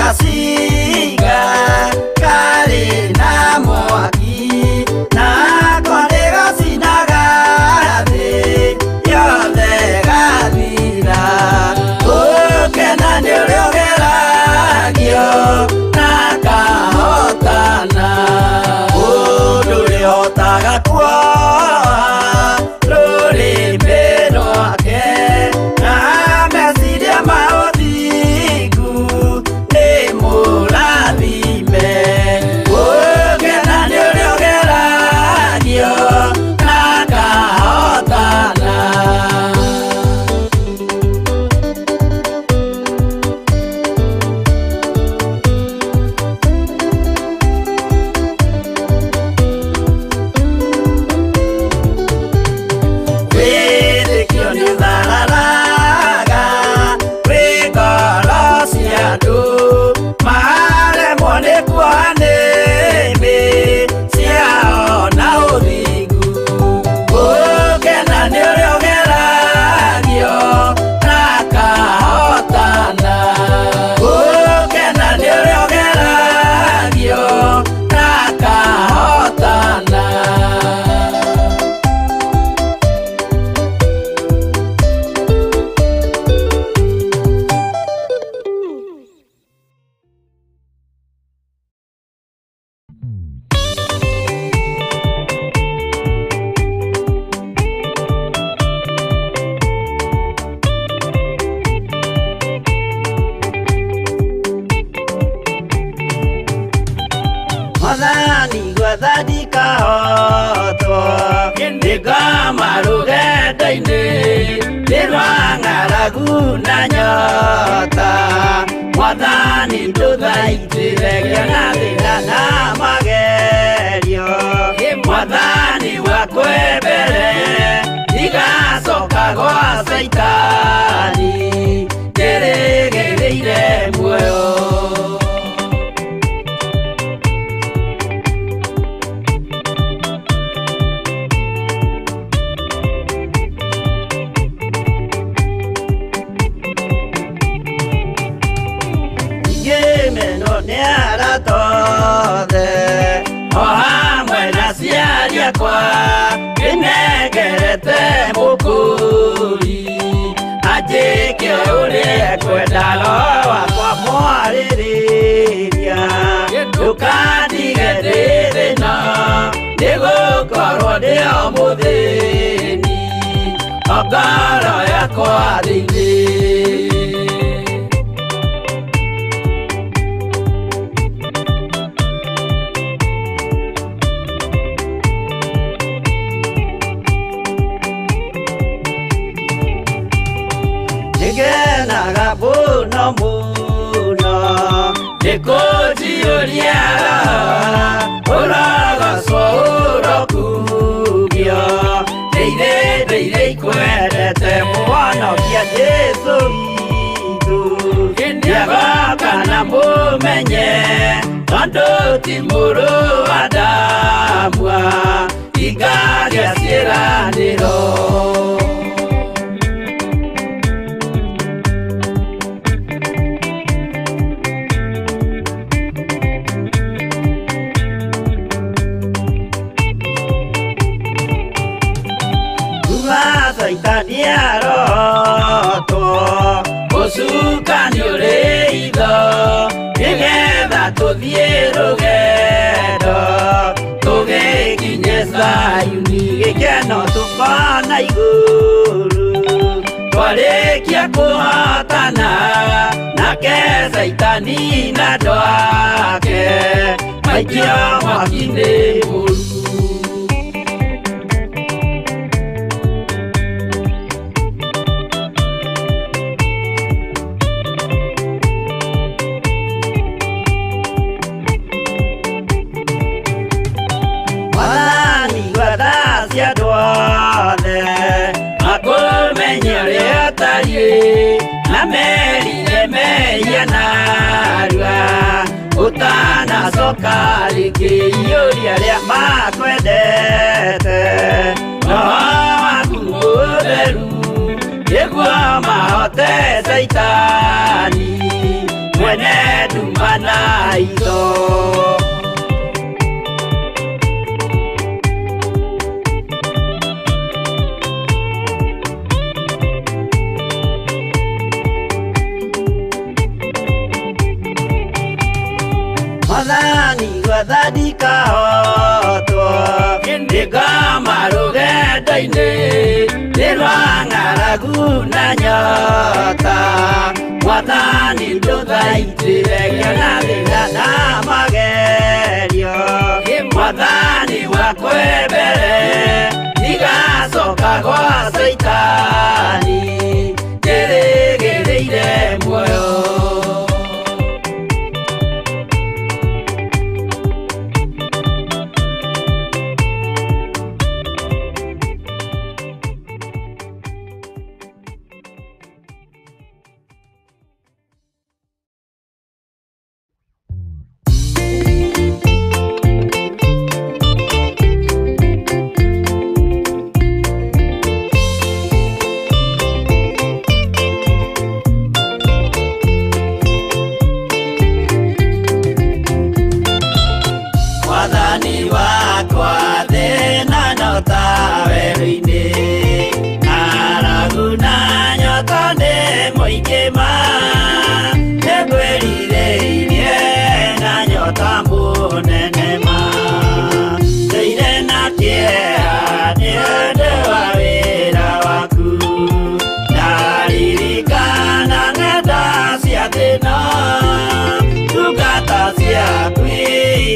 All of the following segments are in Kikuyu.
Gacinga karĩ na mwaki nako nĩgacinaga thĩ yothe gathira. Gũkena nĩ ũrĩa ũgeragio na kahotana. Mũndũ ũrĩa ũhotaga kuoha rũrĩmĩ rwake na meciria ma ũthingu nĩ mũrathime. Gũkena nĩ ũrĩa ũgeragio na kahotana. Wĩtĩkio nĩũthararaga wĩ ngoro cia andũ maremwo nĩ kuoha nĩmĩ ciao na ũthingu. Gũkena nĩ ũrĩa ũgeragio na akahotana. Gũkena nĩ ũrĩa ũgeragio na akahotana. Mwathani gwetha ndikahotwo nĩngoma rũgendo-inĩ nĩ rwa ng'aragu na nyota. Mwathani ndũthaitĩre ngĩona thĩna na magerio. Mwathani wakwe mbere ndigacoka gwa Caitani ndĩrĩgĩrĩire muoyo. Ingĩmenwo nĩ arata othe o hamwe na aciari akwa ndĩnengerete mũkũri anjĩke ũrĩa ekwenda roho wakwa mwarĩrĩria. Ndũkandige ndĩ thĩna nĩgũkorwo ndĩ o mũthĩni o ngoro yakwa thĩinĩ. Nĩngenaga mũno mũno nĩkũnjiyũria ũrogocwo ũrokugio ndĩire ndĩire ikwendete mũhonokia Jesũ witũ. Nĩagoka na mũmenye tondũ ti mũrũ wa Adamu ingagĩa ciĩranĩro. Kuma Caitani arotwo ũcukani ũrĩ itho nĩgetha tũthiĩ rũgendo tũgĩkinye Zayuni gĩkeno tũkona igũrũ twarĩkia kũhotana nake Caitani na andũ ake maikio mwaki-inĩ mũru. Mwathani gwetha cia andũ othe makũmenye ũrĩa ũtariĩ na merire mehia narua ũtanacoka rĩngĩ iyũria arĩa makwendete roho waku mũtheru nĩguo mahote Caitani mwene nduma. Mwathani gwatha ndikahotwo ndĩngoma rũgendo-inĩ nĩ rwa ng'aragu na nyota Mwathani ndũthaitĩre ngĩona thĩna na magerio Mwathani wakwe mbere ndigacoka gwa Caitani njĩrĩgĩrĩire muoyo.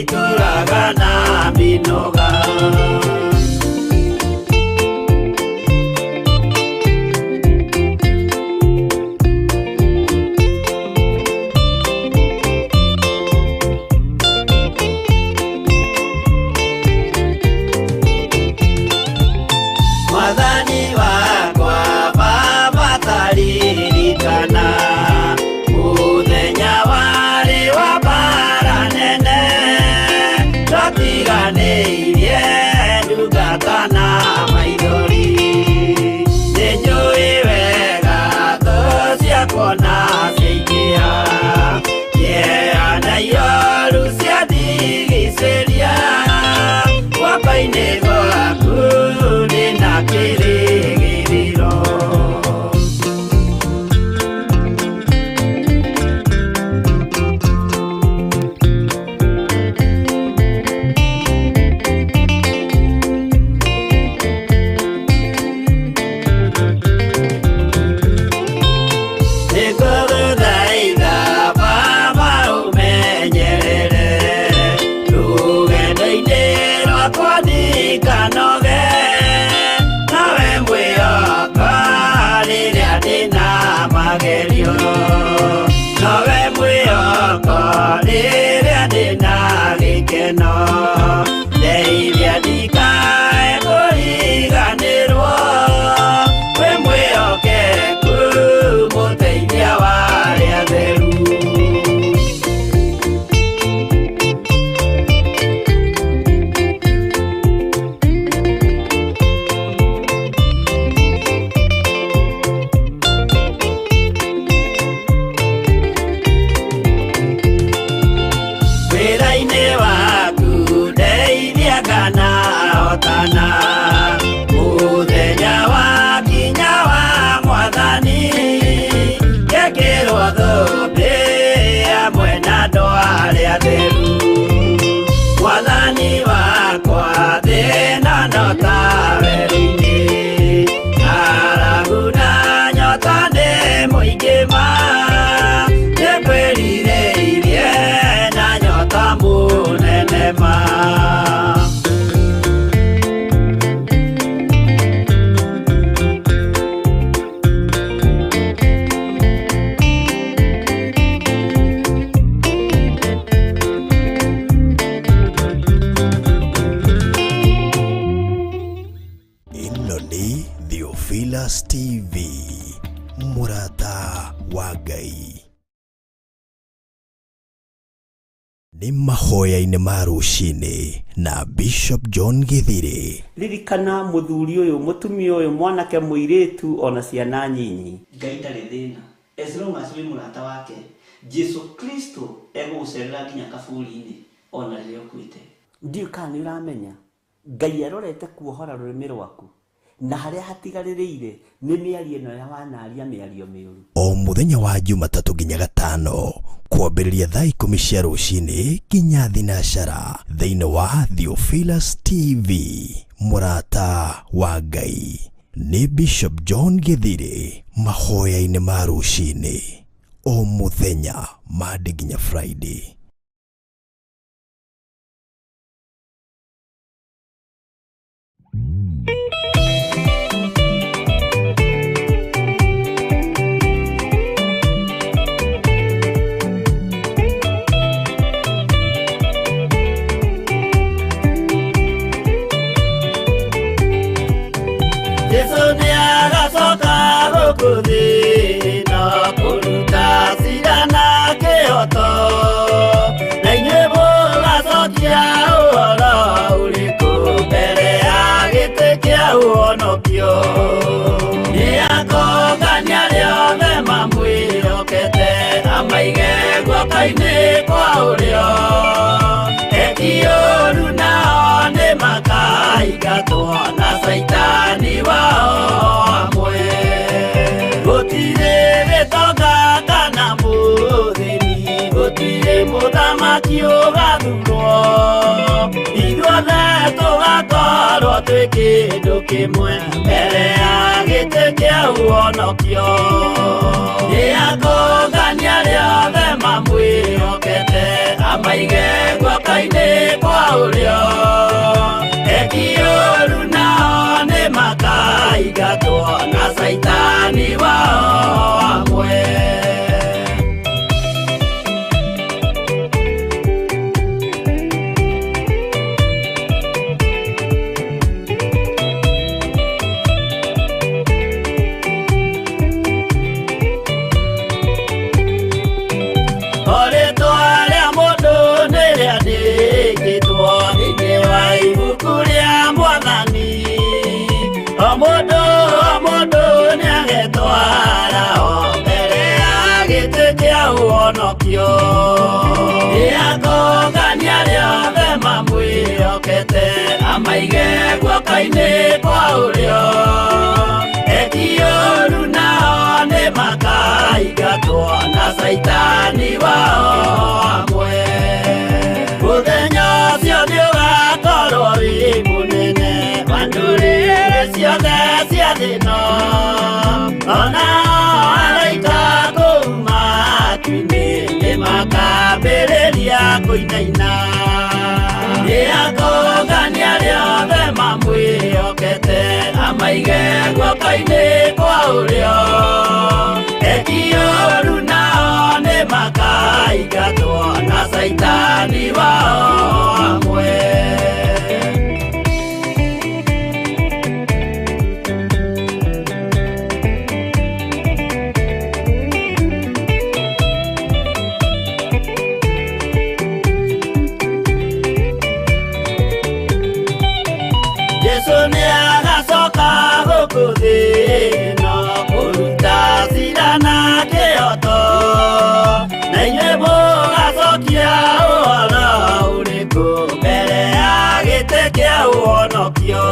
Tũragana minoga. Mwathani wakwa Baba taririkana mũthenya warĩ wa mbara nene twatiganĩirie ndungata na maithori nĩnjũĩ wega thũ ciakwa na ciaingĩha kĩeha na ioru ciandigicĩria guoko-inĩ gwaku ndĩna kĩrĩgĩrĩro. Nĩngũgũthaitha Baba ũmenyerere rũgendo-inĩ rwakwa ndikanoge nawe mwĩhoka rĩrĩa ndĩna magerio nowe mwĩhoko rĩrĩa ndĩna gĩkeno ndeithia ndikae kũriganĩrwo wĩ mwĩhokeku mũteithia wa arĩa atheru. Wĩra-inĩ waku ndeithia kana hotana mũthenya wakinya wa Mwathani ngekĩrwo thũmbĩ hamwe na andũ arĩa atheru. Mwathani wakwa thĩna no ta werũ-inĩ ng'aragu na nyota nĩ mũingĩ ma nĩngwĩrirĩirie na nyota mũnene ma. Ĩno nĩ Theophilus TV, mũrata wa Ngai. Nĩ mahoya-inĩ ma rũcinĩ na Bishop John Githiri. Ririkana mũthuri ũyũ, mũtumia ũyũ, mwanake, mũirĩtu ona ciana nyinyi. Ngai ndarĩ thĩna as long as wĩ mũrata wake. Jesu Kristo egũgũcerera nginya kaburi-inĩ ona rĩrĩa ũkuĩte. Ndiũĩ kana nĩ ũramenya Ngai arorete kuohora rũrĩmĩ rwaku Na harĩa hatigarĩrĩire nĩ mĩario ĩno ya wanaria mĩario mĩũru. O mũthenya wa Jumatatũ nginya Gatano kwambĩrĩria thaa 10 cia rũcinĩ nginya thinacara thĩinĩ wa Theophilus TV, mũrata wa Ngai nĩ Bishop John Githiri mahoya-inĩ ma rũcinĩ o mũthenya Monday nginya Friday. Jesu nĩ agacoka gũkũ thĩ na kũruta cira na kĩhoto, na inyuĩ mũgacokia ũhoro ũrĩkũ mbere ya gĩtĩ kĩa ũhonokio? Nĩ akongania arĩa othe mamwĩhokete, amaige guoko-inĩ kwa ũrĩo. Eki ũũru nao nĩ makaingatwo na Caitani wao hamwe. Gũtirĩ gĩtonga kana mũthĩni, gũtirĩ mũthamaki ũgathurwo, ithuothe tũgakorwo twĩ kĩndũ kĩmwe mbere ya gĩtĩ kĩa ũhonokio. Nĩ akongania arĩa othe mamwĩhokete, amaige guoko-inĩ kwa ũrĩo. Eki ũũru nao nĩ makaingatwo na Caitani wao hamwe. O rĩtwa rĩa mũndũ nĩ rĩandĩkĩtwo thĩinĩ wa ibuku rĩa Mwathani. O mũndũ o mũndũ nĩagetwara o mbere ya gĩtĩ kĩa ũhonokio. Nĩ akongania arĩa othe mamwĩhokete, amaige guoko-inĩ kwa ũrĩo. Eki ũũru nao nĩ makaingatwo na Caitani wao hamwe. Mũthenya ũcio nĩũgakorwo wĩ mũnene wa ndũrĩrĩ ciothe cia thĩ ĩno, ona araika kũu matu-inĩ nĩmakambĩrĩria kũinaina. Nĩ akongania arĩa othe mamwĩhokete, amaige guoko-inĩ kwa ũrĩo. Eki ũũru nao nĩ makaingatwo na Caitani wao hamwe. Jesu nĩ agacoka gũkũ thĩ ĩno kũruta cira na kĩhoto, na inyuĩ mũgacokia ũhoro ũrĩkũ mbere ya gĩtĩ kĩa ũhonokio?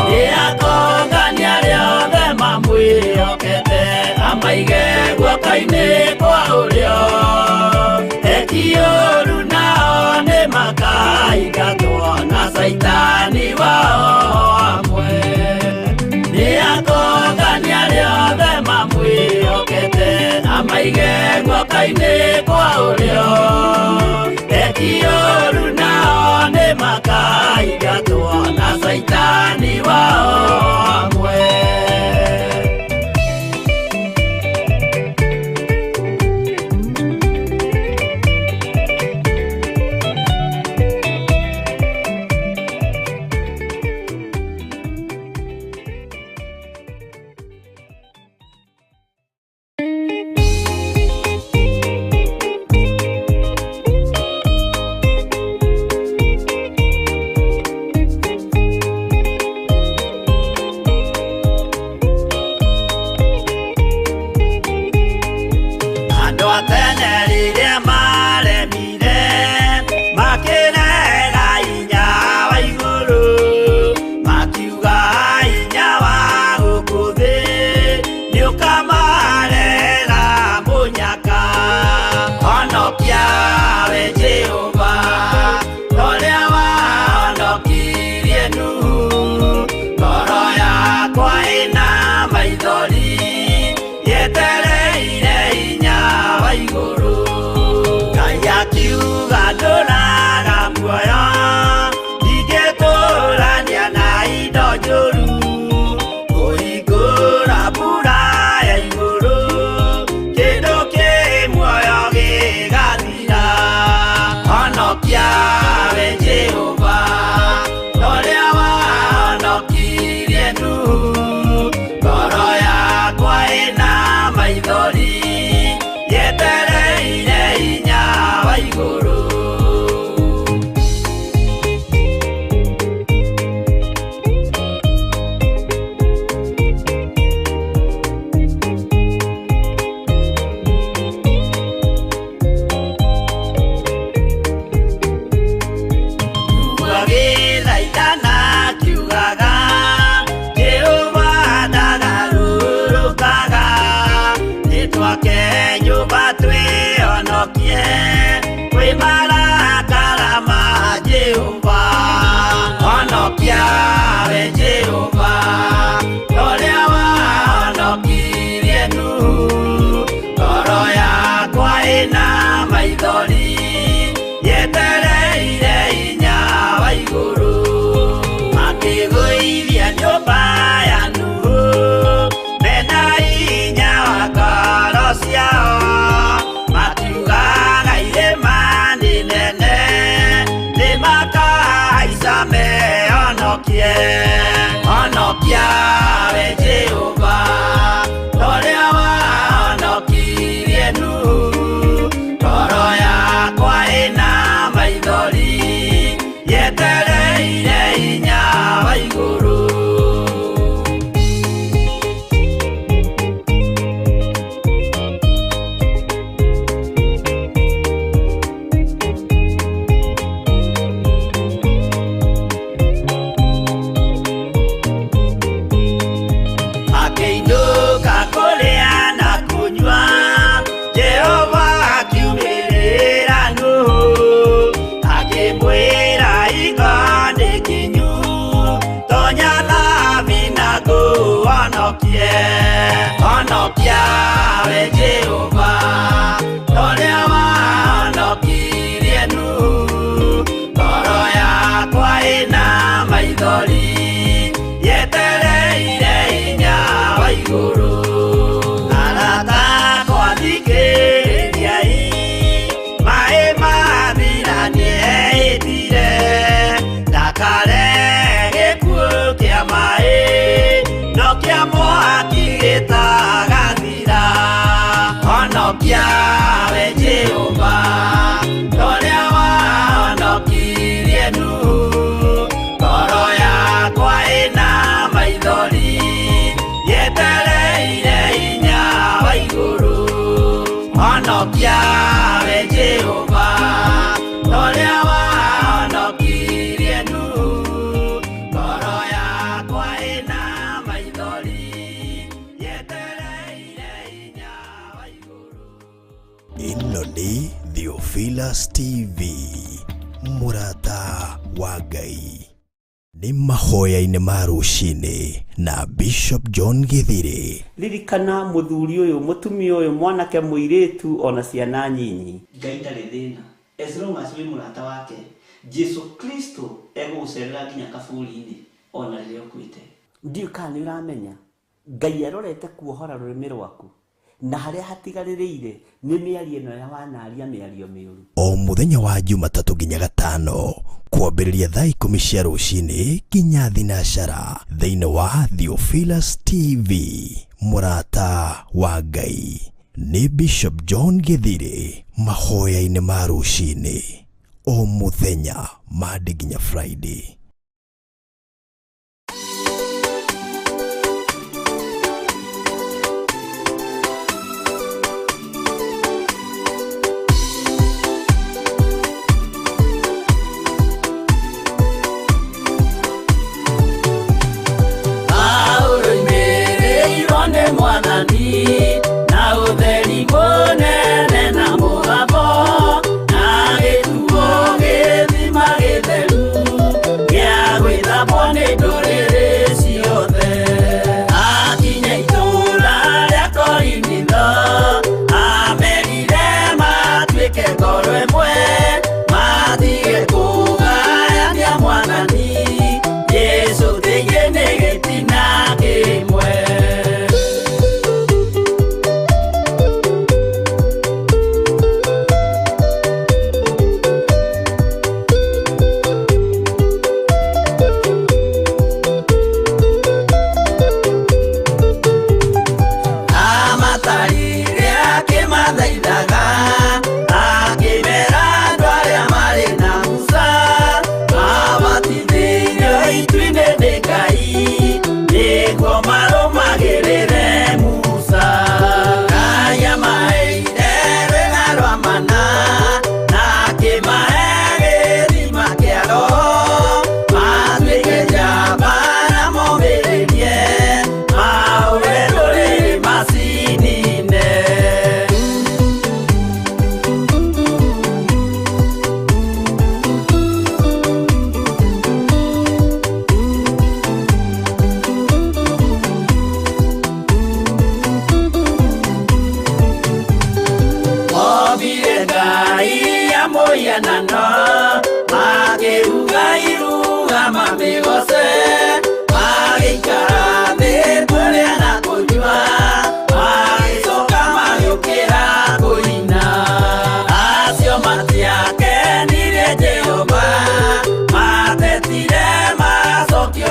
Nĩ akongania arĩa othe mamwĩhokete, amaige guoko-inĩ kwa ũrĩo. Eki ũũru nao nĩ makaingatwo na Caitani wao hamwe. Nĩ akongania arĩa othe mamwĩhokete, amaige guoko-inĩ kwa ũrĩo. Eki ũũru nao nĩ makaingatwo na Caitani wao hamwe. Honokie, honokia we Jehova, torĩa wahonokirie Nuhu. Ngoro yakwa ĩna maithori, yetereire hinya wa igũrũ. Akĩinũka kũrĩa na kũnyua, Jehova akiumĩrĩra Nuhu, akĩmwĩra iga nĩ kinyu, tonya thabina ngũhonokie. Honokia we Jehova, torĩa wahonokirie Nuhu. Ngoro yakwa ĩna maithori, yetereire hinya wa igũrũ. Arata akwa thikĩrĩriai, maĩ mathira nĩehĩtire, ndakare gĩkuũ kĩa maĩ, no kĩa mwaki gĩtagathira. Honokia we Jehova, torĩa wahonokirie Nuhu. Ngoro yakwa ĩna maithori, yetereire hinya wa igũrũ. Honokia we Jehova, torĩa wahonokirie Nuhu. Ngoro yakwa ĩna maithori, yetereire hinya wa igũrũ. Ĩno nĩ Theophilus TV, mũrata wa Ngai. Nĩ mahoya-inĩ ma rũcinĩ na Bishop John Githiri. Ririkana mũthuri ũyũ, mũtumia ũyũ, mwanake mũirĩtu ona ciana nyinyi. Ngai ndarĩ thĩna as long as wĩ mũrata wake. Jesu Kristo egũgũcerera nginya kaburi-inĩ ona rĩrĩa ũkuĩte. Ndiũĩ kana nĩ ũramenya Ngai arorete kuohora rũrĩmĩ rwaku, na harĩa hatigarĩrĩire nĩ mĩario ĩno ya wanaria mĩario mĩũru. O mũthenya wa Jumatatũ nginya Gatano, kwambĩrĩria thaa 10 cia rũcinĩ nginya thinacara, thĩinĩ wa Theophilus TV, mũrata wa Ngai. Nĩ Bishop John Githiri, mahoya-inĩ ma rũcinĩ o mũthenya, Monday nginya Friday. Paulo oimĩrĩirwo nĩ Mwathani na ũtheri mũnene na mũgambo, na gĩtuo gĩthima gĩtheru gĩa gwĩthambwo nĩ ndũrĩrĩ ciothe. Akinya itũũra rĩa Korinitho, amerire matuĩke ngoro ĩmwe, matige kũgayania Mwathani Jesũ thĩinĩ nĩ gĩtina kĩmwe. Amatarire akĩmathaithaga, akĩmera andũ arĩa marĩ na Musa, mabatithĩirio itu-inĩ nĩ Ngai, nĩguo marũmagĩrĩre Musa. Ngai amaheire rwĩga rwa mana, na akĩmahe gĩthima kĩa Roho, matuĩke njamba na momĩrĩrie, mahũre ndũrĩrĩ macinine. Ombire Ngai ya mũhianano, makĩruga iruga mamĩgoce, magĩikara thĩ kũrĩa na kũnyua, magĩcoka magĩũkĩra kũina. Acio matiakenirie Jehova, matetire macokio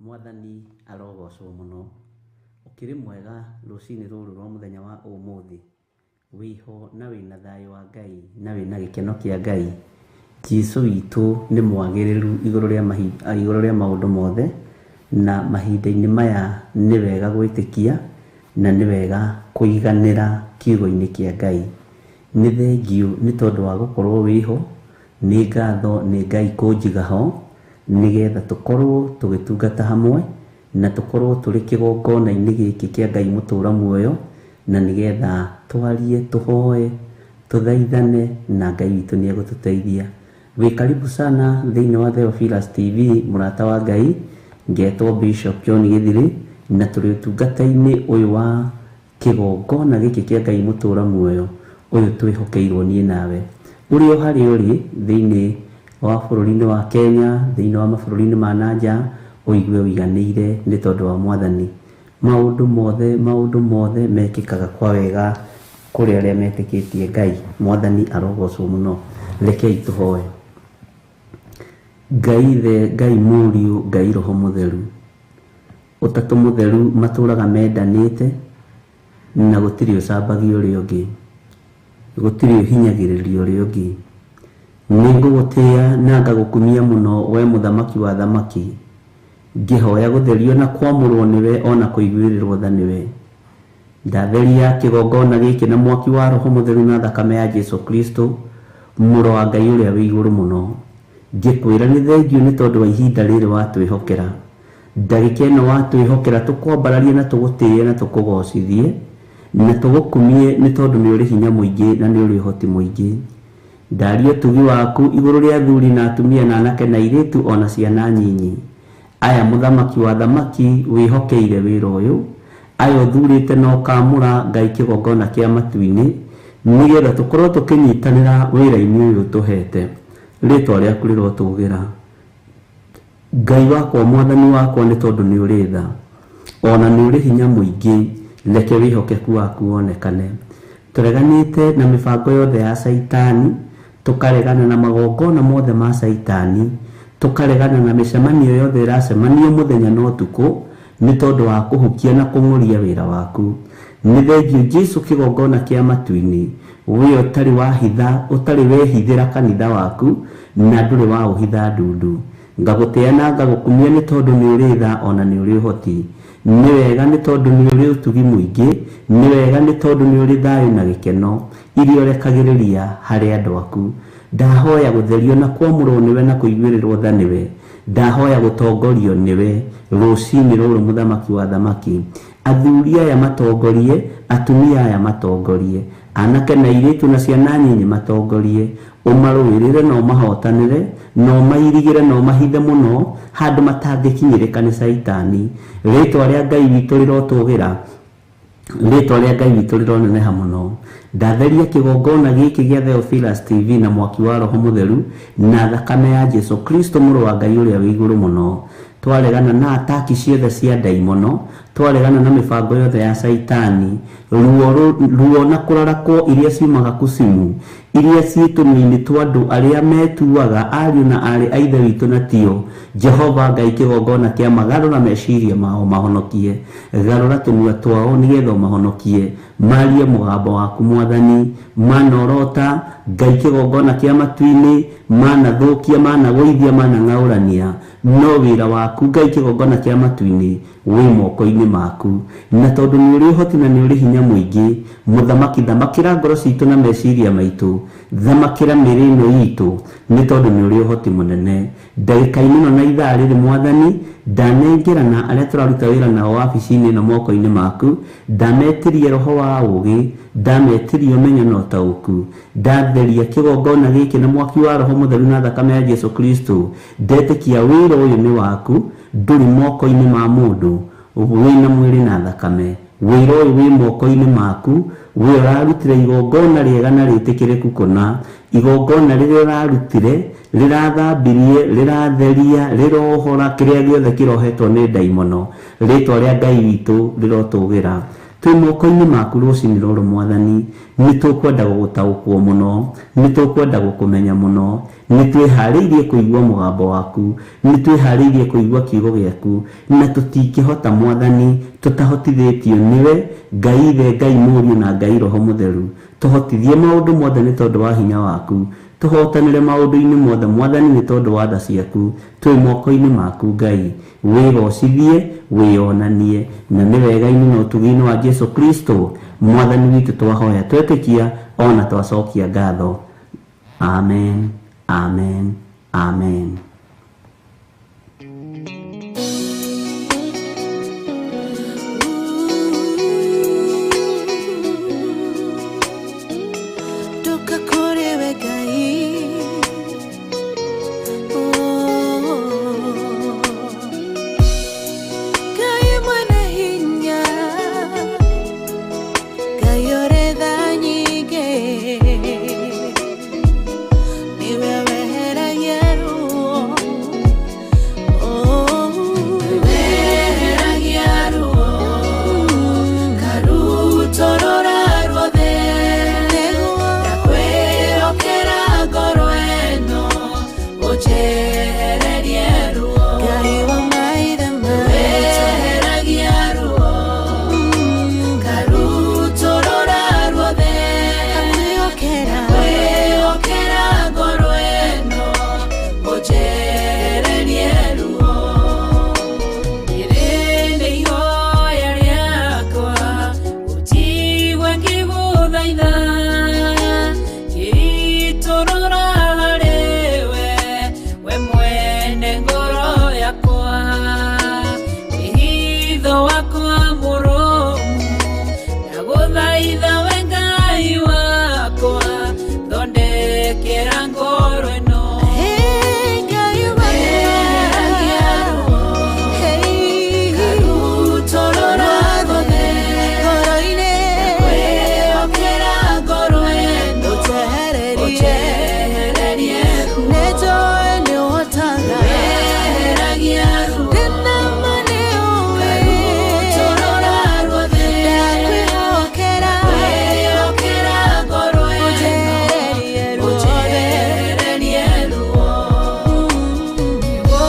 Mwathani arogocwo mũno. Ũkĩrĩ mwega rũcinĩ rũrũ rwa mũthenya wa ũmũthĩ, wĩho na wĩna thayũ wa Ngai na wĩna gĩkeno kĩa Ngai. Jesũ witũ nĩ mwagĩrĩru igũrũ rĩa mahinda, igũrũ rĩa maũndũ mothe, na mahinda-inĩ maya nĩ wega gwĩtĩkia na nĩ wega kũiganĩra kiugo-inĩ kĩa Ngai. Nĩ thengiũ nĩ tondũ wa gũkorwo wĩho, nĩ ngatho nĩ Ngai kũnjiga ho, nĩgetha tũkorwo tũgĩtungata hamwe na tũkorwo tũrĩ kĩgongona-inĩ gĩkĩ kĩa Ngai mũtũra muoyo, na nĩgetha twarie, tũhoe, tũthaithane na Ngai witũ nĩ egũtũteithia. Wĩ karibu sana thĩinĩ wa Theophilus TV, mũrata wa Ngai. Ngetwo Bishop John Gĩthirĩ, na tũrĩ ũtungata-inĩ ũyũ wa kĩgongona gĩkĩ kĩa Ngai mũtũra muoyo, ũyũ twĩhokeirwo niĩ nawe. Ũrĩ o harĩa ũrĩ thĩinĩ wa bũrũri-inĩ wa Kenya, thĩinĩ wa mabũrũri-inĩ ma nanja, ũigue ũiganĩire nĩ tondũ wa Mwathani. Maũndũ mothe mekĩkaga kwa wega kũrĩ arĩa metĩkĩtie Ngai. Mwathani arogocwo mũno. Rekei tũhoe. Ngai Ithe, Ngai Mũriũ, Ngai Roho Mũtheru, Ũtatũ Mũtheru matũraga mendanĩte na gũtirĩ ũcambagia ũrĩa ũngĩ, gũtirĩ ũhinyagĩrĩria ũrĩa ũngĩ. Nĩ ngũgũtĩĩa na ngagũkumia mũno we mũthamaki wa thamaki, ngĩhoya gũtherio na kwamũrwo nĩwe ona kũiguĩrĩrwo tha nĩwe. Ndatheria kĩgongona gĩkĩ na mwaki wa Roho Mũtheru na thakame ya Jesu Kristo, mũrũ wa Ngai ũrĩa wĩ igũrũ mũno. Ngĩkwĩra nĩ thengiũ nĩ tondũ wa ihinda rĩrĩ watwĩhokera. Ndagĩka ĩno watwĩhokera tũkwambararie na tũgũtĩĩe na tũkũgocithie na tũgũkumie nĩ tondũ nĩ ũrĩ hinya mũingĩ na nĩ ũrĩ ũhoti mũingĩ. Ndaria ũtugi waku igũrũ rĩa athuri na atumia na anake na airĩtu ona ciana nyinyi. Aya mũthamaki wa thamaki wĩhokeire wĩra ũyũ, aya ũthurĩte na ũkamũra Ngai kĩgongona kĩa matu-inĩ, nĩgetha tũkorwo tũkĩnyitanĩra wĩra-inĩ ũyũ ũtũhete. Rĩtwa rĩaku rĩrotũgĩra. Ngai wakwa, Mwathani wakwa, nĩ tondũ nĩ ũrĩ tha ona nĩ ũrĩ hinya mũingĩ, reke wĩhokeku waku wonekane. Tũreganĩte na mĩbango yothe ya Caitani, tũkaregana na magongona mothe ma Caitani, tũkaregana na mĩcemanio yothe ĩracemanio mũthenya na ũtukũ nĩ tondũ wa kũhukia na kũng'ũria wĩra waku. Nĩ thengiũ Jesũ kĩgongona kĩa matu-inĩ, we ũtarĩ wahitha, ũtarĩ wehithĩra kanitha waku na ndũrĩ waũhitha ndundu. Ngagũtĩĩa na ngagũkumia nĩ tondũ nĩ ũrĩ tha ona nĩ ũrĩ ũhoti. Nĩ wega nĩ tondũ nĩ ũrĩ ũtugi mũingĩ, nĩ wega nĩ tondũ nĩ ũrĩ thayũ na gĩkeno iria ũrekagĩrĩria harĩ andũ aku. Ndahoya gũtherio na kwamũrwo nĩwe na kũiguĩrĩrwo tha nĩwe. Ndahoya gũtongorio nĩwe rũcinĩ rũrũ mũthamaki wa thamaki. Athuri aya matongorie, atumia aya matongorie, anake na airĩtu na ciana nyinyi matongorie, ũmarũĩrĩre na ũmahotanĩre na ũmairigĩre na ũmahithe mũno handũ matangĩkinyĩrĩka nĩ Caitani. Rĩtwa rĩa Ngai witũ rĩrotũgĩra, rĩtwa rĩa Ngai witũ rĩroneneha mũno. Ndatheria kĩgongona gĩkĩ gĩa Theophilus TV na mwaki wa Roho Mũtheru na thakame ya Jesu Kristo mũrũ wa Ngai ũrĩa wĩ igũrũ mũno. Twaregana na ataki ciothe cia ndaimono, twaregana na mĩbango yothe ya Caitani, ruo na kũrarakwo iria ciumaga kucimu, iria ciĩ tũnua-inĩ twa andũ arĩa metuaga ariũ na aarĩ a Ithe witũ na tio. Jehova Ngai kĩgongona kĩa magarũra meciria mao mahonokie, garũra tũnua twao nĩgetha ũmahonokie, marie mũgambo waku Mwathani. Manorota Ngai kĩgongona kĩa matu-inĩ, manathũkia, managũithia, manang'aũrania, no wĩra waku Ngai kĩgongona kĩa matu-inĩ wĩ moko-inĩ maku. Na tondũ nĩ ũrĩ ũhoti na nĩ ũrĩ hinya mũingĩ, mũthamaki thamakĩra ngoro citũ na meciria maitũ, thamakĩra mĩĩrĩ ĩno itũ, nĩ tondũ nĩ ũrĩ ũhoti mũnene. Ndagĩka-inĩ ĩno na ithaa rĩrĩ Mwathani, ndanengerana arĩa tũraruta wĩra nao wabici-inĩ ĩno moko-inĩ maku, ndametirie roho wa ũũgĩ, ndametirie ũmenyo na ũtaũku, ndatheria kĩgongona gĩkĩ na mwaki wa Roho Mũtheru na thakame ya Jesu Kristo. Ndetĩkia wĩra ũyũ nĩ waku, ndũrĩ moko-inĩ ma mũndũ wĩna mwĩrĩ na thakame. Wĩra ũyũ wĩ moko-inĩ maku, we ũrarutire igongona rĩega na rĩtĩkĩrĩku kũna, igongona rĩrĩa ũrarutire rĩrathambirie, rĩratheria, rĩrohora kĩrĩa gĩothe kĩrohetwo nĩ ndaimono. Rĩtwa rĩa Ngai witũ rĩrotũgĩra. Twĩ moko-inĩ maku rũcinĩ rũrũ Mwathani, nĩ tũkwenda gũgũtaũkwo mũno, nĩ tũkwenda gũkũmenya mũno, nĩ twĩharĩirie kũigua mũgambo waku, nĩ twĩharĩirie kũigua kiugo gĩaku, na tũtingĩhota Mwathani tũtahotithĩtio nĩwe, Ngai Ithe, Ngai Mũriũ na Ngai Roho Mũtheru. Tũhotithie maũndũ mothe nĩ tondũ wa hinya waku, tũhotanĩre maũndũ-inĩ mothe Mwathani nĩ tondũ wa tha ciaku. Twĩ moko-inĩ maku Ngai, wĩgocithie, wĩonanie, na nĩ wega-inĩ na ũtugi-inĩ wa Jesu Kristo Mwathani witũ twahoya twetĩkia ona twacokia ngatho. Amen, amen, amen. Ndoka kũrĩ we Ngai. Oh. Ngai mwene hinya, Ngai ũrĩ tha nyingĩ, nĩwe weheragia ruo. Oh. Weheragia ruo, karutorora ruothe, ndakwĩhokera ngoro ĩno, ũnjehererie ruo. Ngai wa maithe maitũ, weheragia ruo, karutorora ruothe, ndakwĩhokera ngoro ĩno, ũnjehererie ruo. Rĩrĩ nĩ ihoya rĩakwa, ũnjigue ngĩgũthaitha, ngĩitũrũra harĩwe, we mwene ngoro yakwa. Wĩhitho wakwa mũrũmu, ndagũthaitha we Ngai wakwa, thondekera ngoro ĩno. Hey, Ngai Weheragia wakwa. ruo, Hey, karutorora ruothe, ngoro-inĩ, ndakwĩhokera ngoro ĩno, ũnjehererie. ũnjehererie ruo. Nĩnjũĩ nĩũhotaga. Weheragia ruo, Ndĩna ma nĩũĩ. karutorora ruothe, Ndakwĩhokera. ndakwĩhokera ngoro ĩno, Ũnjehererie ruothe. ũnjehererie ruo. Kiugo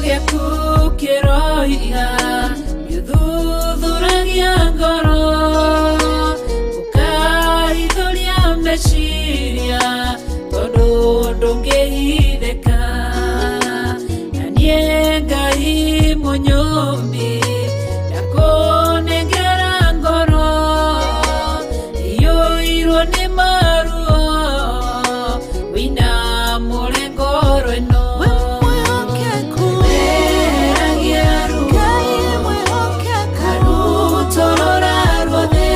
gĩaku kĩroiga, gĩthuthuragia ngoro, ũkahithũria meciria, tondũ ndũngĩhithĩka. Na niĩ Ngai mũnyũmbi, ndakũnengera ngoro, iyũirwo nĩ maruo, wĩinamũre ngoro ĩno. We mwĩhokeku. Weheragia ruo, Ngai mwĩhokeku. karutorora ruothe,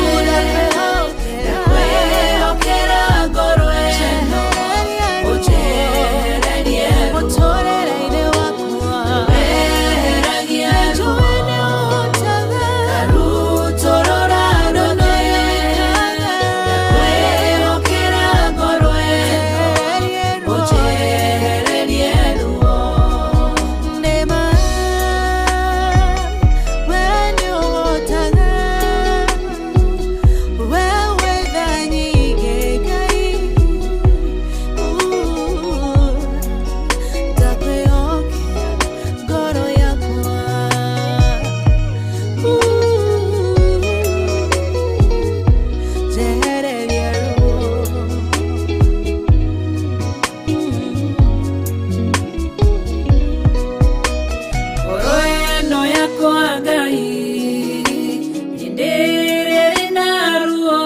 ndakwĩhokera ngoro ĩno, ũnjehererie ruo. Mũtũũrĩre-inĩ wakwa. Weheragia ruo, Nĩnjũĩ nĩũhotaga. karutorora ruothe, ndakwĩhokera ngoro ĩno, ũnjehererie ruo. Nĩma, we nĩũhotaga. We wĩ tha nyingĩ, Ngai. Ndakwĩhokera ngoro yakwa. Njehererie ruo. Ngoro ĩno yakwa Ngai, hĩndĩ ĩrĩa ĩrĩ na ruo,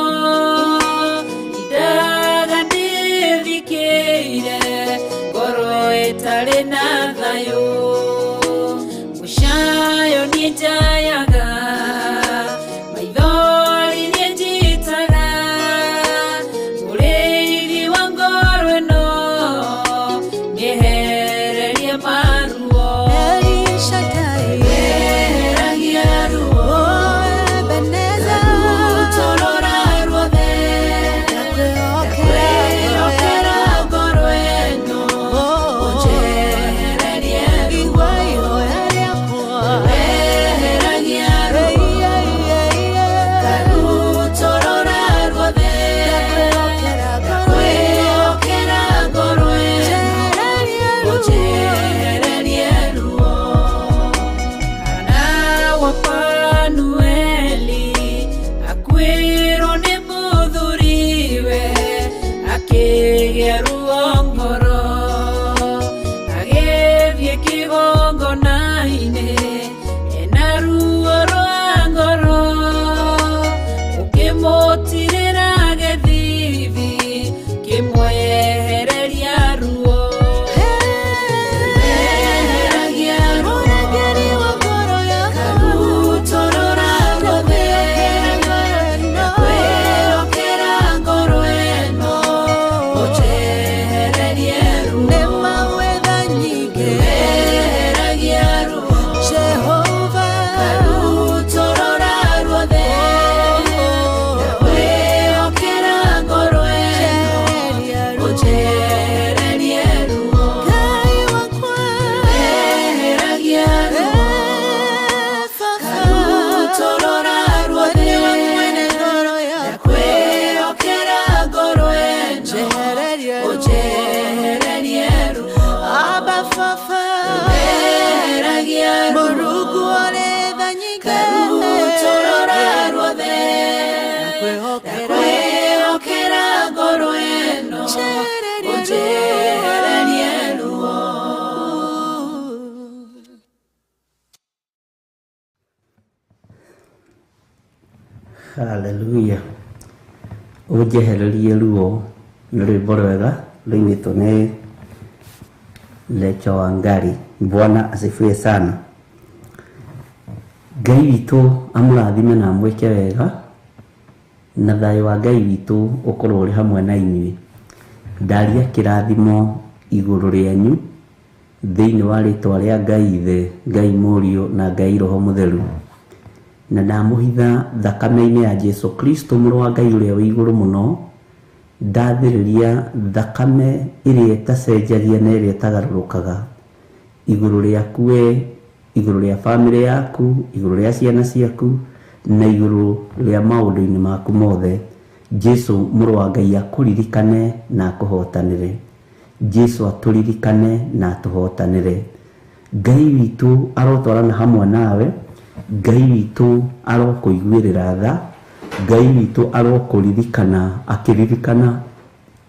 indaga ndĩthikĩire, ngoro ĩtarĩ na thayũ. Mũcayo niĩ njayaga, maithori niĩ njitaga, mũrĩithi wa ngoro ĩno, nĩehererie maruo. El Shaddai, Weheragia ruo, oh Ebenezer, karutorora ruothe, ndakwĩhokera ndakwĩhokera ngoro ĩno, Oh, ũnjehererie ruo. Akagĩa ruo ngoro agĩthiĩ kĩgongona-inĩ ena ruo rwa ngoro ũkĩmũtirĩra gĩthithi kĩmwehereria ruo Eheragia ruo karutorora ruothe ndakwĩhokera ngoro ĩno ũnjehererie ruo Eheragia ruo karutorora ruothe ndakwĩhokera ngoro ĩno ũnjehererie ruo Eheragia ruo karutorora ruothe ndakwĩhokera ngoro ĩno ũnjehererie ruo Eheragia ruo karutorora ruothe ndakwĩhokera ngoro ĩno ũnjehererie ruo. Haleluya. Ũnjehererie ruo nĩ rwĩmbo rwega rũinĩtwo nĩ Lecho Wangari. Bwana asifiwe sana. Ngai witũ amũrathime na amwĩke wega, na thayũ wa Ngai witũ ũkorwo ũrĩ hamwe na inyuĩ. Ndaria kĩrathimo igũrũ rĩanyu thĩinĩ wa rĩtwa rĩa Ngai Ithe, Ngai Mũriũ na Ngai Roho Mũtheru. Na ndamũhitha thakame-inĩ ya Jesu Kristo mũrũ wa Ngai ũrĩa wĩ igũrũ mũno, ndathĩrĩria thakame ĩrĩa ĩtacenjagia na ĩrĩa ĩtagarũrũkaga igũrũ rĩaku we, igũrũ rĩa bamĩrĩ yaku, igũrũ rĩa ciana ciaku, na igũrũ rĩa maũndũ-inĩ maku mothe. Jesu mũrũ wa Ngai akũririkane na akũhotanĩre. Jesu atũririkane na atũhotanĩre. Ngai witũ arotwarana hamwe nawe, Ngai witũ arokũiguĩrĩra tha, Ngai witũ arokũririkana akĩririkana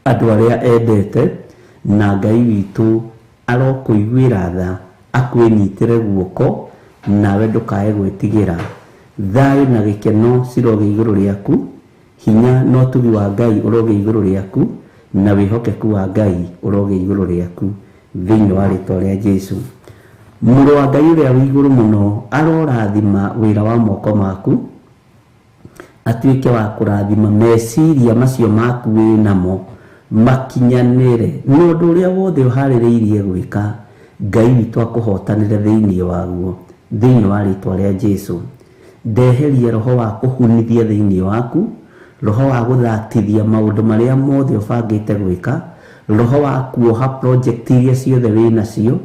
andũ arĩa endete, na Ngai witũ arokũiguĩra tha akwĩnyitĩre guoko nawe ndũkae gwĩtigĩra. Thayũ na gĩkeno cirogĩa igũrũ rĩaku, hinya na ũtugi wa Ngai ũrogĩa igũrũ rĩaku, na wĩhokeku wa Ngai ũrogĩa igũrũ rĩaku thĩinĩ wa rĩtwa rĩa Jesu. Mũrũ wa Ngai ũrĩa wĩ igũrũ mũno arorathima wĩra wa moko maku, atuĩke wa kũrathima meciria macio maku wĩ namo makinyanĩre, na ũndũ ũrĩa wothe ũharĩrĩirie gwĩka Ngai witũ akũhotanĩre thĩinĩ waguo thĩinĩ wa rĩtwa rĩa Jesu. Ndeheria roho wa kũhunithia thĩinĩ waku, roho wa gũthatithia maũndũ marĩa mothe ũbangĩte gwĩka, roho wa kuoha project iria ciothe wĩ nacio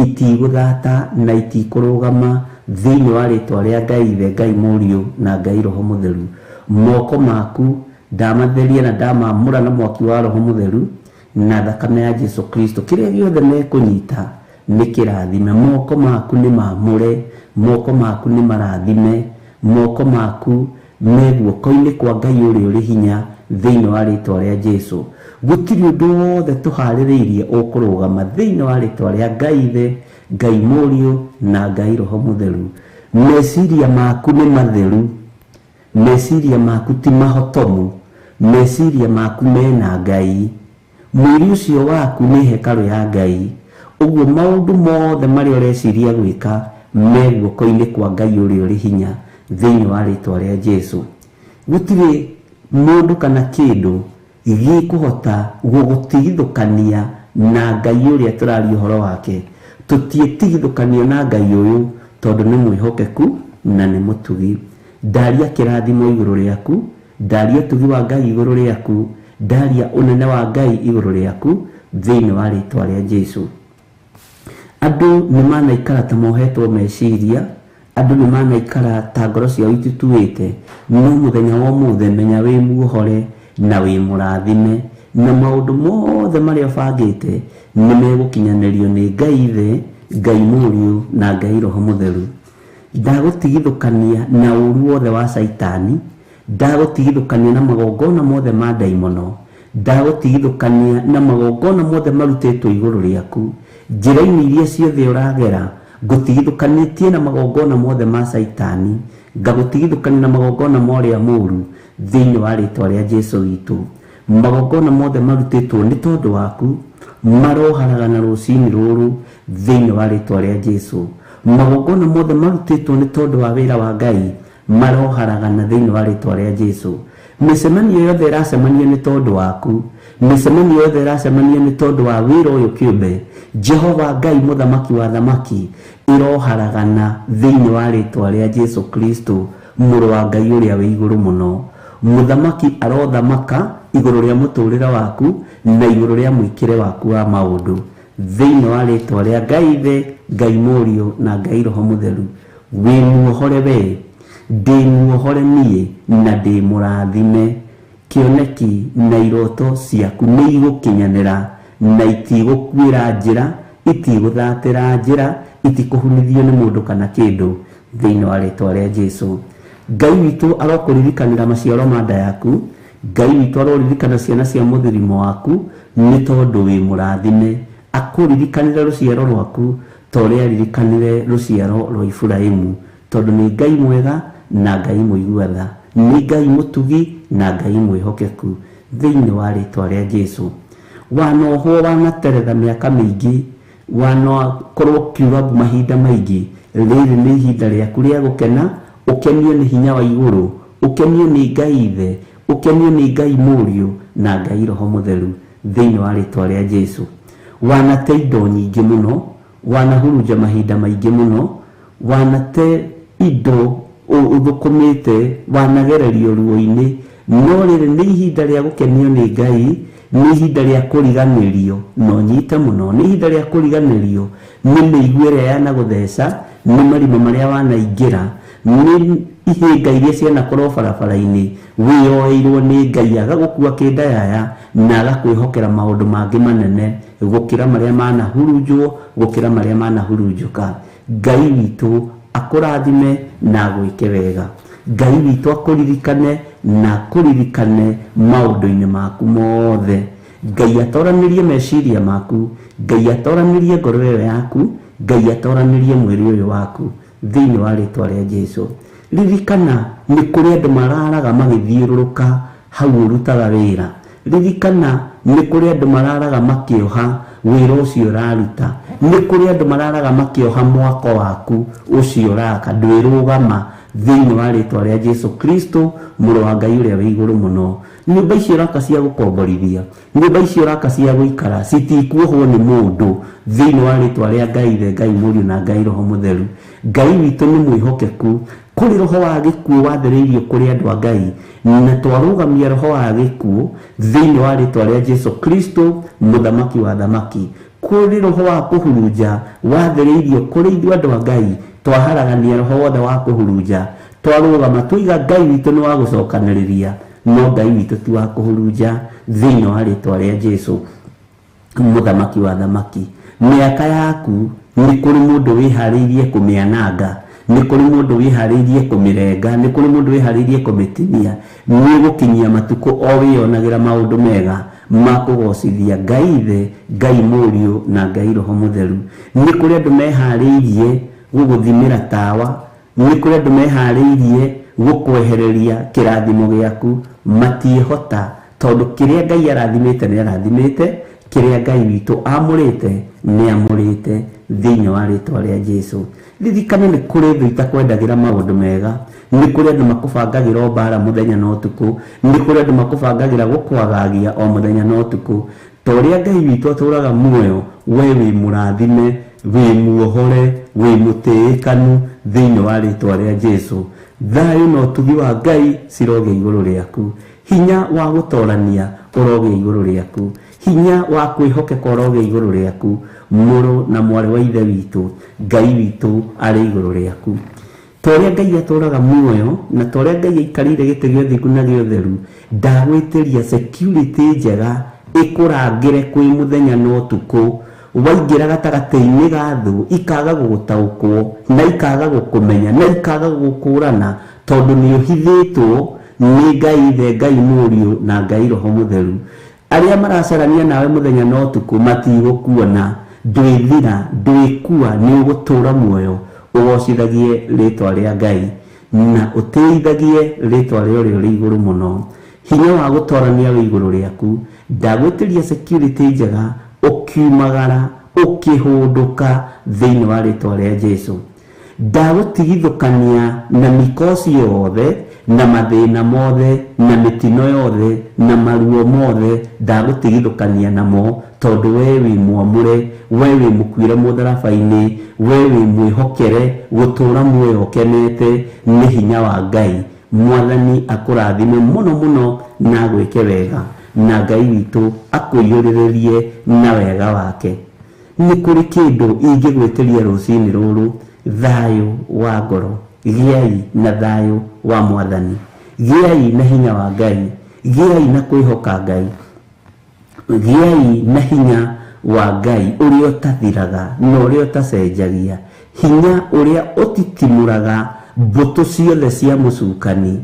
itigũthata na itikũrũgama thĩinĩ wa rĩtwa rĩa Ngai Ithe, Ngai Mũriũ na Ngai Roho Mũtheru. Moko maku ndamatheria na ndamamũra na mwaki wa Roho Mũtheru na thakame ya Jesu Kristo. Kĩrĩa gĩothe mekũnyita nĩ kĩrathime. Moko maku nĩ mamũre, moko maku nĩ marathime, moko maku me guoko-inĩ kwa Ngai ũrĩa ũrĩ hinya thĩinĩ wa rĩtwa rĩa Jesu. Gũtirĩ ũndũ wothe tũharĩrĩirie ũkũrũgama thĩinĩ wa rĩtwa rĩa Ngai Ithe, Ngai Mũriũ na Ngai Roho Mũtheru. Meciria maku nĩ matheru, meciria maku ti mahotomu, meciria maku mena Ngai. Mwĩrĩ ũcio waku nĩ hekarũ ya Ngai. Ũguo maũndũ mothe marĩa ũreciria gwĩka me guoko-inĩ kwa Ngai ũrĩa ũrĩ hinya thĩinĩ wa rĩtwa rĩa Jesu. Gũtirĩ mũndũ kana kĩndũ gĩkũhota gũgũtigithũkania na Ngai ũrĩa tũraria ũhoro wake. Tũtiĩtigithũkanio na Ngai ũyũ tondũ nĩ mwĩhokeku na nĩ mũtugi. Ndaria kĩrathimo igũrũ rĩaku, ndaria ũtugi wa Ngai igũrũ rĩaku, ndaria ũnene wa Ngai igũrũ rĩaku thĩinĩ wa rĩtwa rĩa Jesu. Andũ nĩ manaikara ta mohetwo meciria, andũ nĩ manaikara ta ngoro ciao itutuĩte, no mũthenya wa ũmũthĩ menya wĩ muohore na wĩ mũrathime, na maũndũ mothe marĩa ũbangĩte nĩ megũkinyanĩrio nĩ Ngai Ithe, Ngai Mũriũ na Ngai Roho Mũtheru. Ndagũtigithũkania na ũru wothe wa Caitani, ndagũtigithũkania na magongona mothe ma ndaimono, Ndagũtigithũkania na magongona mothe marutĩtwo igũrũ rĩaku. Njĩra-inĩ iria ciothe ũragera, ngũtigithũkanĩtie na magongona mothe ma Caitani, ngagũtigithũkania na magongona ma ũrĩa mũũru thĩinĩ wa rĩtwa rĩa Jesũ witũ. Magongona mothe marutĩtwo nĩ tondũ waku maroharagana rũcinĩ rũrũ thĩinĩ wa rĩtwa rĩa Jesũ. Magongona mothe marutĩtwo nĩ tondũ wa wĩra wa Ngai maroharagana thĩinĩ wa rĩtwa rĩa Jesũ. Mĩcemanio yothe ĩracemanio nĩ tondũ waku, mĩcemanio yothe ĩracemanio nĩ tondũ wa wĩra ũyũ kĩũmbe, Jehova Ngai mũthamaki wa thamaki, ĩroharagana thĩinĩ wa rĩtwa rĩa Jesũ Kristo, mũrũ wa Ngai ũrĩa wĩ igũrũ mũno. Mũthamaki arothamaka igũrũ rĩa mũtũrĩre waku na igũrũ rĩa mwĩkĩre waku wa maũndũ thĩinĩ wa rĩtwa rĩa Ngai Ithe, Ngai Mũriũ na Ngai Roho Mũtheru. Wĩ muohore we, ndĩ muohore niĩ na ndĩ mũrathime. Kĩoneki na iroto ciaku nĩ igũkinyanĩra na itigũkuĩra njĩra, itigũthatĩra njĩra, itikũhunithio nĩ mũndũ kana kĩndũ thĩinĩ wa rĩtwa rĩa Jesũ. Ngai witũ arokũririkanĩra maciaro ma nda yaku, Ngai witũ aroririkana ciana cia mũthirimo waku nĩ tondũ wĩ mũrathime. Akũririkanĩre rũciaro rwaku ta ũrĩa aririkanĩre rũciaro rwa Iburahĩmu, tondũ nĩ Ngai mwega na Ngai mũigua tha, nĩ Ngai mũtugi na Ngai mwĩhokeku thĩinĩ wa rĩtwa rĩa Jesũ. Wanohwo wanateretha mĩaka mĩingĩ, wanakorwo ũkiuga mbu mahinda maingĩ, rĩrĩ nĩ ihinda rĩaku rĩa gũkena, ũkenio nĩ hinya wa igũrũ, ũkenio nĩ Ngai Ithe, ũkenio nĩ Ngai Mũriũ na Ngai Roho Mũtheru thĩinĩ wa rĩtwa rĩa Jesũ. Wanate indo nyingĩ mũno, wanahurunja mahinda maingĩ mũno, wanate indo ũthũkũmĩte, wanagererio ruo-inĩ, no rĩrĩ nĩ ihinda rĩa gũkenio nĩ Ngai, nĩ ihinda rĩa kũriganĩrio, na ũnyite mũno, nĩ ihinda rĩa kũriganĩrio nĩ mĩigua ĩrĩa yanagũtheca, nĩ marima marĩa wanaingĩra, nĩ ihĩnga iria cianakorwo barabara-inĩ, wĩyoeirwo nĩ Ngai agagũkua kĩndayaya na agakwĩhokera maũndũ mangĩ manene gũkĩra marĩa manahurunjwo, gũkĩra marĩa manahurunjũka. Ngai witũ akũrathime na agwĩke wega. Ngai witũ akũririkane na akũririkane maũndũ-inĩ maku mothe. Ngai atoranĩrie meciria maku, Ngai atoranĩrie ngoro ĩyo yaku, Ngai atoranĩrie mwĩrĩ ũyũ waku thĩinĩ wa rĩtwa rĩa Jesũ. Ririkana nĩ kũrĩ andũ mararaga magĩthiũrũrũka hau ũrutaga wĩra. Ririkana nĩ kũrĩ andũ mararaga makĩoha wĩra ũcio ũraruta. Nĩ kũrĩ andũ mararaga makĩoha mwako waku ũcio ũraka, ndwĩrũgama thĩinĩ wa rĩtwa rĩa Jesũ Kristo, mũrũ wa Ngai ũrĩa wĩ igũrũ mũno. Nyũmba icio ũraka cia gũkomborithia, nyũmba icio ũraka cia gũikara citikuohwo nĩ mũndũ thĩinĩ wa rĩtwa rĩa Ngai Ithe, Ngai Mũriũ na Ngai Roho Mũtheru. Ngai witũ nĩ mwĩhokeku. Kũrĩ roho wa gĩkuũ wathereirio kũrĩ andũ a Ngai, na twarũgamia roho wa gĩkuũ thĩinĩ wa rĩtwa rĩa Jesũ Kristo, mũthamaki wa thamaki. Kũrĩ roho wa kũhurunja wathereirio kũrĩ ithuĩ andũ a Ngai, twaharagania roho wothe wa kũhurunja, twarũgama tuiga Ngai witũ nĩ wa gũcokanĩrĩria, no Ngai witũ ti wa kũhurunja thĩinĩ wa rĩtwa rĩa Jesũ, mũthamaki wa thamaki. Mĩaka yaku nĩ kũrĩ mũndũ wĩharĩirie kũmĩananga, nĩ kũrĩ mũndũ wĩharĩirie kũmĩrenga, nĩ kũrĩ mũndũ wĩharĩirie kũmĩtinia. Nĩ ũgũkinyia matukũ o wĩyonagĩra maũndũ mega ma kũgocithia Ngai Ithe, Ngai Mũriũ na Ngai Roho Mũtheru. Nĩ kũrĩ andũ meharĩirie gũgũthimĩra tawa, nĩ kũrĩ andũ meharĩirie gũkwehereria kĩrathimo gĩaku, matiĩhota tondũ kĩrĩa Ngai arathimĩte nĩ arathimĩte, kĩrĩa Ngai witũ amũrĩte nĩ amũrĩte thĩinĩ wa rĩtwa rĩa Jesũ. Ririkana nĩ kũrĩ thũ itakwendagĩra maũndũ mega, nĩ kũrĩ andũ makũbangagĩra o mbara mũthenya na ũtukũ, nĩ kũrĩ andũ makũbangagĩra gũkwagagia o mũthenya na ũtukũ. Ta ũrĩa Ngai witũ atũraga muoyo, we wĩ mũrathime, wĩ muohore, wĩ mũtĩĩkanu thĩinĩ wa rĩtwa rĩa Jesũ. Thayũ na ũtugi wa Ngai cirogĩa igũrũ rĩaku. Hinya wa gũtorania ũrogĩa igũrũ rĩaku. Hinya wa kwĩhokeka ũrogĩa igũrũ rĩaku. Mũrũ na mwarĩ wa Ithe witũ, Ngai witũ arĩ igũrũ rĩaku. Ta ũrĩa Ngai atũraga muoyo na ta ũrĩa Ngai aikarĩire gĩtĩ gĩa ũthingu na gĩa ũtheru, ndagwĩtĩria security njega ĩkũrangĩre kwĩ mũthenya na ũtukũ. Waingĩra gatagatĩ-inĩ ga thũ ikaga gũgũtaũkwo na ikaga gũkũmenya na ikaga gũgũkũrana, tondũ nĩ ũhithĩtwo nĩ Ngai Ithe, Ngai Mũriũ na Ngai Roho Mũtheru. Arĩa maracarania nawe mũthenya na ũtukũ matigũkuona. Ndwĩthira, ndwĩkua, nĩ ũgũtũũra muoyo ũgocithagie rĩtwa rĩa Ngai na ũtĩithagie rĩtwa rĩa ũrĩa ũrĩ igũrũ mũno. Hinya wa gũtorania wĩ igũrũ rĩaku. Ndagwĩtĩria security njega ũkiumagara ũkĩhũndũka thĩinĩ wa rĩtwa rĩa Jesu. Ndagũtigithũkania na mikosi yothe na mathĩna mothe na mĩtino yothe na maruo mothe, ndagũtigithũkania namo tondũ we wĩ mwamũre, we wĩ mũkuire mũtharaba-inĩ, we wĩ mwĩhokere gũtũũra muoyo ũkenete nĩ hinya wa Ngai. Mwathani akũrathime mũno mũno na agwĩke wega, na Ngai witũ akũiyũrĩrĩrie na wega wake. Nĩ kũrĩ kĩndũ ingĩgwĩtĩria rũcinĩ rũrũ, thayũ wa ngoro. Gĩai na thayũ wa Mwathani, gĩai na hinya wa Ngai, gĩai na kwĩhoka Ngai, gĩai na hinya wa Ngai ũrĩa ũtathiraga na ũrĩa ũtacenjagia, hinya ũrĩa ũtitimũraga mbũtũ ciothe cia mũcukani,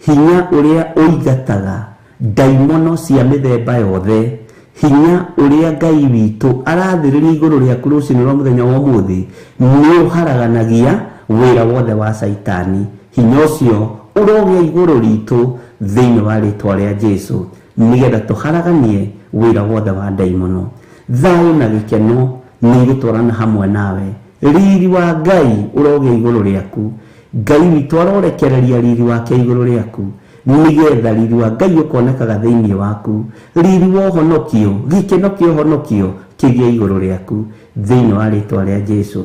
hinya ũrĩa ũingataga ndaimono cia mĩthemba yothe, hinya ũrĩa Ngai witũ arathĩrĩria igũrũ rĩaku rũcinĩ rwa mũthenya wa ũmũthĩ nĩ ũharaganagia wĩra wothe wa Caitani. Hinya ũcio ũrogĩa igũrũ ritũ thĩinĩ wa rĩtwa rĩa Jesu, nĩgetha tũharaganie wĩra wothe wa ndaimono. Thayũ na gĩkeno nĩ igũtwarana hamwe nawe. Riri wa Ngai ũrogĩa igũrũ rĩaku. Ngai witũ arorekereria riri wake igũrũ rĩaku, nĩgetha riri wa Ngai ũkonekaga thĩinĩ waku. Riri wa ũhonokio, gĩkeno kĩa ũhonokio kĩgĩe igũrũ rĩaku thĩinĩ wa rĩtwa rĩa Jesu.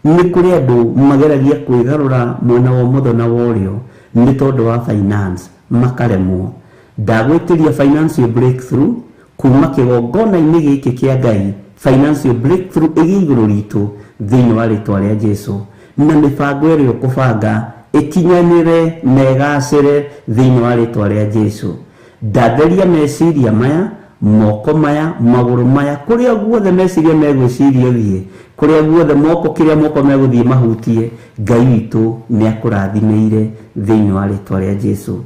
Nĩ kũrĩ andũ mageragia kwĩgarũra mwena wa ũmotho na wa ũrĩo nĩ tondũ wa finance makaremwo. Ndagwĩtĩria financial breakthrough kuma kĩgongona-inĩ gĩkĩ kĩa Ngai, financial breakthrough ĩgĩe igũrũ ritũ thĩinĩ wa rĩtwa rĩa Jesu, na mĩbango ĩrĩa ũkũbanga ĩkinyanĩre na ĩgacĩre thĩinĩ wa rĩtwa rĩa Jesu. Ndatheria meciria maya, moko maya, magũrũ maya, kũrĩa guothe meciria megwĩciria thiĩ, kũrĩa guothe moko, kĩrĩa moko megũthiĩ mahutie, Ngai witũ nĩ akũrathimĩire thĩinĩ wa rĩtwa rĩa Jesu.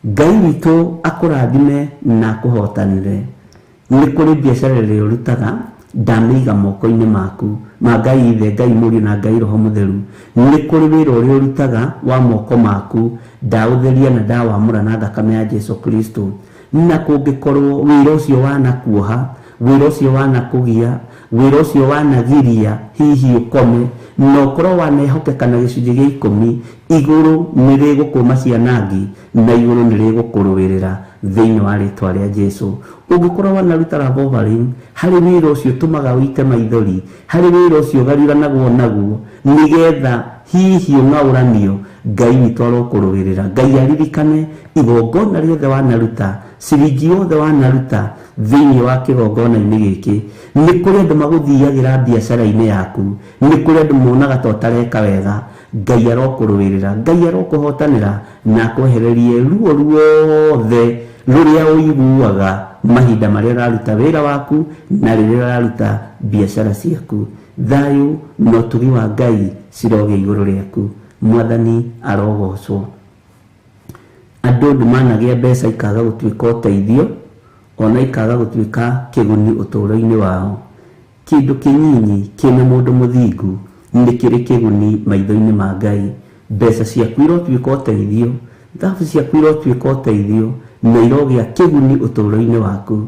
Ngai witũ akũrathime na akũhotanĩre. Nĩ kũrĩ biacara ĩrĩa ũrutaga, ndamĩiga moko-inĩ maku ma Ngai Ithe, Ngai Mũriũ na Ngai Roho Mũtheru. Nĩ kũrĩ wĩra ũrĩa ũrutaga wa moko maku, ndaũtheria na ndawamũra na thakame ya Jesu Kristo. Na kũngĩkorwo wĩra ũcio wanakuoha, wĩra ũcio wanakũgia, wĩra ũcio wanagiria hihi ũkome, na ũkorwo wanehokeka na gĩcunjĩ gĩa 10, igũrũ nĩ rĩgũkũma cianangi na igũrũ nĩ rĩgũkũrũĩrĩra thĩinĩ wa rĩtwa rĩa Jesu. Ũngĩkorwo wanaruta love offering, harĩ wĩra ũcio ũtũmaga ũite maithori, harĩ wĩra ũcio ũgariũranagwo naguo nĩgetha hihi ũng'aũranio, Ngai witũ arokũrũĩrĩra. Ngai aririkane igongona rĩothe wanaruta, ciringi yothe wanaruta thĩinĩ wa kĩgongona-inĩ gĩkĩ. Nĩ kũrĩ andũ magũthiagĩra biacara-inĩ yaku, nĩ kũrĩ andũ monaga ta ũtareka wega, Ngai arokũrũĩrĩra, Ngai arokũhotanĩra na akwehererie ruo ruothe rũrĩa ũiguaga mahinda marĩa ũraruta wĩra waku na rĩrĩa ũraruta biacara ciaku. Thayũ na ũtugi wa Ngai cirogĩa igũrũ rĩaku. Mwathani arogocwo. Andũ nĩ managĩa mbeca ikaga gũtuĩka ũteithio, ona ikaga gũtuĩka kĩguni ũtũũro-inĩ wao. Kĩndũ kĩnyinyi kĩna mũndũ mũthingu nĩ kĩrĩ kĩguni maitho-inĩ ma Ngai. Mbeca ciaku irotuĩka ũteithio, thabu ciaku irotuĩka ũteithio na irogĩa kĩguni ũtũũro-inĩ waku.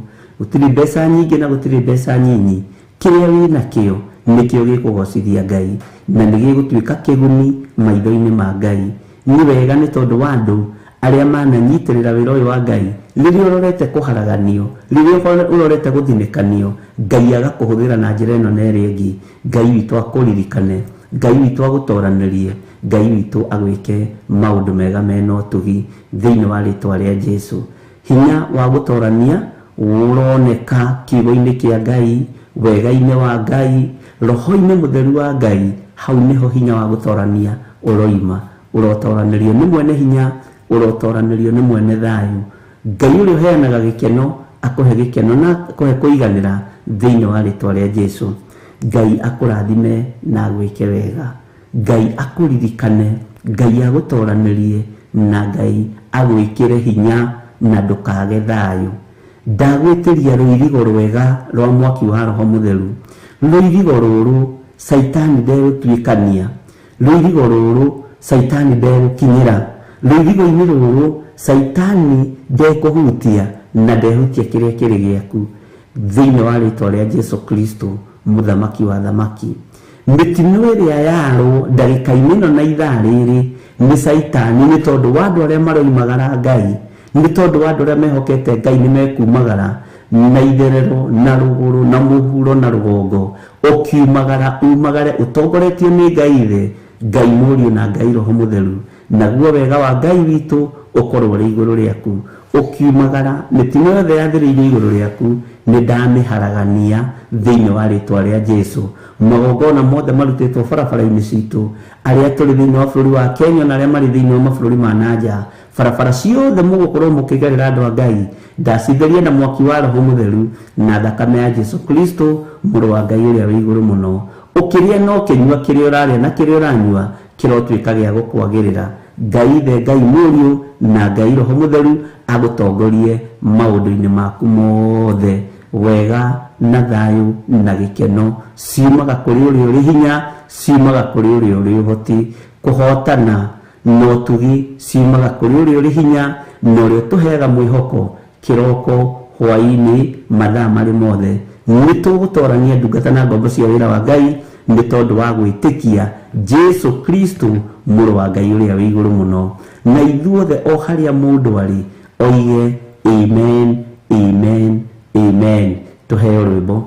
Gũtirĩ mbeca nyingĩ na gũtirĩ mbeca nyinyi, kĩrĩa wĩnakĩo nĩkĩo gĩkũgocithia Ngai na nĩ gĩgũtuĩka kĩguni maitho-inĩ ma Ngai. Nĩ wega nĩ tondũ wa andũ arĩa mananyitĩrĩra wĩra ũyũ wa Ngai, rĩrĩa ũrorete kũharaganio, rĩrĩa ũrorete gũthinĩkanio, Ngai agakũhũthĩra na njĩra ĩno na ĩrĩa ĩngĩ. Ngai witũ akũririkane, Ngai witũ agũtoranĩrie, Ngai witũ agwĩke maũndũ mega mena ũtugi thĩinĩ wa rĩtwa rĩa Jesu. Hinya wa gũtorania ũroneka kiugo-inĩ kĩa Ngai, wega-inĩ wa Ngai, roho-inĩ mũtheru wa Ngai. Hau nĩho hinya wa gũtorania ũroima. Ũrotoranĩrio nĩ mwene hinya, ũrotoranĩrio nĩ mwene thayũ. Ngai ũrĩa ũheanaga gĩkeno akũhe gĩkeno na akũhe kũiganĩra thĩinĩ wa rĩtwa rĩa Jesu. Ngai akũrathime na agwĩke wega. Ngai akũririkane, Ngai agũtoranĩrie na Ngai agwĩkĩre hinya na ndũkage thayũ. Ndagwĩtĩria rũirigo rwega rwa mwaki wa roho mũtheru. Rũirigo rũrũ Saitani ndegũtuĩkania, rũirigo rũrũ Saitani ndegũkinyĩra, rũirigo-inĩ rũrũ Saitani ndekũhutia na ndehutia kĩrĩa kĩrĩ gĩaku thĩinĩ wa rĩtwa rĩa Jesu Kristo mũthamaki wa thamaki. Mĩtino ĩrĩa yarwo ndagĩka-inĩ ĩno na ithaa rĩrĩ nĩ Saitani, nĩ tondũ wa andũ arĩa maroimagara Ngai, nĩ tondũ wa andũ arĩa mehokete Ngai nĩ mekumagara na itherero na rũgũrũ na mũhuro na rũgongo. Ũkiumagara umagare ũtongoretio nĩ Ngai Ithe, Ngai Mũriũ na Ngai Roho Mũtheru, naguo wega wa Ngai witũ ũkorwo ũrĩ igũrũ rĩaku. Ũkiumagara mĩtino yothe yathĩrĩirio igũrũ rĩaku nĩ ndamĩharagania thĩinĩ wa rĩtwa rĩa Jesu. Magongona mothe marutĩtwo barabara-inĩ citũ, arĩa tũrĩ thĩinĩ wa bũrũri wa Kenya na arĩa marĩ thĩinĩ wa mabũrũri ma na nja, barabara ciothe mũgũkorwo mũkĩgerera andũ a Ngai, ndacitheria na mwaki wa Roho Mũtheru na thakame ya Jesu Kristo mũrũ wa Ngai ũrĩa wĩ igũrũ mũno. Ũkĩrĩa na ũkĩnyua kĩrĩa ũrarĩa na kĩrĩa ũranyua kĩrotuĩka gĩa gũkwagĩrĩra. Ngai Ithe, Ngai Mũriũ na Ngai Roho Mũtheru agũtongorie maũndũ-inĩ maku mothe. Wega na thayũ na gĩkeno ciumaga kũrĩ ũrĩa ũrĩ hinya, ciumaga kũrĩ ũrĩa ũrĩ ũhoti. Kũhotana na ũtugi ciumaga kũrĩ ũrĩa ũrĩ hinya na ũrĩa ũtũheaga mwĩhoko kĩroko, hwaĩ-inĩ, mathaa marĩ mothe. Nĩ tũgũtorania ndungata na ngombo cia wĩra wa Ngai nĩ tondũ wa gwĩtĩkia Jesu Kristo mũrũ wa Ngai ũrĩa wĩ igũrũ mũno. Na ithuothe o harĩa mũndũ arĩ oige amen, amen, amen. Tũheo rwĩmbo.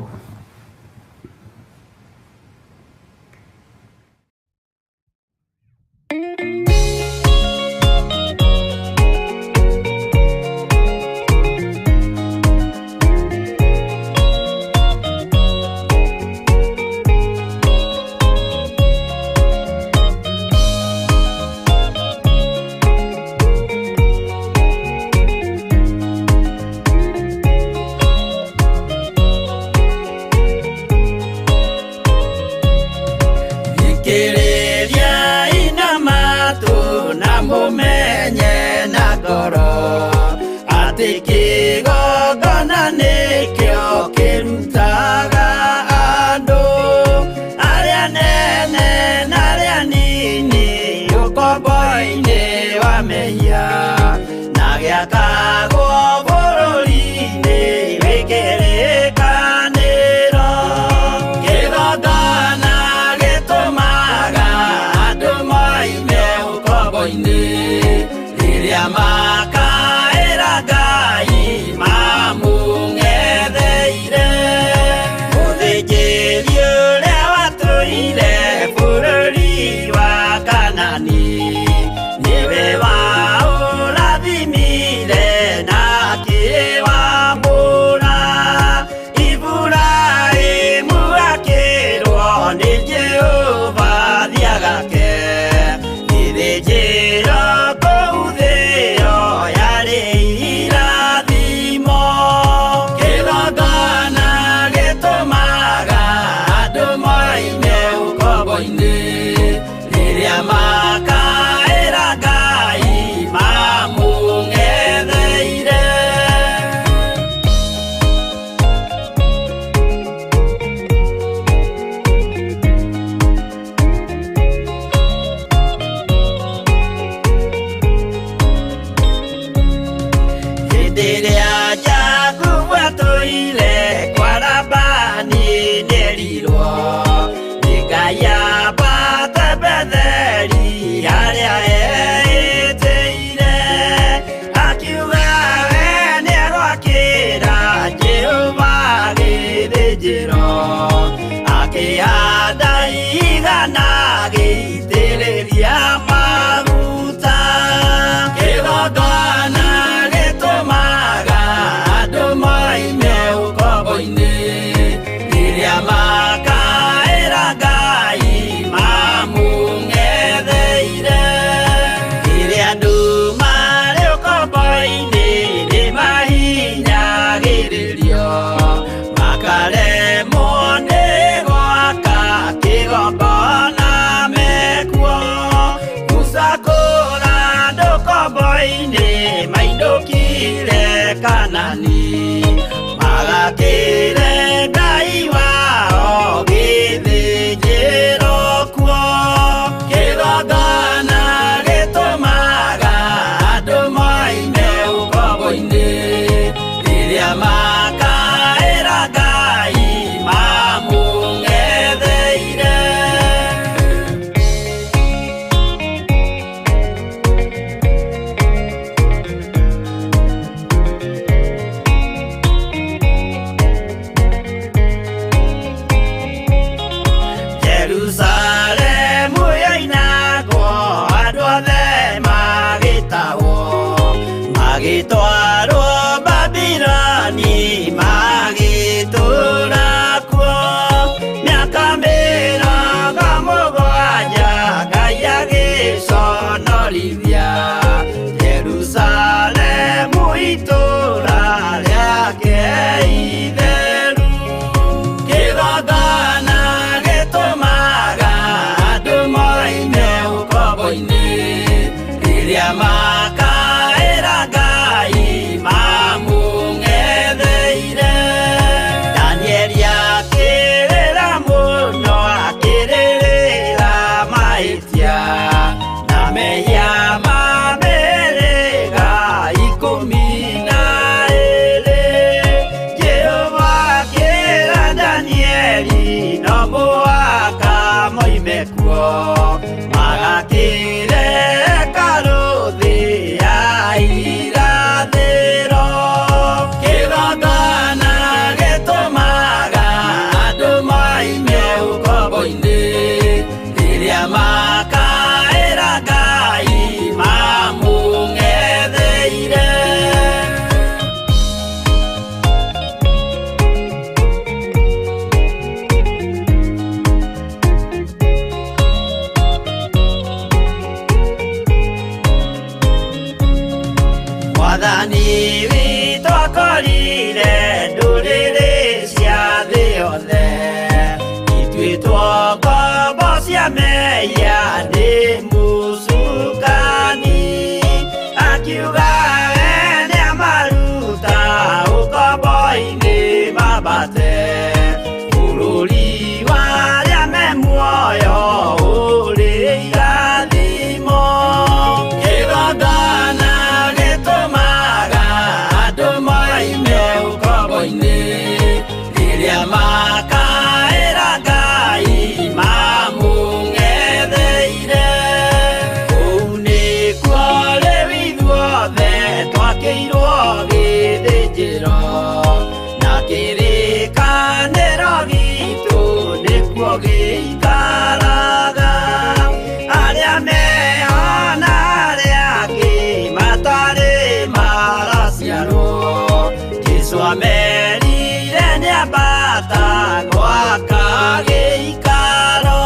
nĩambata gwaka gĩikaro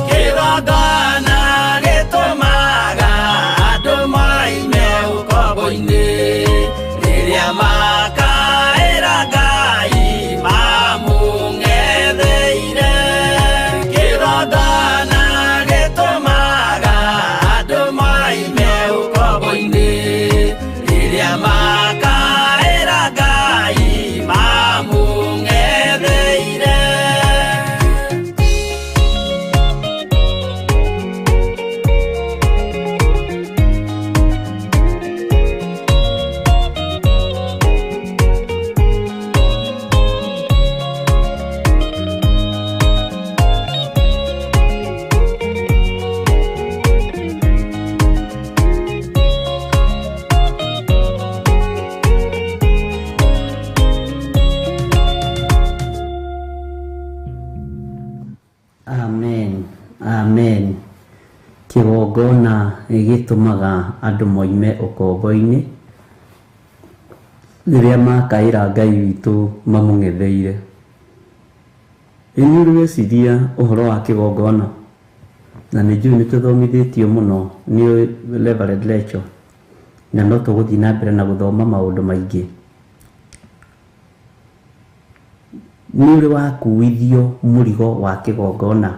kĩgongona gĩtũmaga andũ moime ũkombo-inĩ rĩrĩa makaĩra Ngai mamũng'etheire kĩgongona gĩtũmaga andũ moime ũkombo-inĩ rĩrĩa makaĩra Ngai mamũng'etheire. Amen, amen. Kĩgongona gĩtũmaga andũ moime ũkombo-inĩ rĩrĩa makaĩra Ngai witũ mamũng'etheire. Ĩ nĩ ũrĩ weciria ũhoro wa kĩgongona? Na nĩ njũĩ nĩ tũthomithĩtio mũno nĩ Reverend Rachel, na no tũgũthiĩ na mbere na gũthoma maũndũ maingĩ. Nĩ ũrĩ wakuithio mũrigo wa kĩgongona?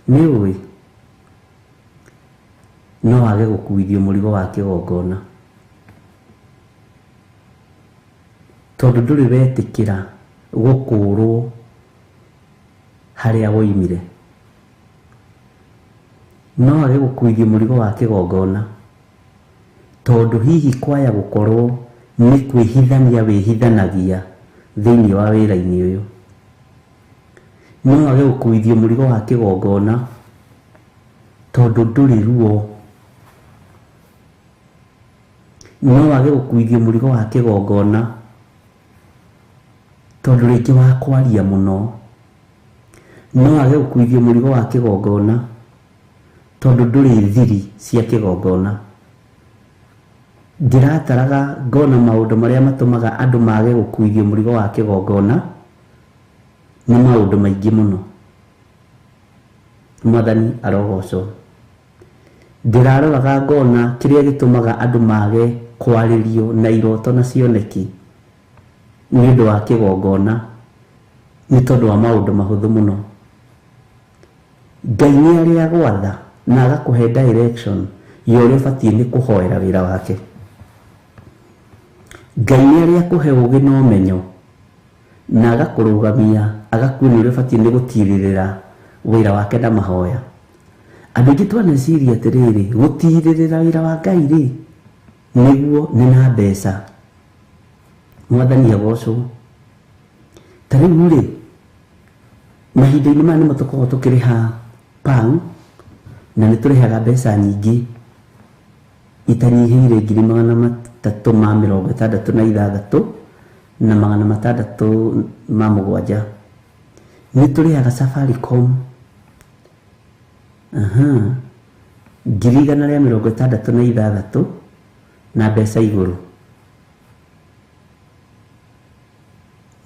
Nĩ ũĩ no wage gũkuithio mũrigo wa kĩgongona tondũ ndũrĩ wetĩkĩra gũkũrwo harĩa woimire. No wage gũkuithio mũrigo wa kĩgongona tondũ hihi kwaya gũkorwo nĩ kwĩhithania wĩhithanagia thĩinĩ wa wĩra-inĩ ũyũ. No wage gũkuithio mũrigo wa kĩgongona tondũ ndũrĩ ruo. No wage gũkuithio mũrigo wa kĩgongona tondũ rĩngĩ wa kwaria mũno. No wage gũkuithio mũrigo wa kĩgongona tondũ ndũrĩ thiri cia kĩgongona. Ndĩrataraga ngona maũndũ marĩa matũmaga andũ mage gũkuithio mũrigo wa kĩgongona nĩ maũndũ maingĩ mũno. Mwathani arogocwo. Ndĩraroraga ngona kĩrĩa gĩtũmaga andũ mage kwarĩrio na iroto na cioneki nĩ ũndũ wa kĩgongona nĩ tondũ wa maũndũ mahũthũ mũno. Ngai nĩ arĩa gwatha na agakũhe direction ya ũrĩa ũbatiĩ nĩ kũhoera wĩra wake. Ngai nĩ arĩa akũhe ũgĩ na ũmenyo na agakũrũgamia agakuonia ũrĩa ũbatiĩ nĩ gũtirĩrĩra wĩra wake na mahoya. Andũ aingĩ twaneciria atĩrĩrĩ, gũtirĩrĩra wĩra wa Ngai rĩ nĩguo nĩ na mbeca. Mwathani agocwo. Ta rĩu rĩ, mahinda-inĩ maya nĩmo tũkoragwo tũkĩrĩha pang na nĩ tũrĩhaga mbeca nyingĩ itanyihĩire 366 na 607. Nĩ tũrĩhaga Safaricom 166 na mbeca igũrũ.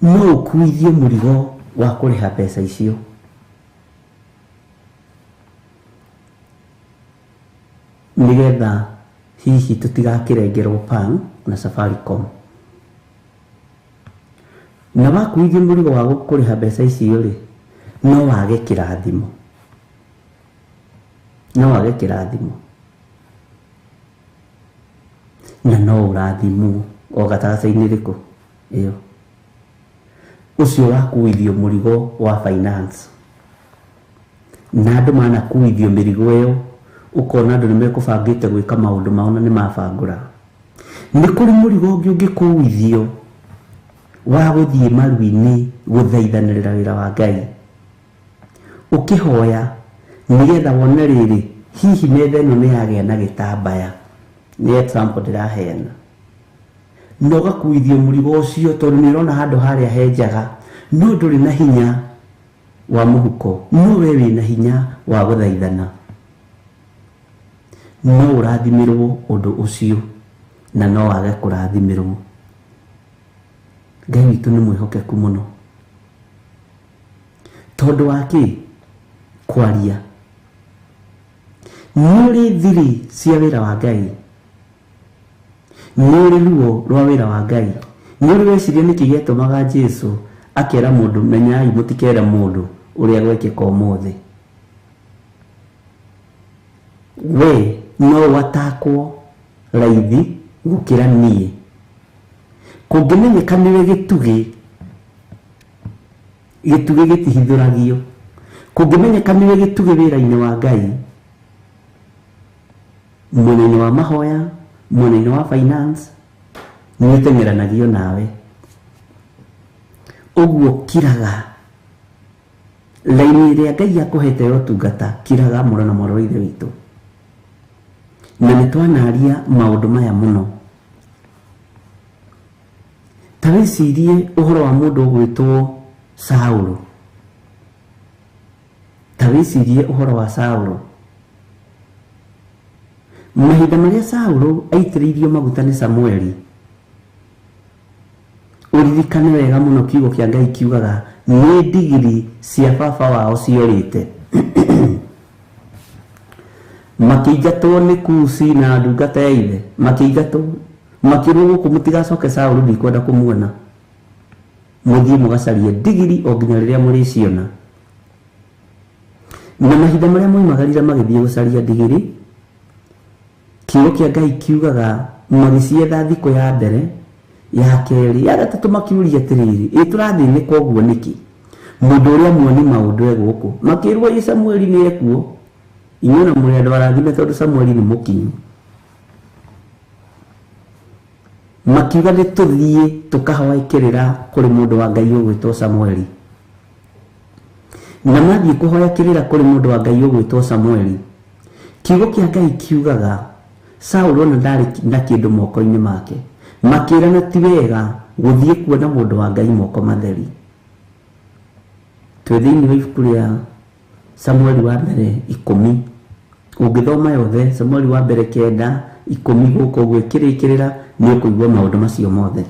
No ũkuithio mũrigo wa kũrĩha mbeca icio. Nĩgetha hihi tũtigakĩrengerwo pang na Safaricom. Na wakuithio mũrigo wa kũrĩha mbeca icio rĩ, no wage kĩrathimo. No wage kĩrathimo. Na no ũrathimwo o gatagatĩ-inĩ rĩkũ ĩyo. Ũcio wakuithio mũrigo wa finance. Na andũ manakuithio mĩrigo ĩyo ũkona andũ nĩ mekũbangĩte gwĩka maũndũ mao na nĩ mabangũra. Nĩ kũrĩ mũrigo ũngĩ ũngĩkuithio wa gũthiĩ maru-inĩ gũthaithanĩrĩra wĩra wa Ngai. Ũkĩhoya nĩgetha wone rĩrĩ hihi metha ĩno nĩ yagĩa na gĩtambaya. Nĩ example ndĩraheana. Na ũgakuithio mũrigo ũcio tondũ nĩ ũrona handũ harĩa he njaga, no ndũrĩ na hinya wa mũhuko, no we wĩna hinya wa gũthaithana. No ũrathimĩrwo ũndũ ũcio na no wage kũrathimĩrwo. Ngai witũ nĩ mwĩhokeku mũno tondũ wa kĩ kwaria nĩ ũrĩ thiri cia wĩra wa Ngai nĩ ũrĩ ruo rwa wĩra wa Ngai nĩ ũrĩ weciria nĩkĩ gĩatũmaga Jesu akera mũndũ menyai mũtikere mũndũ ũrĩa gwekĩka ũmũthĩ we no watakwo raithi gũkĩra niĩ kũngĩmenyeka nĩwe gĩtugĩ gĩtugĩ gĩtihithũragio kũngĩmenyeka nĩwe gĩtugĩ wĩra-inĩ wa Ngai mwena-inĩ wa mahoya mwena-inĩ wa finance nĩ ũteng'eranagio nawe ũguo kiraga laini ĩrĩa Ngai akũhete ya ũtungata kiraga mũrũ na mwarĩ wa ithe witũ na nĩ twanaria maũndũ maya mũno ta wĩcirie ũhoro wa mũndũ ũgwĩtwo Saũlũ ta wĩcirie ũhoro wa Saũlũ mahinda marĩa Saũlũ aitĩrĩirio maguta nĩ Samueli ũririkane wega mũno kiugo kĩa Ngai kiugaga nĩ ndigiri cia baba wao ciorĩte makĩingatwo nĩ Kusi na ndungata ya ithe makĩingatwo makĩrwo gũkũ mũtigacoke Saũlũ ndikwenda kũmuona mũthiĩ mũgacarie ndigiri o nginya rĩrĩa mũrĩciona na mahinda marĩa moimagarire magĩthiĩ gũcaria ndigiri kiugo kĩa Ngai kiugaga magĩcietha thikũ ya mbere ya kerĩ ya gatatũ makiũria atĩrĩrĩ ĩ tũrathĩnĩka ũguo nĩkĩ mũndũ ũrĩa muoni maũndũ e gũkũ makĩrwo ĩ Samueli nĩ ekuo inyuĩ na mũrĩ andũ arathime tondũ Samueli nĩ mũkinyu makiuga nĩ tũthiĩ tũkahoe kĩrĩra kũrĩ mũndũ wa Ngai ũgwĩtwo Samueli na mathiĩ kũhoya kĩrĩra kũrĩ mũndũ wa Ngai ũgwĩtwo Samueli kiugo kĩa Ngai kiugaga Saũlũ ona ndarĩ na kĩndũ moko-inĩ make makĩrana ti wega gũthiĩ kuona mũndũ wa Ngai moko matheri twĩ thĩinĩ wa ibuku rĩa Samueli wa mbere 10 ũngĩthoma yothe Samueli wa mbere 9 10 gũkũ ũguo ĩkĩrĩkĩrĩra nĩ ũkũigua maũndũ macio mothe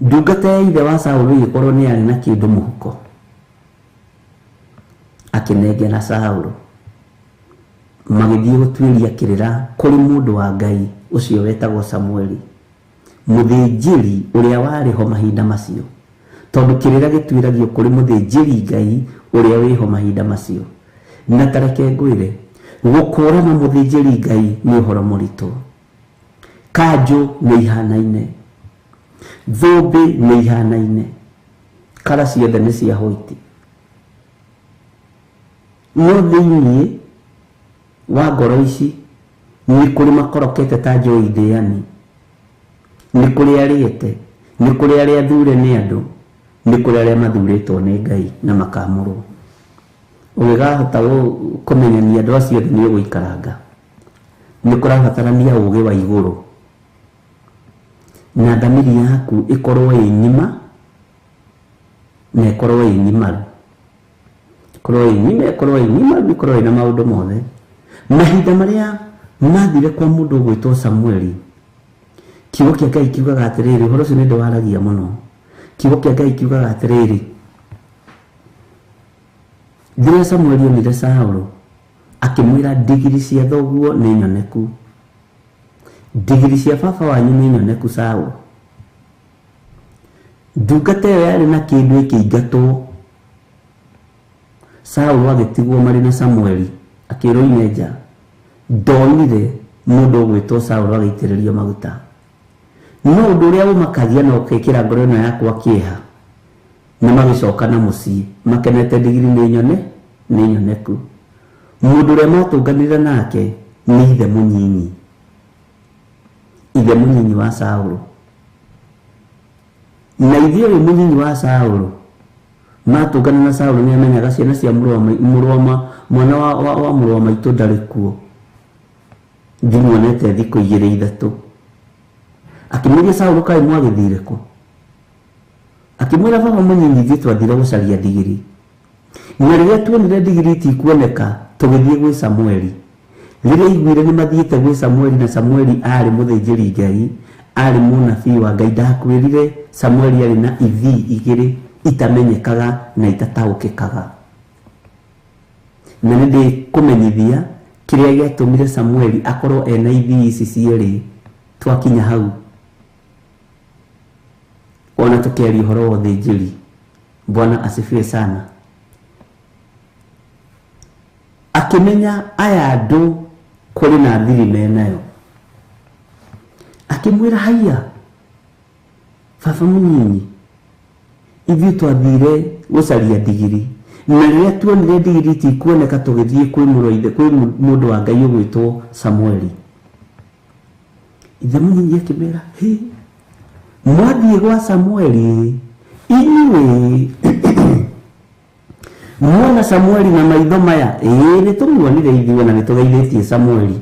ndungata ya ithe wa Saũlũ ĩgĩkorwo nĩ yarĩ na kĩndũ mũhuko akĩnengera Saũlũ magĩthiĩ gũtuĩria kĩrĩra kũrĩ mũndũ wa Ngai ũcio wetagwo Samueli mũthĩnjĩri ũrĩa warĩ ho mahinda macio tondũ kĩrĩra gĩtuĩragio kũrĩ mũthĩnjĩri Ngai ũrĩa wĩho mahinda macio na tareke ngwĩre gũkũrana mũthĩnjĩri Ngai nĩ ũhoro mũritũ kanjũ nĩ ihanaine thũmbĩ nĩ ihanaine kara ciothe nĩ cia hoiti no thĩiniĩ wa ngoro ici nĩ kũrĩ makorokete ta njũi ndĩani nĩ kũrĩ arĩete nĩ kũrĩ arĩa athure nĩ andũ nĩ kũrĩ arĩa mathurĩtwo nĩ Ngai na makamũrwo ũgĩgahota kũmenyania andũ acio othe nĩ ũgũikaranga nĩ kũrabatarania ũũgĩ wa igũrũ na thamiri yaku ĩkorwo ĩ ng'ima na ĩkorwo ĩ ng'imaru ĩkorwo ĩ ng'ima ĩkorwo ĩ ng'imaru ĩkorwo ĩna maũndũ mothe mahinda marĩa mathire kwa mũndũ ũgwĩtwo Samueli kiugo kĩa Ngai kiugaga atĩrĩrĩ ũhoro ũcio nĩ ndĩwaragia mũno kiugo kĩa Ngai kiugaga atĩrĩrĩ rĩrĩa Samueli onire Saũlũ akĩmwĩra ndigiri cia thoguo nĩ nyoneku ndigiri cia baba wanyu nĩ nyoneku Saũlũ ndungata ĩyo yarĩ na kĩndũ ĩkĩingatwo Saũlũ agĩtigwo marĩ na Samueli akĩrwo ime nja ndonire mũndũ ũgwĩtwo Saũlũ agĩitĩrĩrio maguta no ũndũ ũrĩa ũmakagia na ũkekĩra ngoro ĩno yakwa kĩeha nĩ magĩcoka na mũciĩ makenete ndigiri nĩ nyone nĩ nyoneku mũndũ ũrĩa matũnganĩra nake nĩ ithe mũnyinyi wa Saũlũ na ithe ũyũ mũnyinyi wa Saũlũ matũngana na Saũlũ nĩ amenyaga ciana cia mwana wa mũrũ wa maitũ ndarĩ kuo ndimuonete thikũ igĩrĩ ithatũ akĩmũria Saũlũ kaĩ mwagĩthire kũ akĩmwĩra baba mũnyinyi ithuĩ twathire gũcaria ndigiri na rĩrĩa tuonire ndigiri itikuoneka tũgĩthiĩ gwĩ Samueli rĩrĩa aiguire nĩ mathiĩte gwĩ Samueli na Samueli aarĩ mũthĩnjĩri Ngai Arĩ mũnabii wa Ngai. Ndakwĩrire Samueli arĩ na ithii igĩrĩ itamenyekaga na itataũkĩkaga. Na nĩ ndĩkũmenyithia kĩrĩa gĩatũmire Samueli akorwo ena ithii ici cierĩ twakinya hau. Ona tũkĩaria ũhoro wa ũthĩnjĩri. Bwana asifiwe sana. Akĩmenya aya andũ kũrĩ na thiri menayo. Akĩmwĩra haiya baba mũnyinyi, ithuĩ twathire gũcaria ndigiri na rĩrĩa tuonire ndigiri itikuoneka tũgĩthiĩ kwĩ mũrũ kwĩ mũndũ wa Ngai ũgwĩtwo Samueli. Ithe mũnyinyi akĩmwĩra hĩ, mwathiĩ gwa Samueli inyuĩ muona Samueli na maitho maya? Ĩĩ nĩtũmuonire ithuĩ na nĩtũgeithĩtie Samueli,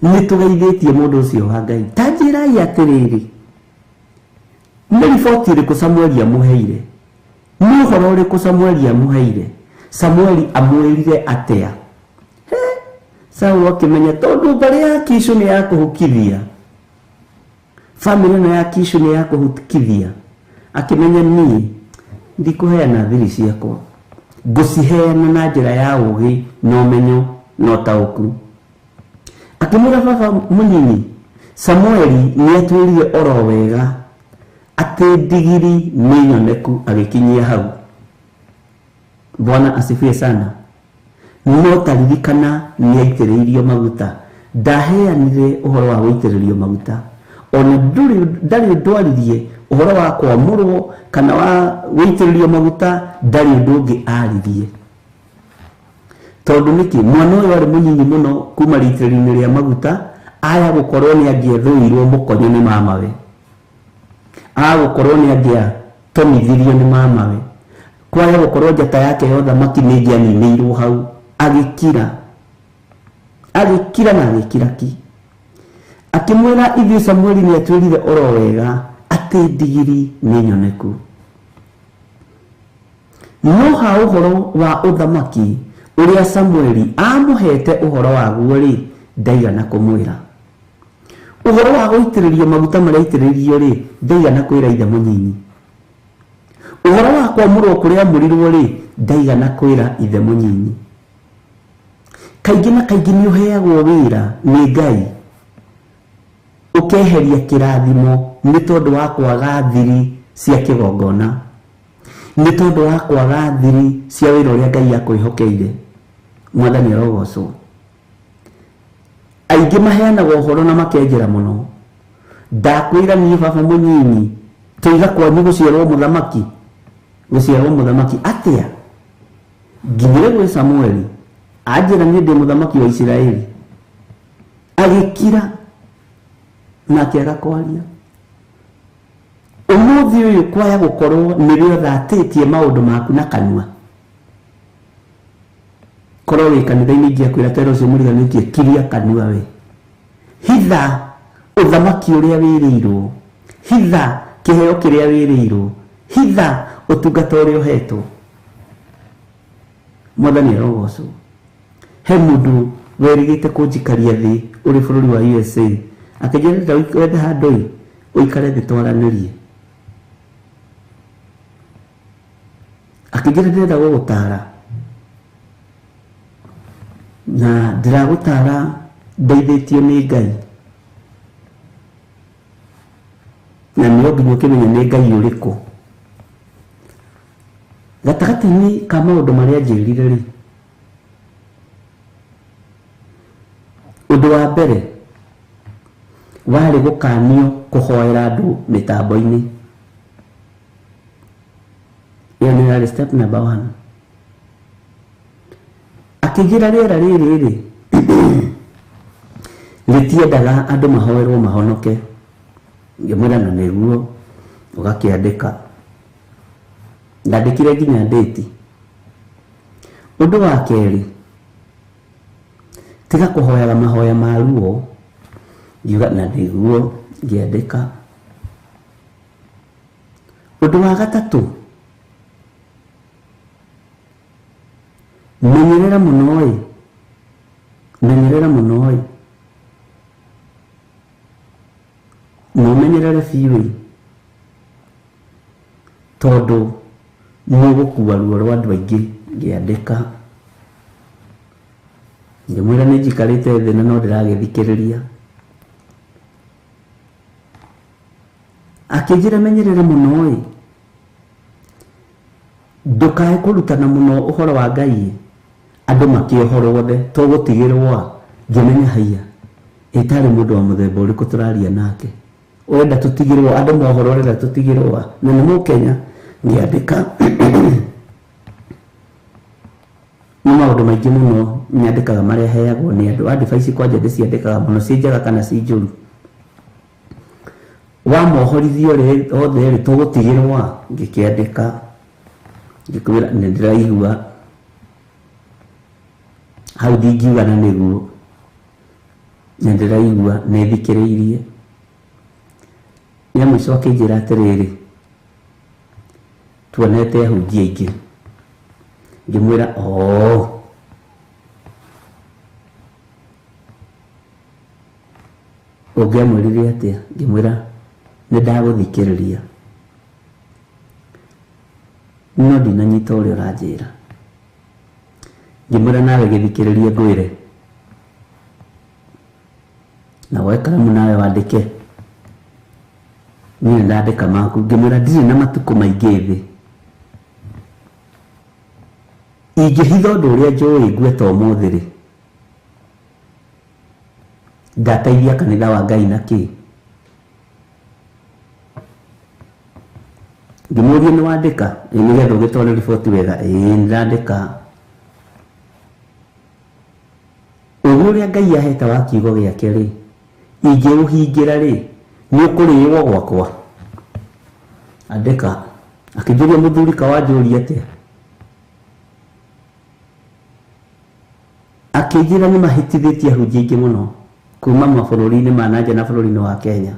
nĩtũgeithĩtie mũndũ ũcio wa Ngai. Ta njĩrai atĩrĩrĩ, nĩ riboti ĩrĩkũ Samueli amũheire? Nĩ ũhoro ũrĩkũ Samueli amũheire? Samueli amwĩrire atĩa? He, Saulu akĩmenya tondũ mbarĩ ya Kishu nĩ ya kũhukithia, bamĩrĩ ĩno ya Kishu nĩ ya kũhukithia. Akĩmenya niĩ ndikũheana thiri ciakwa, ngũciheana na njĩra ya ũgĩ na ũmenyo na ũtaũku. Akĩmwĩra baba mũnyinyi, Samueli nĩ atwĩrire oro wega atĩ ndigiri nĩ nyoneku. Agĩkinyia hau. Bwana asifiwe sana. No taririkana nĩ aitĩrĩirio maguta. Ndaheanire ũhoro wa gũitĩrĩrio maguta, ona ndarĩ ũndũ aririe ũhoro wa kwamũrwo kana wa gũitĩrĩrio maguta, ndarĩ ũndũ ũngĩ aririe. Tondũ nĩkĩ? Mwana ũyũ arĩ mũnyinyi mũno kuma rĩitĩrĩrio-inĩ rĩa maguta, aya gũkorwo nĩ angĩethũirwo mũkonyo nĩ mamawe, agũkorwo nĩ angĩatomithirio nĩ mamawe, kwaya gũkorwo njata yake ya ũthamaki nĩ ĩngĩaninĩirwo hau. Agĩkira, agĩkira na agĩkira ki. Akĩmwĩra ithuĩ Samueli nĩ atwĩrire oro wega atĩ ndigiri nĩ nyoneku. No ha ũhoro wa ũthamaki ũrĩa Samueli amũhete ũhoro waguo rĩ, ndaigana kũmwĩra. Ũhoro wa gũitĩrĩrio maguta marĩa aitĩrĩirio rĩ, ndaigana kwĩra ithe mũnyinyi. Ũhoro wa kwamũrwo kũrĩa amũrirwo rĩ, ndaigana kwĩra ithe mũnyinyi. Kaingĩ na kaingĩ nĩ ũheagwo wĩra nĩ Ngai ũkeheria kĩrathimo nĩ tondũ wa kwaga thiri cia kĩgongona, nĩ tondũ wa kwaga thiri cia wĩra ũrĩa Ngai akwĩhokeire. Mwathani arogocwo. Aingĩ maheanaga ũhoro na makenjera mũno. Ndakwĩra niĩ baba mũnyinyi, tũiga kwanyu gũciarwo mũthamaki, gũciarwo mũthamaki atĩa? Nginyire gwĩ Samueli anjĩra niĩ ndĩ mũthamaki wa Isiraeli. Agĩkira na akĩaga kwaria. Ũmũthĩ ũyũ kwaya gũkorwo nĩrĩo ũthatĩtie maũndũ maku na kanua, korwo wĩ kanitha-inĩ ingĩakwĩra tera ũcio mũriganĩtie, kiria kanua we, hitha ũthamaki ũrĩa wĩrĩirwo, hitha kĩheo kĩrĩa wĩrĩirwo, hitha ũtungata ũrĩa ũhetwo. Mwathani arogocwo. He mũndũ werĩgĩte kũnjikaria thĩ ũrĩ bũrũri wa USA, akĩnjĩra wethe handũ ĩ ũikare thĩ twaranĩrie. Akĩnjĩra ndĩrenda gũgũtara na ndĩragũtara ndeithĩtio nĩ Ngai, na nĩ nginya ũkĩmenye nĩ Ngai ũrĩkũ. Gatagatĩ-inĩ ka maũndũ marĩa anjĩrire rĩ, ũndũ wa mbere warĩ gũkanio kũhoera andũ mĩtambo-inĩ. Ĩyo nĩyo yarĩ step number 1. Akĩnjĩra rĩera rĩrĩ rĩ rĩtiendaga andũ mahoerwo mahonoke. Ngĩmwĩra na nĩguo, ũgakĩandĩka. Ndandĩkire nginya ndĩti. Ũndũ wa kerĩ, tiga kũhoyaga mahoya ma ruo. Ngiuga na nĩguo, ngĩandĩka. Ũndũ wa gatatũ, menyerera mũno ĩ, menyerera mũno ĩ, Na ũmenyerere biũ tondũ nĩũgũkua ruo rwa andũ aingĩ. Ngĩandĩka ngĩmwĩra nĩ njikarĩte thĩ na no ndĩragĩthikĩrĩria. Akĩnjĩra menyerere mũno ĩ, ndũkae kũrutana mũno ũhoro wa Ngai andũ makĩohorwo othe tũgũtigĩrwo a. Ngĩmenya haiya ĩtarĩ mũndũ wa mũthemba ũrĩkũ tũraria nake, ũrenda tũtigĩrwo andũ mohoro, ũrenda tũtigĩrwo a, na nĩ mũkenya. Ngĩandĩka nĩ maũndũ maingĩ mũno nyandĩkaga marĩa heagwo nĩ andũ. Advice kwanja ndĩciandĩkaga mũno, ci njega kana ci njũru. Wamohorithio othe rĩ tũgũtigĩrwo a. Ngĩkĩandĩka ngĩkwĩra nĩ ndĩraigua hau ndingiuga na nĩguo, nĩ ndĩraigua nĩ thikĩrĩirie. Nĩ mũico akĩnjĩra atĩrĩrĩ, tuonete ahunjia aingĩ. Ngĩmwĩra oo, ũngĩamwĩrire atĩa? Ngĩmwĩra nĩ ndagũthikĩrĩria no ndinanyita ũrĩa ũranjĩra. Ngĩmwĩra nawe gĩthikĩrĩrie ngwĩre, na woe karamu nawe wandĩke. Niĩ nĩndandĩka maku. Ngĩmwĩra ndirĩ na matukũ maingĩ thĩ, ingĩhitha ũndũ ũrĩa njũĩ ngue ta ũmũthĩ rĩ, ngateithia kanitha wa Ngai na kĩ? Ngĩmũria nĩ wandĩka? Ĩ, nĩgetha ũgĩtware riboti wega. Ĩĩ nĩndandĩka. Ũgĩ ũrĩa Ngai ahete wa kiugo gĩake rĩ, ingĩũhingĩra rĩ, nĩ ũkũrĩĩo gwakwa? Andĩka. Akĩnjũria mũthuri ka wanjũria atĩa? Akĩnjĩra nĩ mahĩtithĩtie ahunjia aingĩ mũno kuma mabũrũri-inĩ ma na nja na bũrũri-inĩ wa Kenya.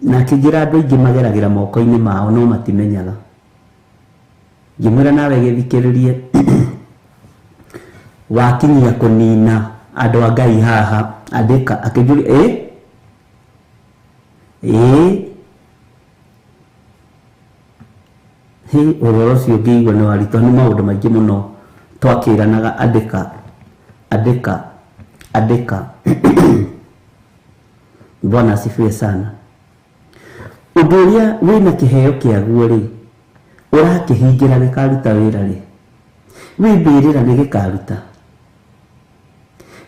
Na akĩnjĩra andũ aingĩ mageragĩra moko-inĩ mao no matimenyaga. Ngĩmwĩra nawe gĩthikĩrĩrie, wakinyia kũnina andũ a Ngai haha. Andĩka. Akĩnjũria ĩ ĩ hĩ, ũhoro ũcio ngĩigua nĩ waritũ, nĩ maũndũ maingĩ mũno twakĩranaga. Andĩka, andĩka, andĩka. Bwana asifiwe sana. Ũndũ ũrĩa wĩna kĩheo kĩaguo rĩ, ũrakĩhingĩra gĩkaruta wĩra rĩ, wĩ mbĩrĩra nĩ gĩkaruta.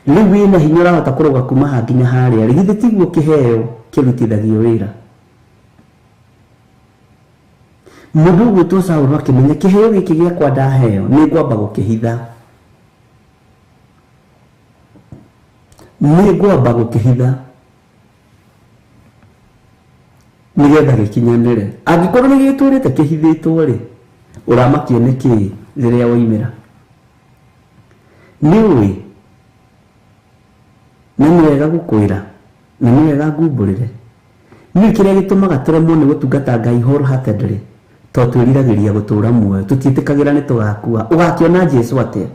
Rĩu wĩna hinya ũrahota kũrũga kuma haha nginya harĩa rĩ, githĩ tiguo kĩheo kĩrutithagio wĩra? Mũndũ ũgwĩtwo Saũlũ akĩmenya kĩheo gĩkĩ gĩakwa ndaheo nĩ ngwamba gũkĩhitha, nĩ ngwamba gũkĩhitha nĩgetha gĩkinyanĩre. Angĩkorwo nĩ gĩtũrĩte kĩhithĩtwo rĩ, ũramakio nĩ kĩĩ rĩrĩa woimĩra? Nĩ ũĩ na nĩ wega gũkwĩra na nĩ wega ngumbũrĩre, nĩ kĩrĩa gĩtũmaga tũremwo nĩ gũtungata Ngai wholeheartedly, tondũ twĩriragĩria gũtũũra muoyo, tũtiĩtĩkagĩra nĩ tũgakua. Ũgakĩona Jesũ atĩa?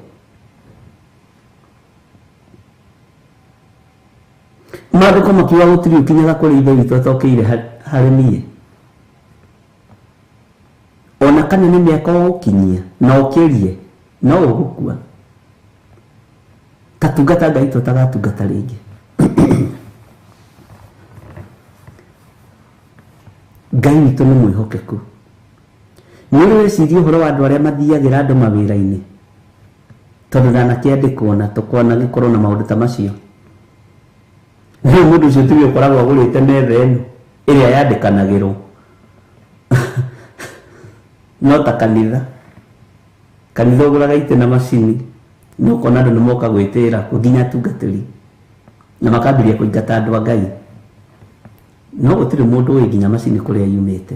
Maandĩko makiuga gũtirĩ ũkinyaga kũrĩ Ithe witũ atokĩire harĩ niĩ. Ona kana nĩ mĩaka ũgũkinyia na ũkĩrie no ũgũkua. Ta tungata Ngai tũtagatungata rĩngĩ. Ngai witũ nĩ mwĩhokeku. Nĩ ũrĩ weciria ũhoro wa andũ arĩa mathiagĩra andũ mawĩra-inĩ, tondũ ndanakĩandĩkwo na tũkona gĩkorwo na maũndũ ta macio. Rĩu mũndũ ũcio tiwe ũkoragwo agũrĩte metha ĩno ĩrĩa yandĩkanagĩrwo no ta kanitha. Kanitha ũgũraga itĩ na macini, no ũkona andũ nĩ moka gwĩtĩĩra kuo nginya atungatĩri, na makambĩrĩria kũingata andũ a Ngai. No gũtirĩ mũndũ ũĩ nginya macini kũrĩa yumĩte.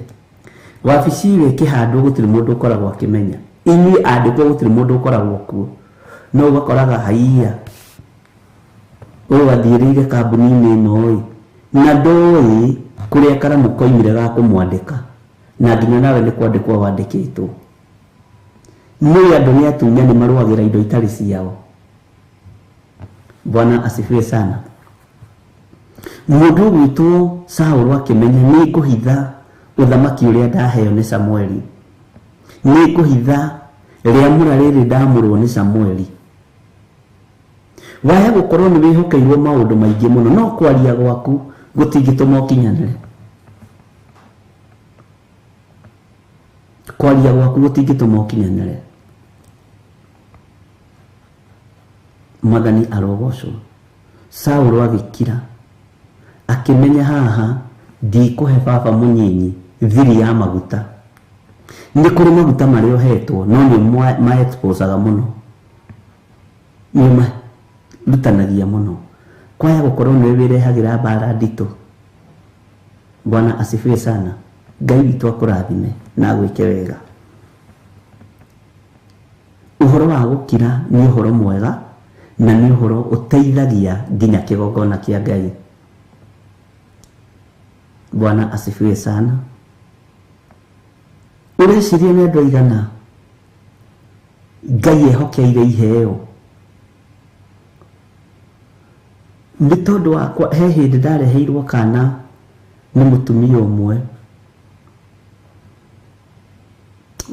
Wabici ĩyo ĩkĩhandwo gũtirĩ mũndũ ũkoragwo akĩmenya. Inyuĩ andĩkwo gũtirĩ mũndũ ũkoragwo kuo. No ũgakoraga haiya, ũyũ athiĩrĩire kambuni-inĩ ĩno ĩ, na ndoĩ kũrĩa karamu koimire ga kũmwandĩka, na nginya nawe nĩ kwandĩkwo wandĩkĩtwo. Nĩ andũ nĩ atunyani marũagĩra indo itarĩ ciao. Bwana asifiwe sana. Mũndũ ũgwĩtwo Saũlũ akĩmenya nĩ ngũhitha ũthamaki ũrĩa ndaheo nĩ Samueli, nĩ ngũhitha rĩamũra rĩrĩ ndamũrwo nĩ Samueli. Waya gũkorwo nĩ wĩhokeirwo maũndũ maingĩ mũno, no kwaria gwaku gũtingĩtũma ũkinyanĩre. Kwaria gwaku gũtingĩtũma ũkinyanĩre. Mwathani arogocwo. Saũlũ agĩkira, akĩmenya haha ndikũhe baba mũnyinyi thiri ya maguta. Nĩ kũrĩ maguta marĩa ũhetwo no nĩ ma-exposaga mũno, nĩ marutanagia mũno. Kwaya gũkorwo nĩwe wĩrehagĩra mbara nditũ. Bwana asifiwe sana. Ngai witũ akũrathime na agwĩke wega. Ũhoro wa gũkira nĩ ũhoro mwega na nĩ ũhoro ũteithagia nginya kĩgongona kĩa Ngai. Bwana asifiwe sana. Ũreciria nĩ andũ aigana Ngai ehokeire iheo? Nĩ tondũ wakwa he hĩndĩ ndareheirwo kana nĩ mũtumia ũmwe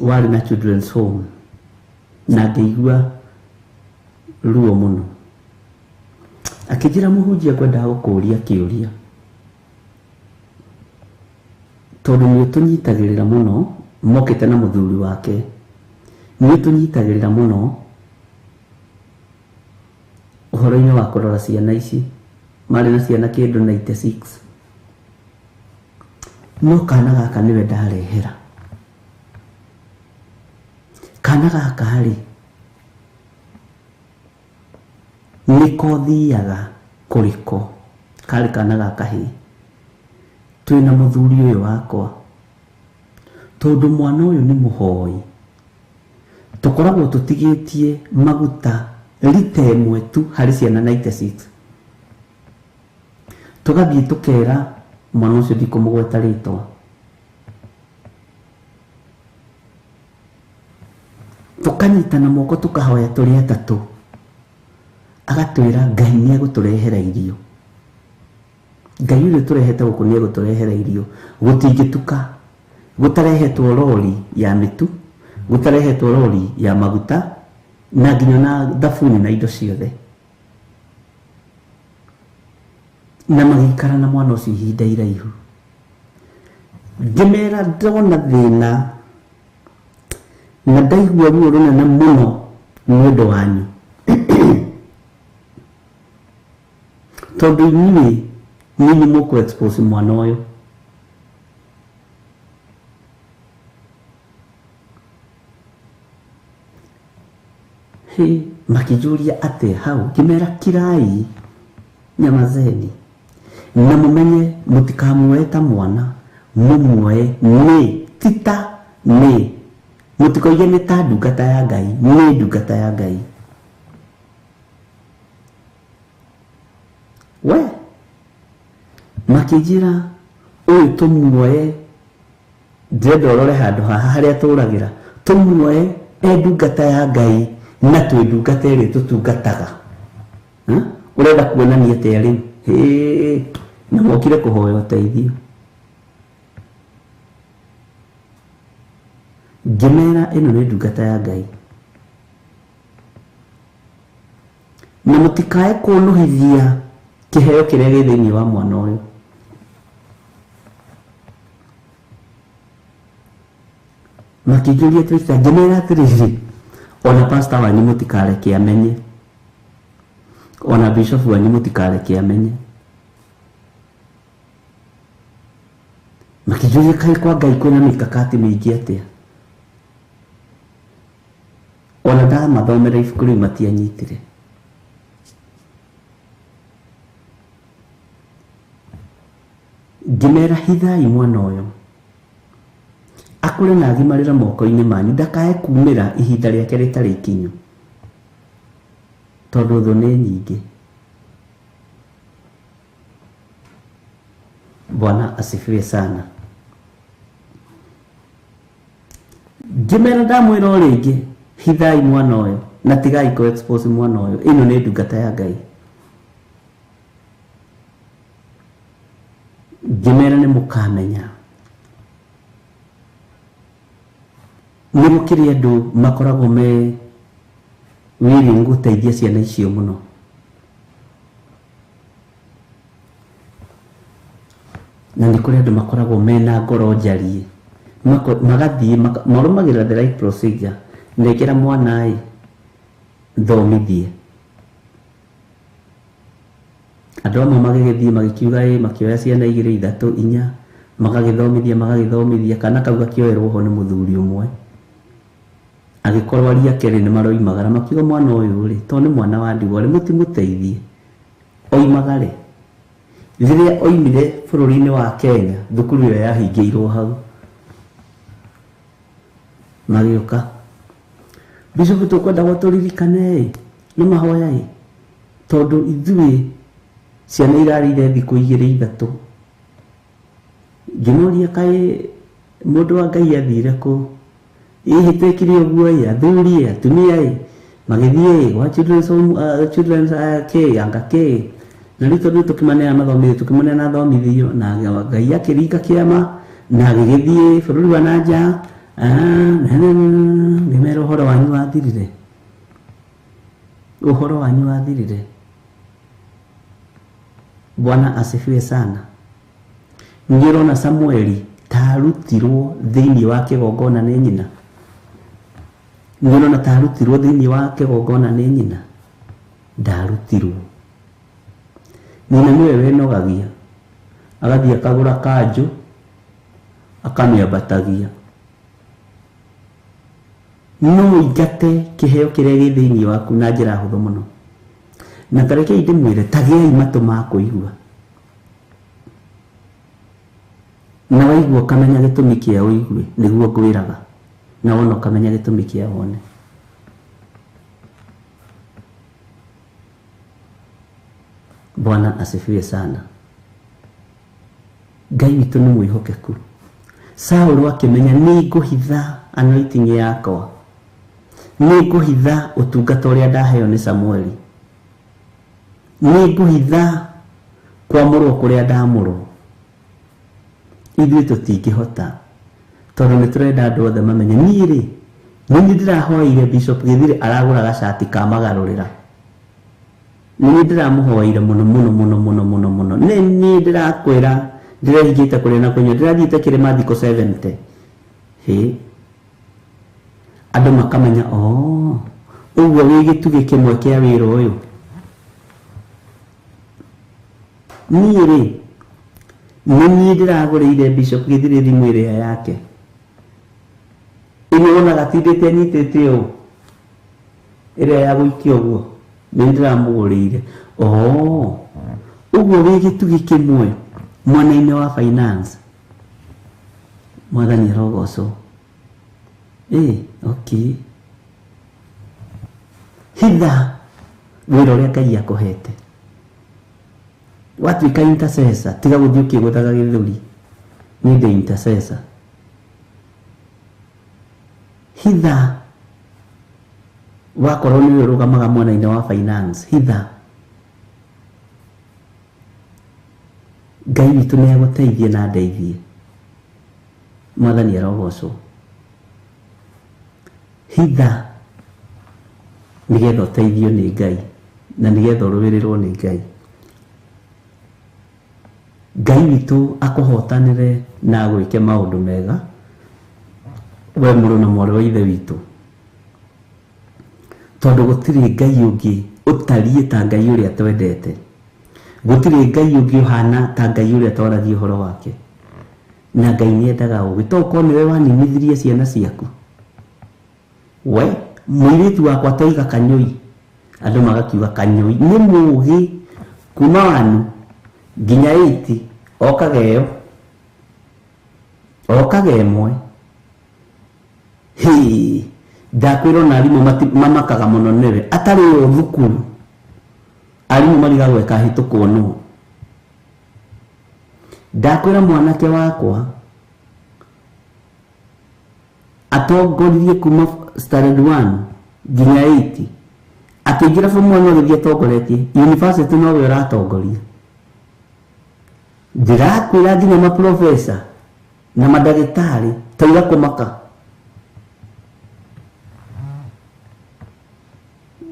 warĩ na children's home, na ngĩigua ruo mũno. Akĩnjĩra, mũhunjia, ngwendaga gũkũũria kĩũria tondũ nĩ ũtũnyitagĩrĩra mũno. Mokĩte na mũthuri wake, nĩ ũtũnyitagĩrĩra mũno ũhoro-inĩ wa kũrora ciana ici. Marĩ na ciana kĩndũ 96, no kana gaka nĩwe ndarehera. Kana gaka rĩ, nĩko thiaga kũrĩ ko, karĩ kana ga kahĩĩ. Twĩna mũthuri ũyũ wakwa, tondũ mwana ũyũ nĩ mũhoi, tũkoragwo tũtigĩtie maguta rita ĩmwe tu harĩ ciana 96. Tũgathiĩ tũkera mwana ũcio, ndikũmũgweta rĩtwa, tũkanyitana moko tũkahoya tũrĩ atatũ. Agatwĩra Ngai nĩ egũtũrehera irio, Ngai ũrĩa tũrehete gũkũ nĩ egũtũrehera irio. Gũtingĩtuka gũtarehetwo rori ya mĩtu, gũtarehetwo rori ya maguta, na nginya na thabuni na indo ciothe. Na magĩikara na mwana ũcio ihinda iraihu. Ngĩmera ndona thĩna na ndaigua ruo rũnene mũno nĩ ũndũ wanyu, tondũ inyuĩ nĩ mũkũ expose mwana ũyũ. Hĩ, makĩnjũria atĩ hau. Ngĩmera kirai, nyamazeni, na mũmenye mũtikamuoe ta mwana, mũmuoe nĩ tita nĩ mũtikoige nĩ ta ndungata ya Ngai, nĩ ndungata ya Ngai. We makĩnjĩra ũyũ tũmuoe, ndĩrenda ũrore handũ haha harĩa tũragĩra, tũmuoe e ndungata ya Ngai na twĩ ndungata ĩrĩa tũtungataga. Ũrenda kuonania atĩa rĩu? Hĩ, na mokire kũhoya ũteithio. Ngĩmera ĩno nĩ ndungata ya Ngai, na mũtikae kũnũhithia kĩheo kĩrĩa gĩ thĩinĩ wa mwana ũyũ. Makĩnjũria twĩka, ngĩmera atĩrĩrĩ, ona pastor wanyu mũtikareke amenye, ona bishop wanyu mũtikareke amenye. Makĩnjũria kaĩ kwa Ngai kwĩna mĩkakati mĩingĩ atĩa? Ona ndamathomera ibuku rĩu matianyitire. Ngĩmera hithai mwana ũyũ akũre na agimarĩre moko-inĩ manyu, ndakae kumĩra ihinda rĩake rĩtarĩ ikinyu, tondũ thũ nĩ nyingĩ. Bwana asifiwe sana. Ngĩmera ndamwĩra o rĩngĩ, hithai mwana ũyũ na tigai kũ expose mwana ũyũ, ĩno nĩ ndungata ya Ngai. Ngĩmera nĩ mũkamenya nĩ gũkĩrĩ andũ makoragwo me willing gũteithia ciana icio mũno. Na nĩ kũrĩ andũ makoragwo mena ngoro njariĩ, magathiĩ marũmagĩrĩra the right procedure, nengera mwana ĩ thomithie. Andũ amwe magĩgĩthiĩ magĩkiuga ĩ, makĩoya ciana 2 3 4, magagĩthomithia kana kau gakĩoerwo ho nĩ mũthuri ũmwe. Agĩkorwo aria kerĩ nĩ maroimagara, makiuga mwana ũyũ rĩ, to nĩ mwana wa ndigwa rĩ, mũtimũteithie oimagare. Rĩrĩa oimire bũrũri-inĩ wa Kenya, thukuru ĩyo yahingĩirwo hau. Magĩũka, Bishop tũkwenda tũririkane ĩ, nĩ mahoya ĩ, tondũ ithuĩ ciana irarĩire thikũ 2 3. Ngĩmũria kaĩ mũndũ wa Ngai athire kũ? Hihi twĩkire ũguo ĩ, athuri ĩ, atumia ĩ, magĩthiĩ ĩ, gwa children's home, children's kĩ, anga kĩ. Na rĩu tondũ tũkĩmaneana mathomithio, tũkĩmaneana athomithio, na Ngai akĩringa kĩama, na agĩgĩthiĩ bũrũri wa na nja, ngĩmera ũhoro wanyu wathirire. Ũhoro wanyu wathirire. Bwana asifiwe sana. Nĩ ũrona Samueli tarutirwo thĩinĩ wa kĩgongona nĩ nyina. Nĩ ũrona tarutirwo thĩinĩ wa kĩgongona nĩ nyina. Ndarutirwo. Nyina nĩwe wenogagia, agathiĩ akagũra kanjũ, akamĩambatagia. No ũingate kĩheo kĩrĩa gĩ thĩinĩ waku na njĩra hũthũ mũno. Na ta rekei ndĩmwĩre, ta gĩai matũ ma kũigua. Na waigua ũkamenya gĩtũmi kĩa ũigue, nĩguo ngwĩraga. Na wona ũkamenya gĩtũmi kĩa wone. Bwana asifiwe sana. Ngai witũ nĩ mwĩhokeku. Saũlũ akĩmenya nĩ ngũhitha anointing yakwa, nĩ ngũhitha ũtungata ũrĩa ndaheo nĩ Samueli, nĩ ngũhitha kwamũrwo kũrĩa ndamũrwo. Ithuĩ tũtingĩhota, tondũ nĩ tũrenda andũ othe mamenye. Niĩ rĩ, nĩ niĩ ndĩrahoeire Bishop Gĩthire aragũra gacati ka magarũrĩra. Nĩ niĩ ndĩramũhoeire mũno mũno mũno mũno mũno mũno. Nĩ niĩ ndĩrakwĩra ndĩrehingĩte kũrĩa na kũnyua, ndĩrathiĩte kĩrĩma thikũ 70. Hĩ, andũ makamenya, oh, ũguo wĩ gĩtugĩ kĩmwe kĩa wĩra ũyũ. Niĩ rĩ, nĩ niĩ ndĩragũrĩire Bishop Gĩthire thimũ ĩrĩa yake. Ĩno wonaga atindĩte anyitĩte ũũ, ĩrĩa ya gũikia ũguo, nĩ ndĩramũgũrĩire. Oh, ũguo wĩ gĩtugĩ kĩmwe mwena-inĩ wa finance. Mwathani arogocwo. Okay. Hitha wĩra ũrĩa Ngai akũhete. Watuĩka intercessor, tiga gũthiĩ ũkĩgũthaga gĩthũri. Niĩ ndĩ intercessor. Hitha wakorwo nĩwe ũrũgamaga mwena-inĩ wa finance, hitha. Ngai witũ nĩ agũteithie na andeithie. Mwathani arogocwo. Hitha nĩgetha ũteithio nĩ Ngai na nĩgetha ũrũĩrĩrwo nĩ Ngai. Ngai witũ akũhotanĩre na agwĩke maũndũ mega, we mũrũ na mwarĩ wa ithe witũ, tondũ gũtirĩ Ngai ũngĩ ũtariĩ ta Ngai ũrĩa twendete, gũtirĩ Ngai ũngĩ ũhana ta Ngai ũrĩa twaragia ũhoro wake. Na Ngai nĩ endaga ũgĩ, to ũkorwo nĩwe waninithirie ciana ciaku. We mũirĩtu wakwa toiga kanyũi, andũ magakiuga kanyũi nĩ mũgĩ kuma 1 nginya 8, okaga ĩyo, okaga ĩmwe. Hĩ, ndakwĩrwo na arimũ mamakaga mũno nĩwe, atarĩ o thukuru arimũ marigagwo ĩkahĩtũkwo nũ. Ndakwĩra mwanake wakwa atongoririe kuma standard 1 nginya 8, akĩingĩra form 1 agĩthiĩ atongoretie university, nowe ũratongoria. Ndĩrakwĩra nginya maprofesa na mandagĩtarĩ taiga kũmaka.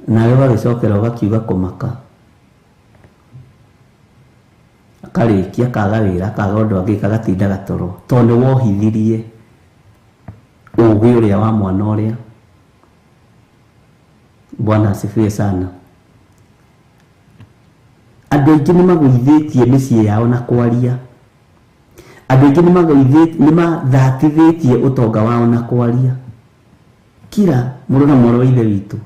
Nawe ũgagĩcokera ũgakiuga kũmaka. Akarĩkia akaga wĩra akaga ũndũ angĩka agatinda gatoro tondũ nĩ wohithirie ũgĩ ũrĩa wa mwana ũrĩa. Bwana asifiwe sana. Andũ aingĩ nĩ magũithĩtie mĩciĩ yao na kwaria. Andũ aingĩ nĩ mathatithĩtie ũtonga wao na kwaria. Kira mũrũ na mwarĩ wa ithe witũ.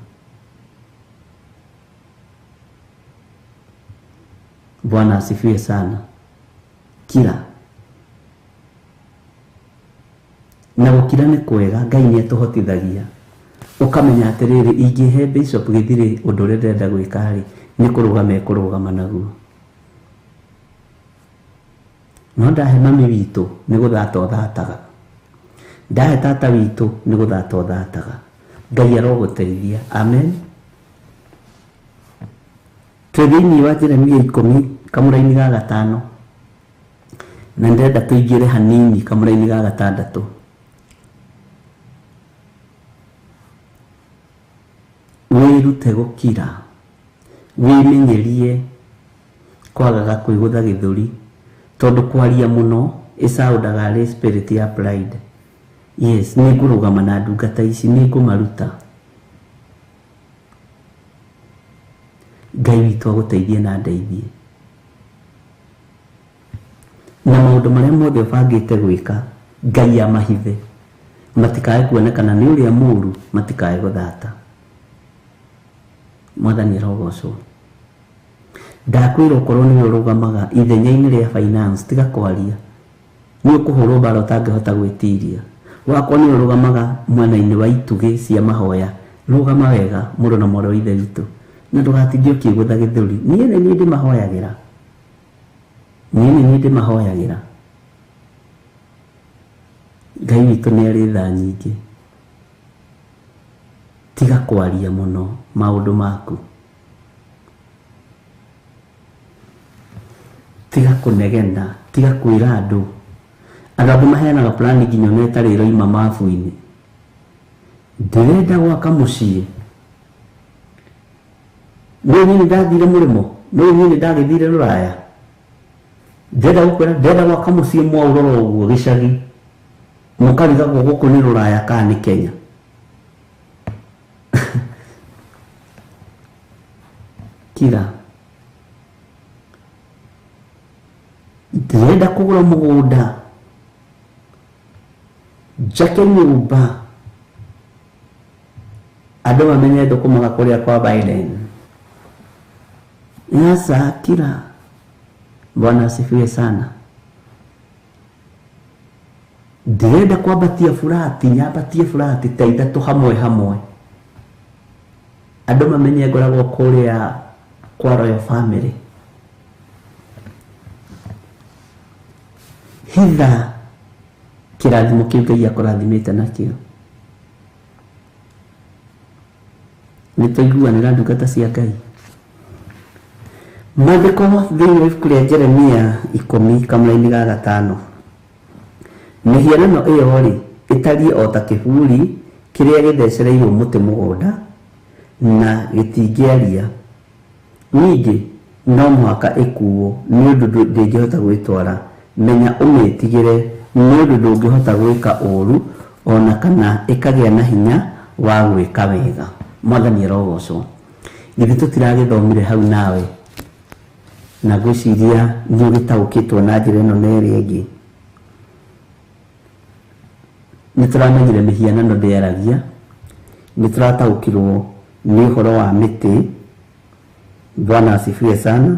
Bwana asifiwe sana. Kira. Na gũkira nĩ kwega, Ngai nĩ atũhotithagia. Ũkamenya atĩrĩrĩ, ingĩhe Bishop Gĩthirĩ ũndũ ũrĩa ndĩrenda gwĩka rĩ, nĩ kũrũgama ekũrũgama naguo. No ndahe mami witũ nĩ gũthata ũthataga. Ndahe tata witũ nĩ gũthata ũthataga. Ngai arogũteithia. Amen. Twĩ thĩinĩ wa Jeremia 10 kamũraini ga 5 na ndĩrenda tũingĩre hanini kamũraini ga 6. Wĩrute gũkira, wĩmenyerie kwagaga kwĩgũtha gĩthũri, tondũ kwaria mũno ĩcaũndaga arĩ spirit ya pride. Yes, nĩ ngũrũgama na ndungata ici, nĩ ngũmaruta. Ngai witũ agũteithie na ndeithie. Na maũndũ marĩa mothe ũbangĩte gwĩka, Ngai amahithe, matikae kuonekana nĩ ũrĩa mũũru, matikae gũthata. Mwathani arogocwo. Ndakwĩra ũkorwo nĩwe ũrũgamaga ithenya-inĩ rĩa finance, tiga kwaria. Nĩ ũkũhũrwo mbara ũtangĩhota gwĩtiria. Wakorwo nĩwe ũrũgamaga mwena-inĩ wa itugĩ cia mahoya, rũgama wega mũrũ na mwarĩ wa ithe witũ, na ndũgatinde ũkĩgũtha gĩthũri. Niĩ nĩ niĩ ndĩmahoyagĩra. Niĩ nĩ niĩ ndĩmahoyagĩra. Ngai witũ nĩ arĩ tha nyingĩ. Tiga kwaria mũno maũndũ maku. Tiga kũnegena, tiga kwĩra andũ. Andũ angĩ maheanaga plani nginya ona ĩtarĩ ĩroima mabu-inĩ. Ndĩrenda gwaka mũciĩ. Nĩ niĩ nĩ ndathire mũrĩmo, nĩ niĩ nĩ ndagĩthire rũraya. Ndĩrenda gũkwĩra ndĩrenda gwaka mũciĩ mwaũrora ũguo gĩcagi. Mũkarigagwo gũkũ nĩ rũraya kana nĩ Kenya. Kira. Ndĩrenda kũgũra mũgũnda, njake nyũmba, andũ mamenye thũkũmaga kũrĩa kwa Biden. Sasa kira. Bwana asifiwe sana. Ndĩrenda kwambatia burati, nyambatie burati ta 3 hamwe hamwe. Andũ mamenye ngoragwo kũrĩa kwa Royal Family. Hitha kĩrathimo kĩu Ngai akũrathimĩte nakĩo. Nĩ twaiguanĩra ndungata cia Ngai. Maandĩko thĩinĩ wa ibuku rĩa Jeremia 10 kamũraini ga 5. Mĩhianano ĩyo rĩ ĩtariĩ o ta kĩburi kĩrĩa gĩthecereirwo mũtĩ mũgũnda na gĩtingĩaria. Ningĩ no mũhaka ĩkuo nĩ ũndũ ndĩngĩhota gwĩtwara. Menya ũmĩtigĩre nĩ ũndũ ndũngĩhota gwĩka ũũru ona kana ĩkagĩa na hinya wa gwĩka wega. Mwathani arogocwo. Githĩ tũtiragĩthomire hau nawe? Na ngwĩciria nĩ ũgĩtaũkĩtwo na njĩra ĩno na ĩrĩa ĩngĩ. Nĩ tũramenyire mĩhianano ndĩaragia, nĩ tũrataũkĩrwo nĩ ũhoro wa mĩtĩ. Bwana asifiwe sana.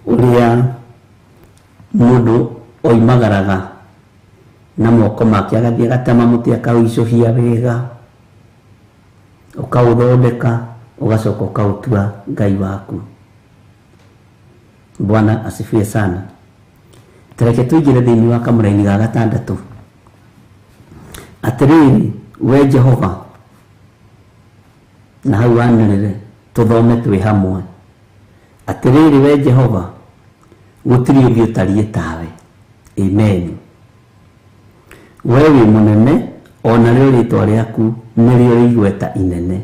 Ũrĩa mũndũ oimagaraga na moko make agathiĩ agatema mũtĩ akaũicũhia wega, ũkaũthondeka, ũgacoka ũkaũtua Ngai waku. Bwana asifiwe sana. Tareke tũingĩre thĩinĩ wa kamũraini ga 6. Atĩrĩrĩ we Jehova, na hau wanĩrĩre tũthome twĩ hamwe. Atĩrĩrĩ we Jehova, gũtirĩ ũngĩ ũtariĩ tawe. Amen. We wĩ mũnene, o narĩo rĩĩtwa rĩaku nĩrĩo igweta inene.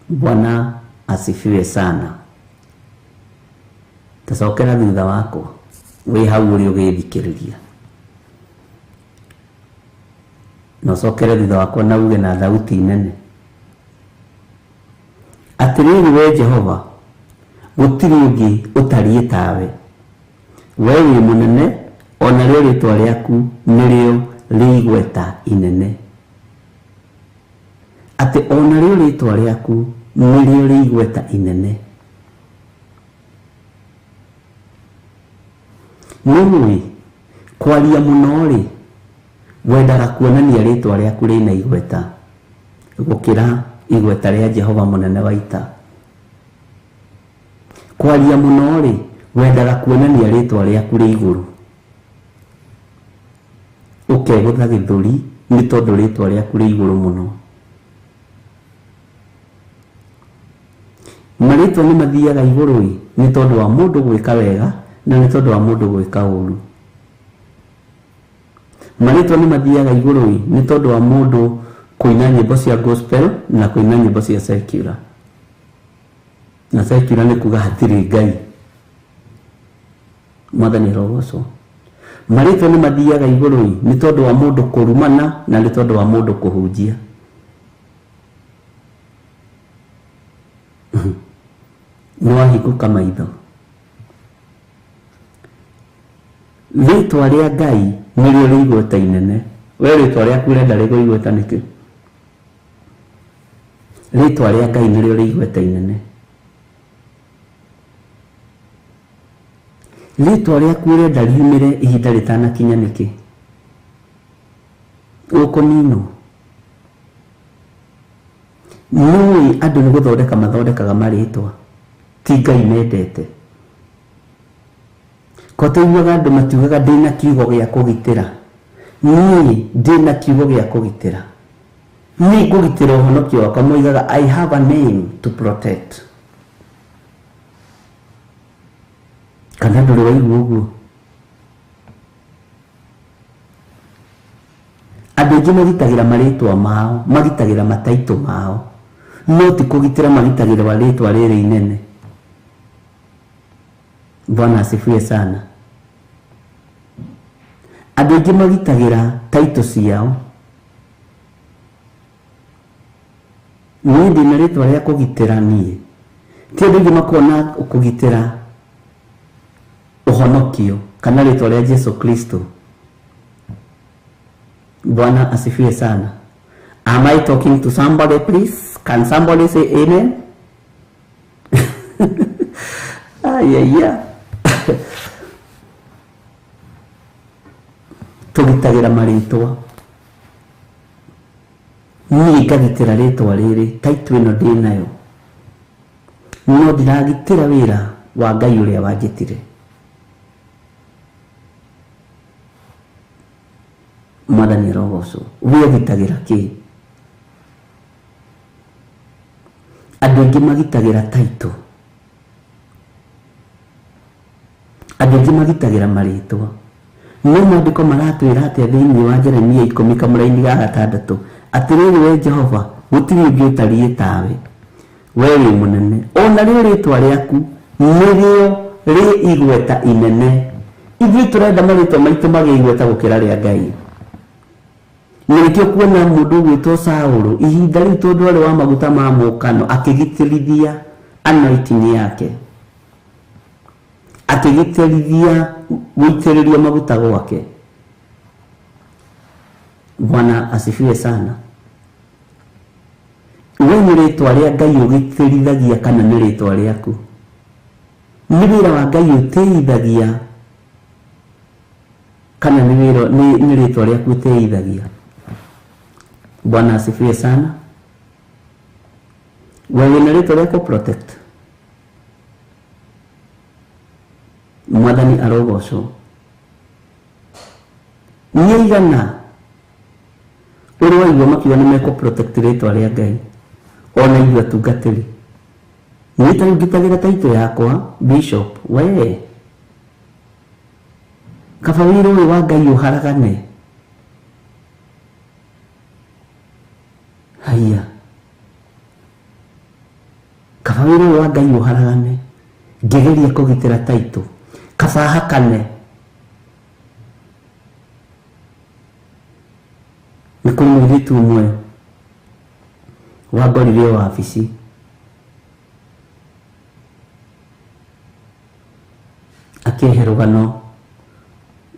Bwana asifiwe sana. Tacokera thutha wakwa wĩ hau ũrĩ ũgĩthikĩrĩria, na ũcokere thutha wakwa na uge na thauti nene, atĩrĩrĩ we Jehova, gũtirĩ ũngĩ ũtariĩ tawe. We wĩ mũnene, o narĩo rĩĩtwa rĩaku nĩrĩo rĩigweta inene. Atĩ o narĩo rĩĩtwa rĩaku nĩrĩo rĩigweta inene. Nĩũĩ kwaria mũno rĩ, wendaga kuonania rĩĩtwa rĩaku rĩna igweta gũkĩra igweta rĩa Jehova mũnene wa ita. Kwaria mũno rĩ, wendaga kuonania rĩĩtwa rĩaku rĩ igũrũ, ũkegũtha gĩthũri nĩ tondũ rĩĩtwa rĩaku rĩ igũrũ mũno. Marĩtwa nĩ mathiaga igũrũ ĩ nĩ tondũ wa mũndũ gwĩka wega na nĩ tondũ wa mũndũ gwĩka ũru. Marĩtwa nĩ mathiaga igũrũ ĩ nĩ tondũ wa mũndũ kũina nyĩmbo cia gospel na kũina nyĩmbo cia secular. Na secular nĩ kuga hatirĩ Ngai. Mwathani arogocwo. Marĩtwa nĩ mathiaga igũrũ ĩ nĩ tondũ wa mũndũ kũrumana na nĩ tondũ wa mũndũ kũhunjia. Nĩ wahingũka maitho. Rĩĩtwa rĩa Ngai nĩrĩo rĩigweta inene. We rĩĩtwa rĩaku ũrenda rĩgwe igweta nĩkĩ? Rĩĩtwa rĩa Ngai nĩrĩo rĩigweta inene. Rĩĩtwa rĩaku ũrenda riumĩre ihinda rĩtanakinya nĩkĩ? Ũkũninwo. Nĩũĩ andũ nĩ gũthondeka mathondekaga marĩtwa, ti Ngai mendete. Ko tũiguaga andũ matiugaga ndĩna kiugo gĩa kũgitĩra. Niĩ ndĩna kiugo gĩa kũgitĩra. Niĩ ngũgitĩra ũhonokio wakwa, moigaga I have a name to protect. Kana ndũrĩ waigua ũguo? Andũ aingĩ magitagĩra marĩtwa mao, magitagĩra mataitũ mao, no ti kũgitĩra magitagĩra rĩtwa rĩrĩ inene. Bwana asifiwe sana. Andũ aingĩ magitagĩra taitũ ciao. Niĩ ndĩna rĩtwa rĩa kũgitĩra niĩ. Ti andũ aingĩ makona kũgitĩra ũhonokio kana rĩtwa rĩa Jesu Kristo. Bwana asifiwe sana. Am I talking to somebody, please? Can somebody say amen? Yeah, yeah. Tũgitagĩra marĩtwa. Niĩ ngagitĩra rĩtwa rĩrĩ, taitũ ĩno ndĩnayo, no ndiragitĩra wĩra wa Ngai ũrĩa wanjĩtire. Mwathani arogocwo. We ũgitagĩra kĩ? Andũ aingĩ magitagĩra taitũ, andũ aingĩ magitagĩra marĩtwa. No maandĩko maratwĩra atĩa thĩinĩ wa Jeremia 10 kamũraini ga 6, atĩrĩrĩ we Jehova, gũtirĩ ũngĩ ũtariĩ tawe. We wĩ mũnene, o narĩo rĩtwa rĩaku nĩrĩo rĩ igweta inene. Ithuĩ tũrenda marĩtwa maitũ magĩe igweta gũkĩra rĩa Ngai. Na nĩkĩo kuona mũndũ ũgwĩtwo Saũlũ ihinda rĩu tondũ arĩ wa maguta ma mũkano, akĩgitĩrithia anointing yake, akĩgitĩrithia gũitĩrĩrio maguta gwake. Bwana asifiwe sana. We nĩ rĩtwa rĩa Ngai ũgitĩrithagia kana nĩ rĩtwa rĩaku? Nĩ wĩra wa Ngai ũtĩithagia kana nĩ wĩra nĩ rĩtwa rĩaku ũtĩithagia? Bwana asifiwe sana. We wĩna rĩtwa rĩa protect. Mwathani arogocwo. Nĩ aigana ũrĩ waigua makiuga nĩ mekũ protect rĩtwa rĩa Ngai, ona ithuĩ atungatĩri Niĩ ta rĩu ngitagĩra taitũ yakwa bishop, we kaba wĩra ũyũ wa Ngai ũharagane. Haiya, kaba wĩra ũyũ wa Ngai ũharagane ngĩgeria kũgitĩra taitũ, kaba hakane. Nĩ kũrĩ mũirĩtu ũmwe wangorire o wabici akĩhe rũgano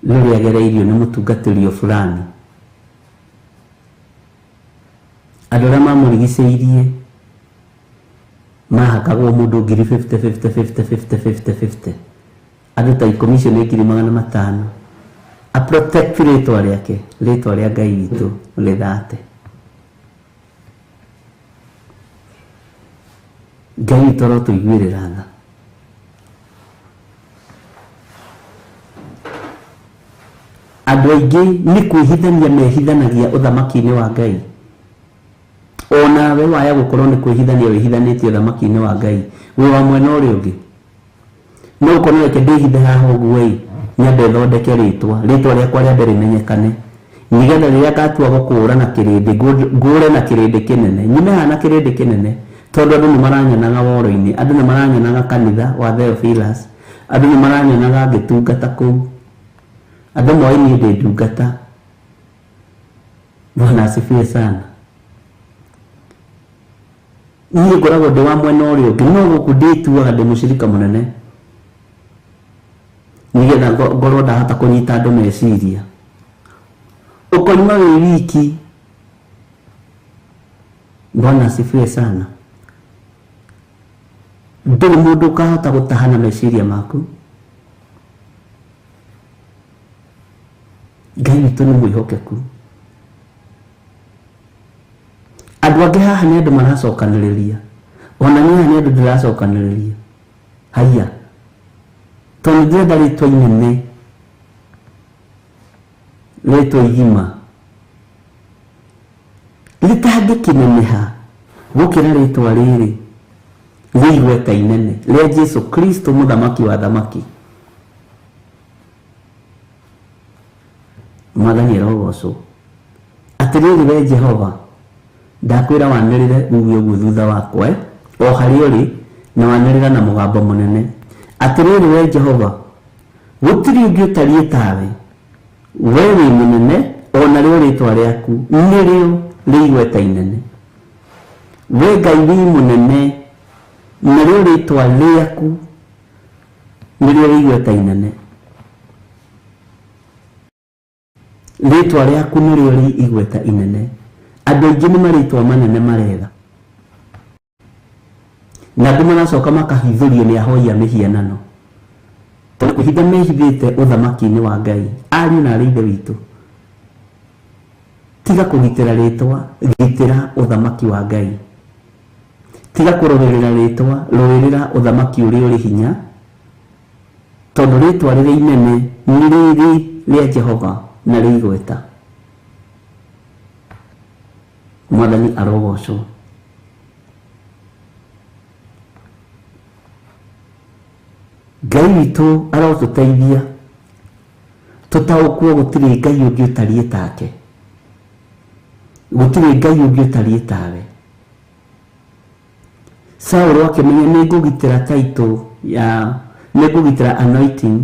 rũrĩa agereirio nĩ mũtungatĩri o fulani. Andũ arĩa mamũrigicĩirie mahakagwo mũndũ ngiri 50 50 50 50 50 50, andũ ta 10 icio nĩ ngiri 500. A protect rĩtwa rĩake, rĩtwa rĩa Ngai witũ rĩthate. Ngai witũ arotũiguĩrĩra tha. Andũ aingĩ nĩ kwĩhithania mehithanagia ũthamaki-inĩ wa Ngai. Onawe waya gũkorwo nĩ kwĩhithania wĩhithanĩtie ũthamaki-inĩ wa Ngai, wĩ wa mwena ũrĩa ũngĩ. No ũkorwo reke ndĩhithe haha ũguo ĩ, nyambe thondeke rĩtwa, rĩtwa rĩakwa rĩambe rĩmenyekane, nĩgetha rĩrĩa ngatua gũkũũra na kĩrĩndĩ, ngũũre na kĩrĩndĩ kĩnene, nyume haha na kĩrĩndĩ kĩnene, tondũ andũ nĩ maranyonaga woro-inĩ, andũ nĩ maranyonaga kanitha wa Theophilus, andũ nĩ maranyonaga ngĩtungata kũu, andũ moĩ niĩ ndĩ ndungata. Bwana asifiwe sana. Niĩ ngoragwo ndĩ wa mwena ũrĩa ũngĩ, no gũkũ ndĩtuaga ndĩ mũcirika mũnene, nĩgetha ngorwo ndahota kũnyita andũ meciria. Ũkoima wĩ wiki. Bwana asifiwe sana. Ndũrĩ mũndũ ũkahota gũtahana meciria maku. Ngai witũ nĩ mwĩhokeku. Andũ angĩ haha nĩ andũ maracokanĩrĩria, ona niĩ haha nĩ andũ ndĩracokanĩrĩria. Haiya, tondũ ndĩrenda rĩtwa inene, rĩtwa igima rĩtangĩkĩneneha gũkĩra rĩtwa rĩrĩ rĩ igweta inene rĩa Jesu Kristo mũthamaki wa thamaki. Mwathani arogocwo. Atĩrĩrĩ we Jehova, ndakwĩra wanĩrĩre uge ũguo thutha wakwa, o harĩa ũrĩ, na wanĩrĩra na mũgambo mũnene. Atĩrĩrĩ we Jehova, gũtirĩ ũngĩ ũtariĩ tawe, we wĩ mũnene, o narĩo rĩtwa rĩaku nĩrĩo rĩ igweta inene. We Ngai wĩ mũnene, narĩo rĩtwa rĩaku nĩrĩo rĩ igweta inene. Rĩtwa rĩaku nĩrĩo rĩ igweta inene. Andũ aingĩ nĩ marĩtwa manene maretha, na andũ maracoka makahithũrio nĩ ahoi a mĩhianano, tondũ kwĩhitha mehithĩte ũthamaki-inĩ wa Ngai. Ariũ na arĩ ithe witũ, tiga kũgitĩra rĩtwa, gitĩra ũthamaki wa Ngai. Tiga kũrũĩrĩra rĩtwa, rũĩrĩra ũthamaki ũrĩa ũrĩ hinya, tondũ rĩtwa rĩrĩa inene nĩ rĩrĩ rĩa Jehova na rĩ igweta. Mwathani arogocwo. Ngai witũ arotũteithia tũtaũkwo gũtirĩ Ngai ũngĩ ũtariĩ take, gũtirĩ Ngai ũngĩ ũtariĩ tawe. Saũlũ akĩmenya nĩ ngũgitĩra title ya, nĩ ngũgitĩra anointing,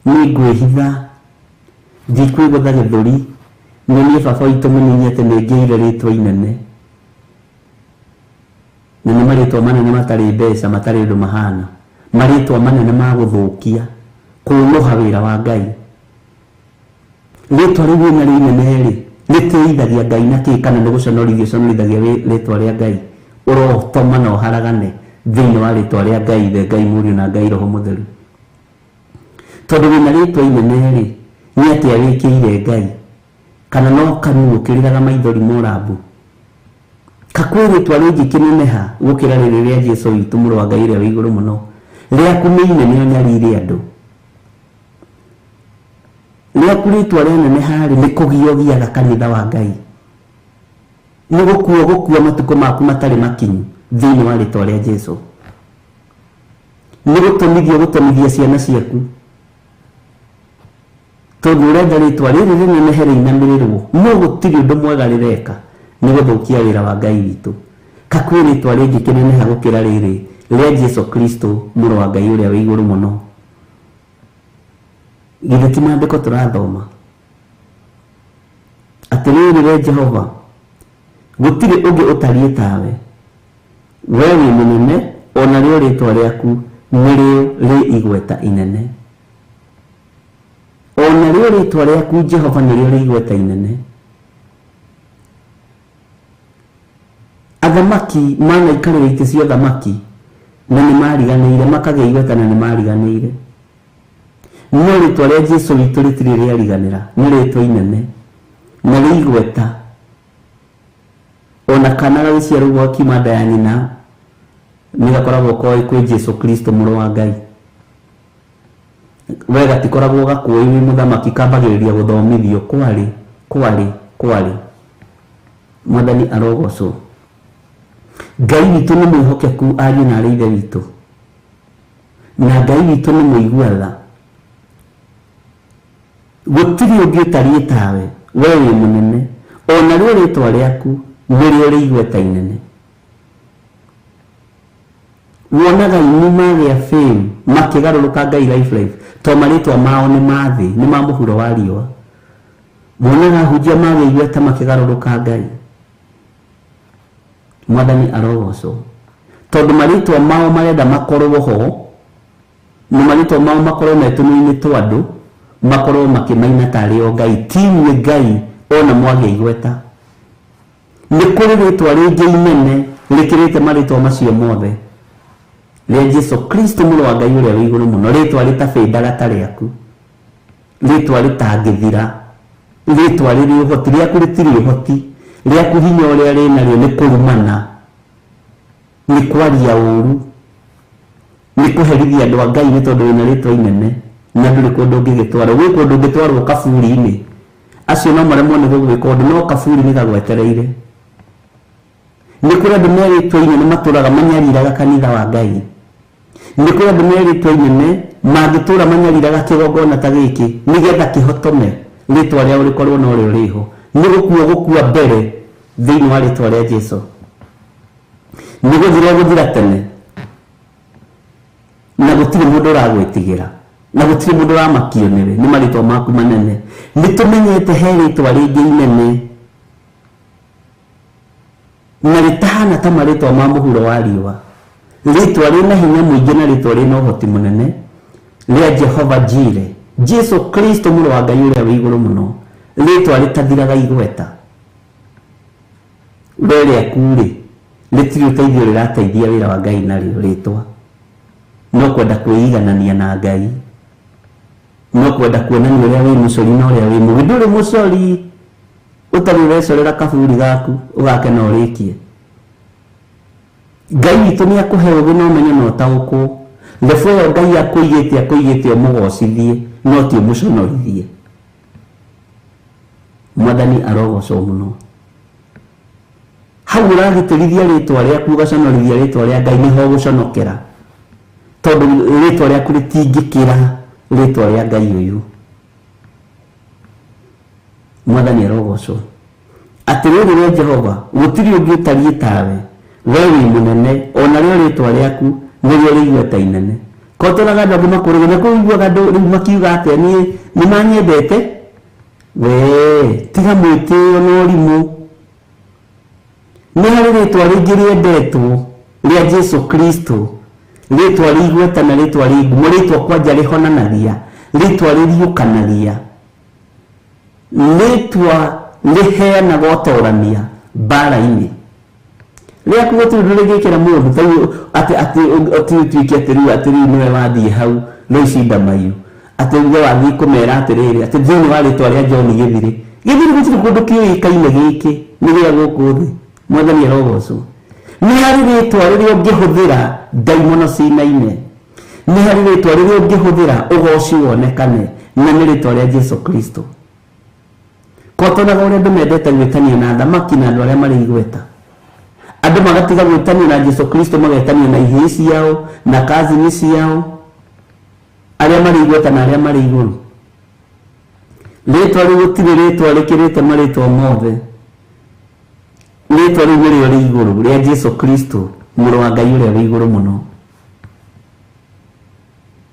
nĩ ngwĩhitha, ndikwĩgũtha gĩthũri, nyonie baba witũ mũnini atĩ nĩ ngĩire rĩtwa inene. Na nĩ marĩtwa manene matarĩ mbeca, matarĩ ũndũ mahana, marĩtwa manene ma gũthũkia, kũnũha wĩra wa Ngai. Rĩtwa rĩu wĩna rĩ inene rĩ, rĩtĩithagia Ngai na kĩ, kana nĩ gũconorithia ũconorithagia rĩtwa rĩa Ngai. Ũrotoma na ũharagane thĩinĩ wa rĩtwa rĩa Ngai Ithe, Ngai Mũriũ na Ngai Roho Mũtheru. Tondũ wĩna rĩtwa inene rĩ, nĩ atĩa wĩkĩire Ngai? Kana no kanua ũkĩrĩraga maithori morambu? Kakwĩ rĩtwa rĩngĩkĩneneha gũkĩra rĩrĩ rĩa Jesu witũ mũrũ wa Ngai ũrĩa wĩ igũrũ mũno, rĩaku nĩ inene ũnyarire andũ. Rĩaku rĩtwa rĩaneneha rĩ, nĩ kũgia ũgiaga kanitha wa Ngai, nĩ gũkua gũkua matukũ maku matarĩ makinyu. Thĩinĩ wa rĩtwa rĩa Jesu. Nĩ gũtũmithia gũtũmithia ciana ciaku. Tondũ ũrenda rĩtwa rĩrĩ rĩnenehe rĩinamĩrĩrwo, no gũtirĩ ũndũ mwega rĩreka, nĩ gũthũkia wĩra wa Ngai witũ. Ka kwĩ rĩtwa rĩngĩ kĩneneha gũkĩra rĩrĩ rĩa Jesu Kristo mũrũ wa Ngai ũrĩa wĩ igũrũ mũno. Githĩ ti maandĩko tũrathoma? Atĩrĩrĩ we Jehova, gũtirĩ ũngĩ ũtariĩ tawe. We wĩ mũnene, ona rĩo rĩtwa rĩaku nĩrĩo rĩ igweta inene. Ona rĩo rĩtwa rĩaku Jehova nĩrĩo rĩ igweta inene. Athamaki manaikarĩra itĩ cia ũthamaki na nĩ mariganĩire, makagĩa igweta na nĩ mariganĩire. No rĩtwa rĩa Jesu witũ rĩtirĩ rĩariganĩra, nĩ rĩtwa inene na rĩ igweta. Ona kana gagĩciarwo gakiuma nda ya nyina nĩ gakoragwo koĩ kwĩ Jesu Kristo mũrũ wa Ngai. We gatikoragwo gakũĩ wĩ mũthamaki, kambagĩrĩria gũthomithio kwarĩ kwarĩ kwarĩ. Mwathani arogocwo. Ngai witũ nĩ mwĩhokeku ariũ na arĩ ithe witũ, na Ngai witũ nĩ mũigua tha. Gũtirĩ ũngĩ ũtariĩ tawe, we wĩ mũnene, ona rĩo rĩtwa rĩaku nĩrĩo rĩ igweta inene. Wonaga aini magĩa fame makĩgarũrũka Ngai life life, to marĩtwa mao nĩ ma thĩ, nĩ ma mũhuro wa riũa. Wonaga ahunjia magĩa igweta makĩgarũrũka Ngai. Mwathani arogocwo. Tondũ marĩtwa mao marenda makorwo ho, na marĩtwa mao makorwo me tũnua-inĩ twa andũ, makorwo makĩmaina tarĩ o Ngai. Ti inyuĩ Ngai ona mwagĩa igweta. Nĩ kũrĩ rĩtwa rĩngĩ inene rĩkĩrĩte marĩtwa macio mothe, rĩa Jesu Kristo mũrũ wa Ngai ũrĩa wĩ igũrũ mũno, rĩtwa rĩtabĩndaga ta rĩaku, rĩtwa rĩtangĩthira, rĩtwa rĩrĩ ũhoti, rĩaku rĩtirĩ ũhoti, rĩaku hinya ũrĩa rĩnarĩo nĩ kũrumana, nĩ kwaria ũru, nĩ kũherithia andũ a Ngai nĩ tondũ wĩna rĩtwa inene na ndũrĩ kũndũ ũngĩgĩtwarwo. Gwĩ kũndũ ũngĩtwarwo kaburi-inĩ, acio no maremwo nĩ gũgwĩka ũndũ, no kaburi nĩ gagwetereire. Nĩ kũrĩ andũ me rĩtwa inene matũraga manyariraga kanitha wa Ngai. Nĩ kũrĩ andũ me rĩtwa inene mangĩtũra manyariraga kĩgongona ta gĩkĩ nĩgetha kĩhotome rĩtwa rĩao rĩkorwo no rĩo rĩho. Nĩ gũkua gũkua mbere thĩinĩ wa rĩtwa rĩa Jesu. Nĩ gũthira gũthira tene, na gũtirĩ mũndũ ũragwĩtigĩra, na gũtirĩ mũndũ ũramakio nĩwe, nĩ marĩtwa maku manene. Nĩ tũmenyete he rĩtwa rĩngĩ inene na rĩtahana ta marĩtwa ma mũhuro wa riũa, rĩtwa rĩna hinya mũingĩ na rĩtwa rĩna ũhoti mũnene, rĩa Jehova Jire, Jesu Kristo mũrũ wa Ngai ũrĩa wĩ igũrũ mũno, rĩtwa rĩtathiraga igweta. We rĩaku rĩ, rĩtirĩ ũteithio rĩrateithia wĩra wa Ngai narĩo rĩtwa. No kwenda kwĩiganania na Ngai, no kwenda kuonania ũrĩa wĩ mũcori na ũrĩa wĩ mũgĩ. Ndũrĩ mũcori, ũtarĩ ũrecorera kaburi gaku ũgakena ũrĩkie. Ngai witũ nĩ akũhe ũgĩ na ũmenyo na ũtaũkwo. Lebo ĩyo Ngai akũigĩte akũigĩte ũmũgocithie, no ti ũmũconorithie. Mwathani arogocwo mũno. Hau ũragĩtĩrithia rĩtwa rĩaku ũgaconorithia rĩtwa rĩa Ngai, nĩho ũgũconokera, tondũ rĩtwa rĩaku rĩtingĩkĩra rĩtwa rĩa Ngai ũyũ. Mwathani arogocwo. Atĩrĩrĩ we Jehova, gũtirĩ ũngĩ ũtariĩ tawe, we wĩ mũnene, ona rĩo rĩtwa rĩaku nĩrĩo rĩ igweta inene. Ko tonaga andũ angĩ makũrĩge, na kũu iguaga andũ rĩu makiuga atĩa, niĩ nĩ manyendete? We, tiga mwĩtĩo na ũrimũ. Nĩ harĩ rĩtwa rĩngĩ rĩendetwo rĩa Jesu Kristo, rĩtwa rĩ igweta na rĩtwa rĩ ngumo, rĩtwa kwanja rĩhonanagia, rĩtwa rĩriũkanagia, rĩtwa rĩheanaga ũtorania mbara-inĩ. Rĩaku gũtirĩ ũndũ rĩngĩkĩra mũndũ ta rĩu atĩ atĩ atĩ ũtuĩke atĩ rĩu atĩ rĩu nĩwe wathiĩ hau Loici Ndamaiyũ, atĩ uge wathiĩ kũmera atĩrĩrĩ atĩ thĩinĩ wa rĩtwa rĩa John Gĩthirĩ. Gĩthirĩ gũtirĩ kũndũ kĩũĩkaine gĩkĩ nĩ gĩa gũkũ thĩ. Mwathani arogocwo. Nĩ harĩ rĩtwa rĩrĩa ũngĩhũthĩra ndaimono cinaine, nĩ harĩ rĩtwa rĩrĩa ũngĩhũthĩra ũgoci wonekane, na nĩ rĩtwa rĩa Jesu Kristo. Ko tonaga ũrĩa andũ mendete gwĩtania na athamaki na andũ arĩa marĩ igweta. Andũ magatiga gwĩtanio na Jesu Kristo magetanio na ihĩĩ ciao na kazini ciao arĩa marĩ igweta na arĩa marĩ igũrũ. Rĩtwa rĩu gũtirĩ rĩtwa rĩkĩrĩte marĩtwa mothe. Rĩtwa rĩu nĩrĩo rĩ igũrũ rĩa Jesu Kristo mũrũ wa Ngai ũrĩa wĩ igũrũ mũno.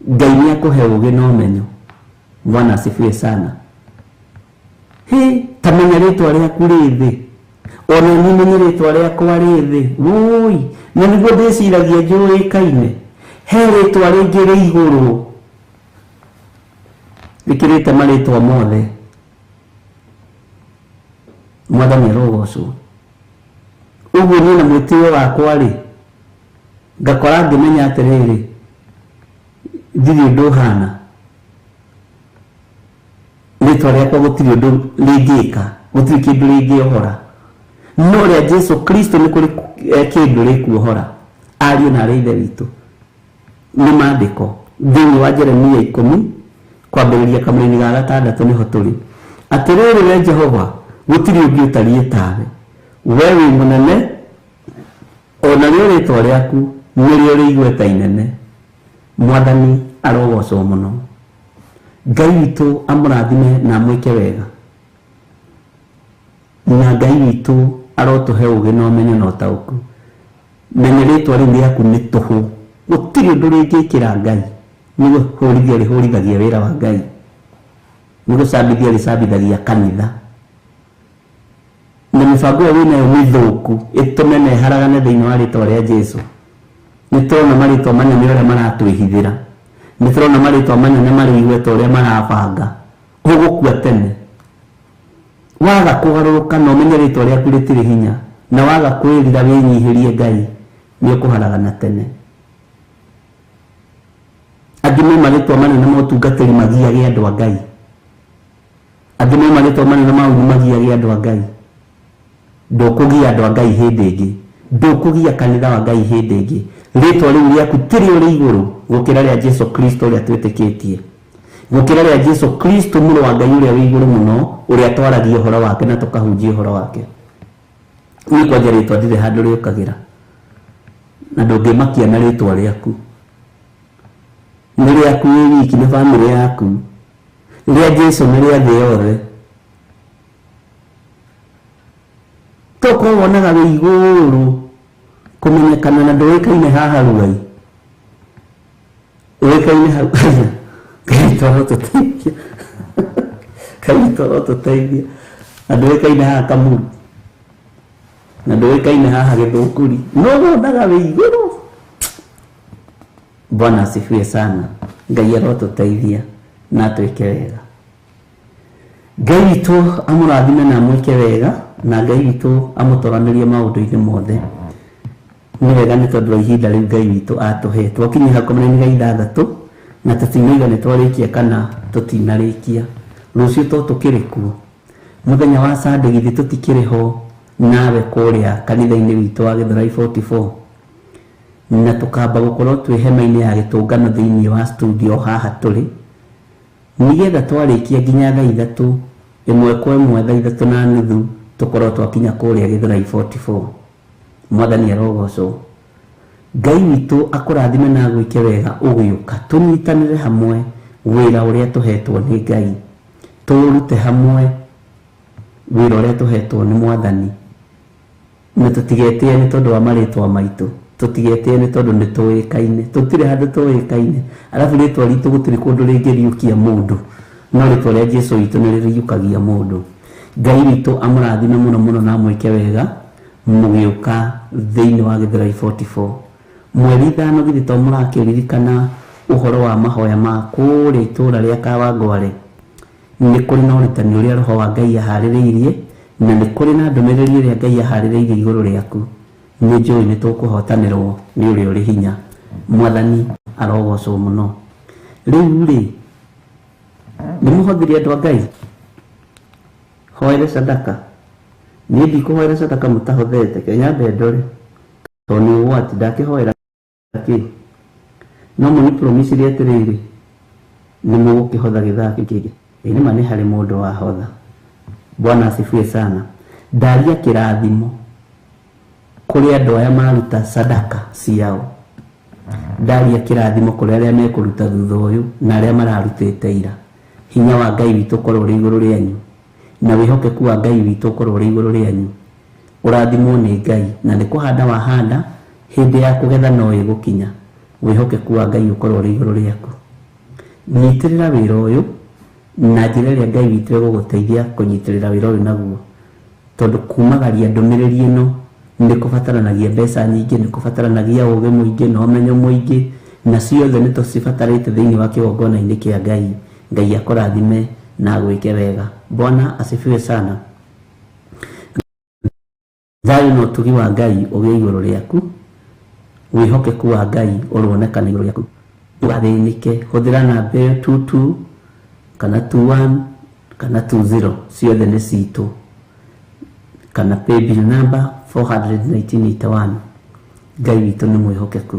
Ngai nĩ akũhe ũũgĩ na ũmenyo. Bwana asifiwe sana. Hĩ, ta menya rĩtwa rĩaku rĩ thĩ. Ona niĩ menye rĩtwa rĩakwa rĩ thĩ. Wũi, na nĩguo ndĩciragia njũĩkaine. He rĩtwa rĩngĩ rĩ igũrũ rĩkĩrĩte marĩtwa mothe. Mwathani arogocwo. Ũguo niĩ na mwĩtĩo wakwa rĩ, ngakora ngĩmenya atĩrĩrĩ, ndirĩ ũndũ ũhana. Rĩtwa rĩakwa gũtirĩ ũndũ rĩngĩka, gũtirĩ kĩndũ rĩngĩohora. No rĩa Jesu Kristo nĩ kũrĩ kĩndũ rĩkuohora. Ariũ na arĩa ithe witũ. Nĩ maandĩko thĩinĩ wa Jeremia 10 kwambĩrĩria kamũraini ga 6 nĩho tũrĩ. Atĩrĩrĩ we Jehova, gũtirĩ ũngĩ ũtariĩ tawe. We wĩ mũnene, ona rĩo rĩtwa rĩaku nĩrĩo rĩ igweta inene. Mwathani arogocwo mũno. Ngai witũ amũrathime na amwĩke wega. Na Ngai witũ arotũhe ũũgĩ na ũmenyo na ũtaũku. Menya rĩtwa rĩu rĩaku nĩ tũhũ. Gũtirĩ ũndũ rĩngĩkĩra Ngai. Nĩ kũhũrithia rĩhũrithagia wĩra wa Ngai. Nĩ gũcambithia rĩcambithagia kanitha. Na mĩbango ĩyo wĩnayo mĩthũku ĩtũme na ĩharagane thĩinĩ wa rĩtwa rĩa Jesu. Nĩ tũrona marĩtwa manene ũrĩa maratwĩhithĩra. Nĩ tũrona marĩtwa manene marĩ igweta ũrĩa marabanga. Ũgũkua tene. Waga kũgarũrũka na ũmenye rĩtwa rĩaku rĩtirĩ hinya, na waga kwĩrira wĩnyihĩrie Ngai, nĩ ũkũharagana tene. Angĩ me marĩtwa manene ma ũtungatĩri magiage andũ a Ngai. Angĩ me marĩtwa manene ma ũru magiage andũ a Ngai. Ndũkũgia andũ a Ngai hĩndĩ ĩngĩ. Ndũkũgia kanitha wa Ngai hĩndĩ ĩngĩ. Rĩtwa rĩu rĩaku tirĩo rĩ igũrũ gũkĩra rĩa Jesu Kristo ũrĩa twĩtĩkĩtie. Gũkĩra rĩa Jesu Kristo mũrũ wa Ngai ũrĩa wĩ igũrũ mũno, ũrĩa twaragia ũhoro wake na tũkahunjia ũhoro wake. Niĩ kwanja rĩtwa ndirĩ handũ rĩũkagĩra. Na ndũngĩmakia na rĩtwa rĩaku. Nĩ rĩaku wĩ wiki na bamĩrĩ yaku. Rĩa Jesu nĩ rĩa thĩ yothe. Tokorwo wonaga wĩ igũrũ kũmenyekana na ndũĩkaine haha Ruai. Ũĩkaine hau. Ngai tũteithia. Ngai tũteithia. Na ndũĩkaine haha Kamuru. Na ndũĩkaine haha Gĩthũngũri. No wonaga wĩ igũrũ. Bwana asifiwe sana. Ngai arotũteithia na atwĩke wega. Ngai witũ amũrathime na amwĩke wega, na Ngai witũ amũtoranĩrie maũndũ-inĩ mothe. Nĩ wega nĩ tondũ wa ihinda rĩu Ngai witũ atũhe. Twakinyia hau kamũraini ga 6 na tũtinaiga nĩ twarĩkia kana tũtinarĩkia. Rũciũ to tũkĩrĩ kuo. Mũthenya wa Sunday githĩ tũtikĩrĩ ho nawe kũrĩa kanitha-inĩ witũ wa Gĩthũrai 44. Na tũkamba gũkorwo twĩ hema-inĩ ya gĩtũngano thĩinĩ wa studio haha tũrĩ. Nĩgetha twarĩkia nginya thaa 3, 1:15 thaa 3:30 tũkorwo twakinya kũrĩa Gĩthũrai 44. Mwathani arogocwo. Ngai witũ akũrathime na agwĩke wega ũgĩũka. Tũnyitanĩre hamwe wĩra ũrĩa tũhetwo nĩ Ngai. Tũũrute hamwe wĩra ũrĩa tũhetwo nĩ Mwathani. Na tũtigetĩe nĩ tondũ wa marĩtwa maitũ. Tũtigetĩe nĩ tondũ nĩ tũĩkaine. Tũtirĩ handũ tũĩkaine. Arabu rĩtwa ritũ gũtirĩ kũndũ rĩngĩriũkia mũndũ. No rĩtwa rĩa Jesu witũ nĩ rĩriũkagia mũndũ. Ngai witũ amũrathime mũno mũno na amwĩke wega mũgĩũka thĩinĩ wa Gĩthũrai 44. Mweri 5 githĩ to mũrakĩririkana ũhoro wa mahoya ma kũrĩa itũũra rĩa Kawangware. Nĩ kũrĩ na ũrutani ũrĩa Roho wa Ngai aharĩrĩirie, na nĩ kũrĩ na ndũmĩrĩri ĩrĩa Ngai aharĩrĩirie igũrũ rĩaku. Nĩ njũĩ nĩ tũkũhotanĩrwo nĩ ũrĩa ũrĩ hinya. Mwathani arogocwo mũno. Rĩu rĩ, nĩ mũhothirie andũ a Ngai? Hoere sadaka. Niĩ ndikũhoera sadaka mũtahothete, ke nyambe ndore. Tondũ nĩ ũgwati, ndakĩhoera kĩ? No mũni promise atĩrĩrĩ, nĩ mũgũkĩhotha gĩthaa kĩu kĩngĩ. Ĩ nĩma nĩ harĩ mũndũ wahotha. Bwana asifiwe sana. Ndaria kĩrathimo. Kũrĩ andũ aya maruta sadaka ciao, ndaria kĩrathimo kũrĩ arĩa mekũruta thutha ũyũ na arĩa mararutĩte ira. Hinya wa Ngai witũ ũkorwo ũrĩ igũrũ rĩanyu, na wĩhokeku wa Ngai witũ ũkorwo ũrĩ igũrũ rĩanyu. Ũrathimwo nĩ Ngai, na nĩ kũhanda wahanda, hĩndĩ ya kũgetha no ĩgũkinya. Wĩhokeku wa Ngai ũkorwo ũrĩ igũrũ rĩaku. Nyitĩrĩra wĩra ũyũ na njĩra ĩrĩa Ngai witũ egũgũteithia kũnyitĩrĩra wĩra ũyũ naguo, tondũ kumagaria ndũmĩrĩri ĩno nĩ kũbataranagia mbeca nyingĩ, nĩ kũbataranagia ũgĩ mũingĩ na ũmenyo mũingĩ, na ciothe nĩ tũcibatarĩte thĩinĩ wa kĩgongona-inĩ kĩa Ngai. Ngai akũrathime na agwĩke wega. Bwana asifiwe sana. Thayũ na ũtugi wa Ngai ũgĩe igũrũ rĩaku, wĩhokeku wa Ngai ũronekana igũrũ rĩaku. Ndũgathĩnĩke, hũthĩra namba ĩyo 22 kana 21 kana 20, ciothe nĩ citũ, kana paybill number 41981. Ngai witũ nĩ mwĩhokeku.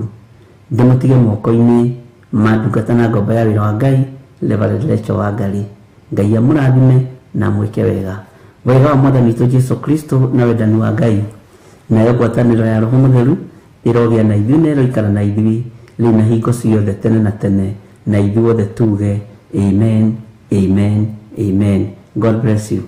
Ndĩmũtige moko-inĩ ma ndungata na ngombo ya wĩra wa Ngai, Reverend Rachel Wangari. Ngai amũrathime na amwĩke wega. Wega wa Mwathani witũ Jesu Kristo na wendani wa Ngai nayo ngwatanĩro ya Roho Mũtheru ĩrogĩa na ithuĩ na ĩroikara na ithuĩ rĩu na hingo ciothe tene na tene, na ithuothe tuge amen, amen, amen. God bless you.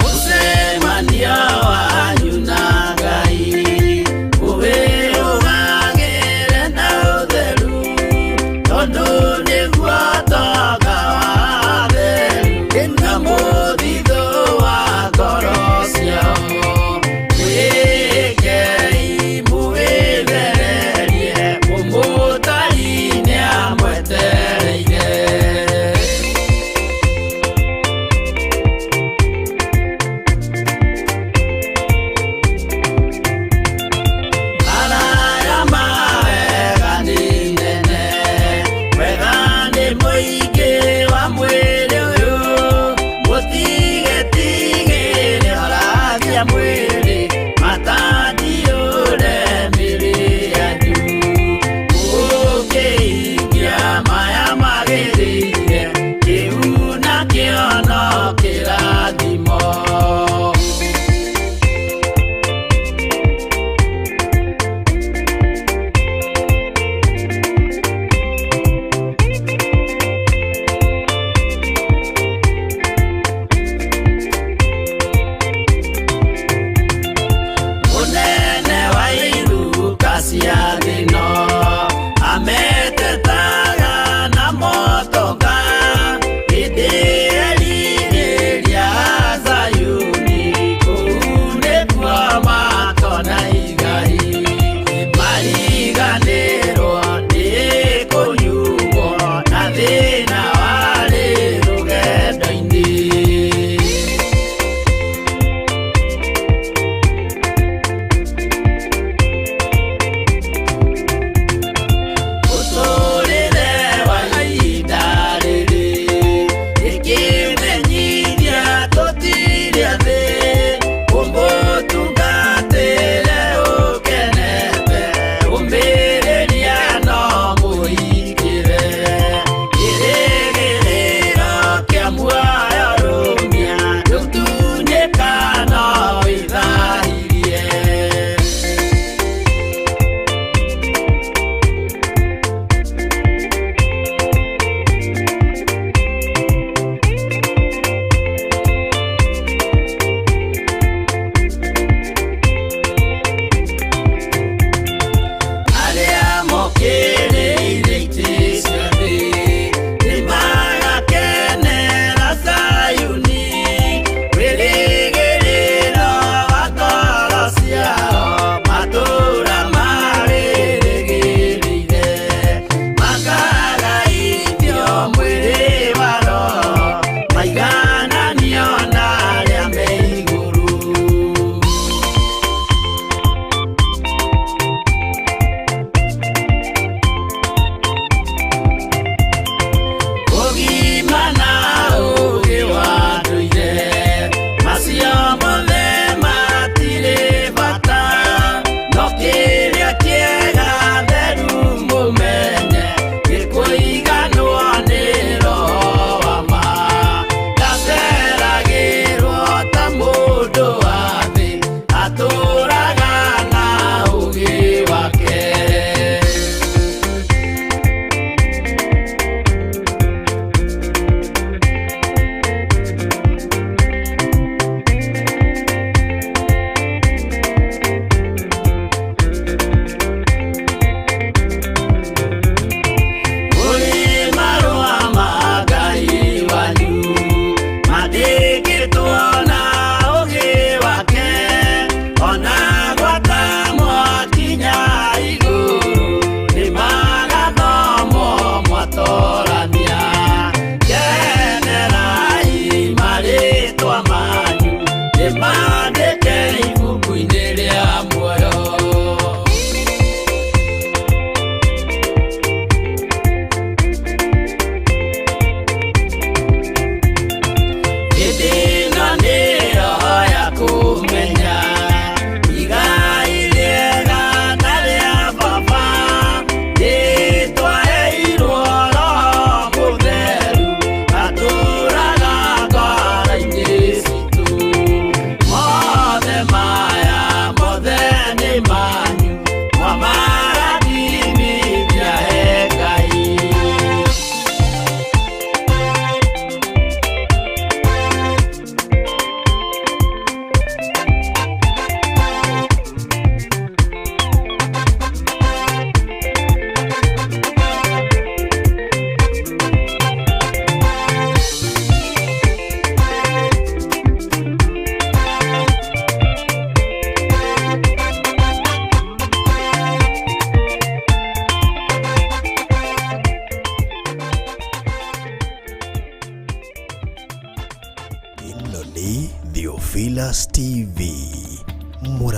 Mũcemanio wanyu na Ngai ũwĩrũgagĩre na ũtheru, tondũ nĩguo to Nĩ Theophilus TV. Mũra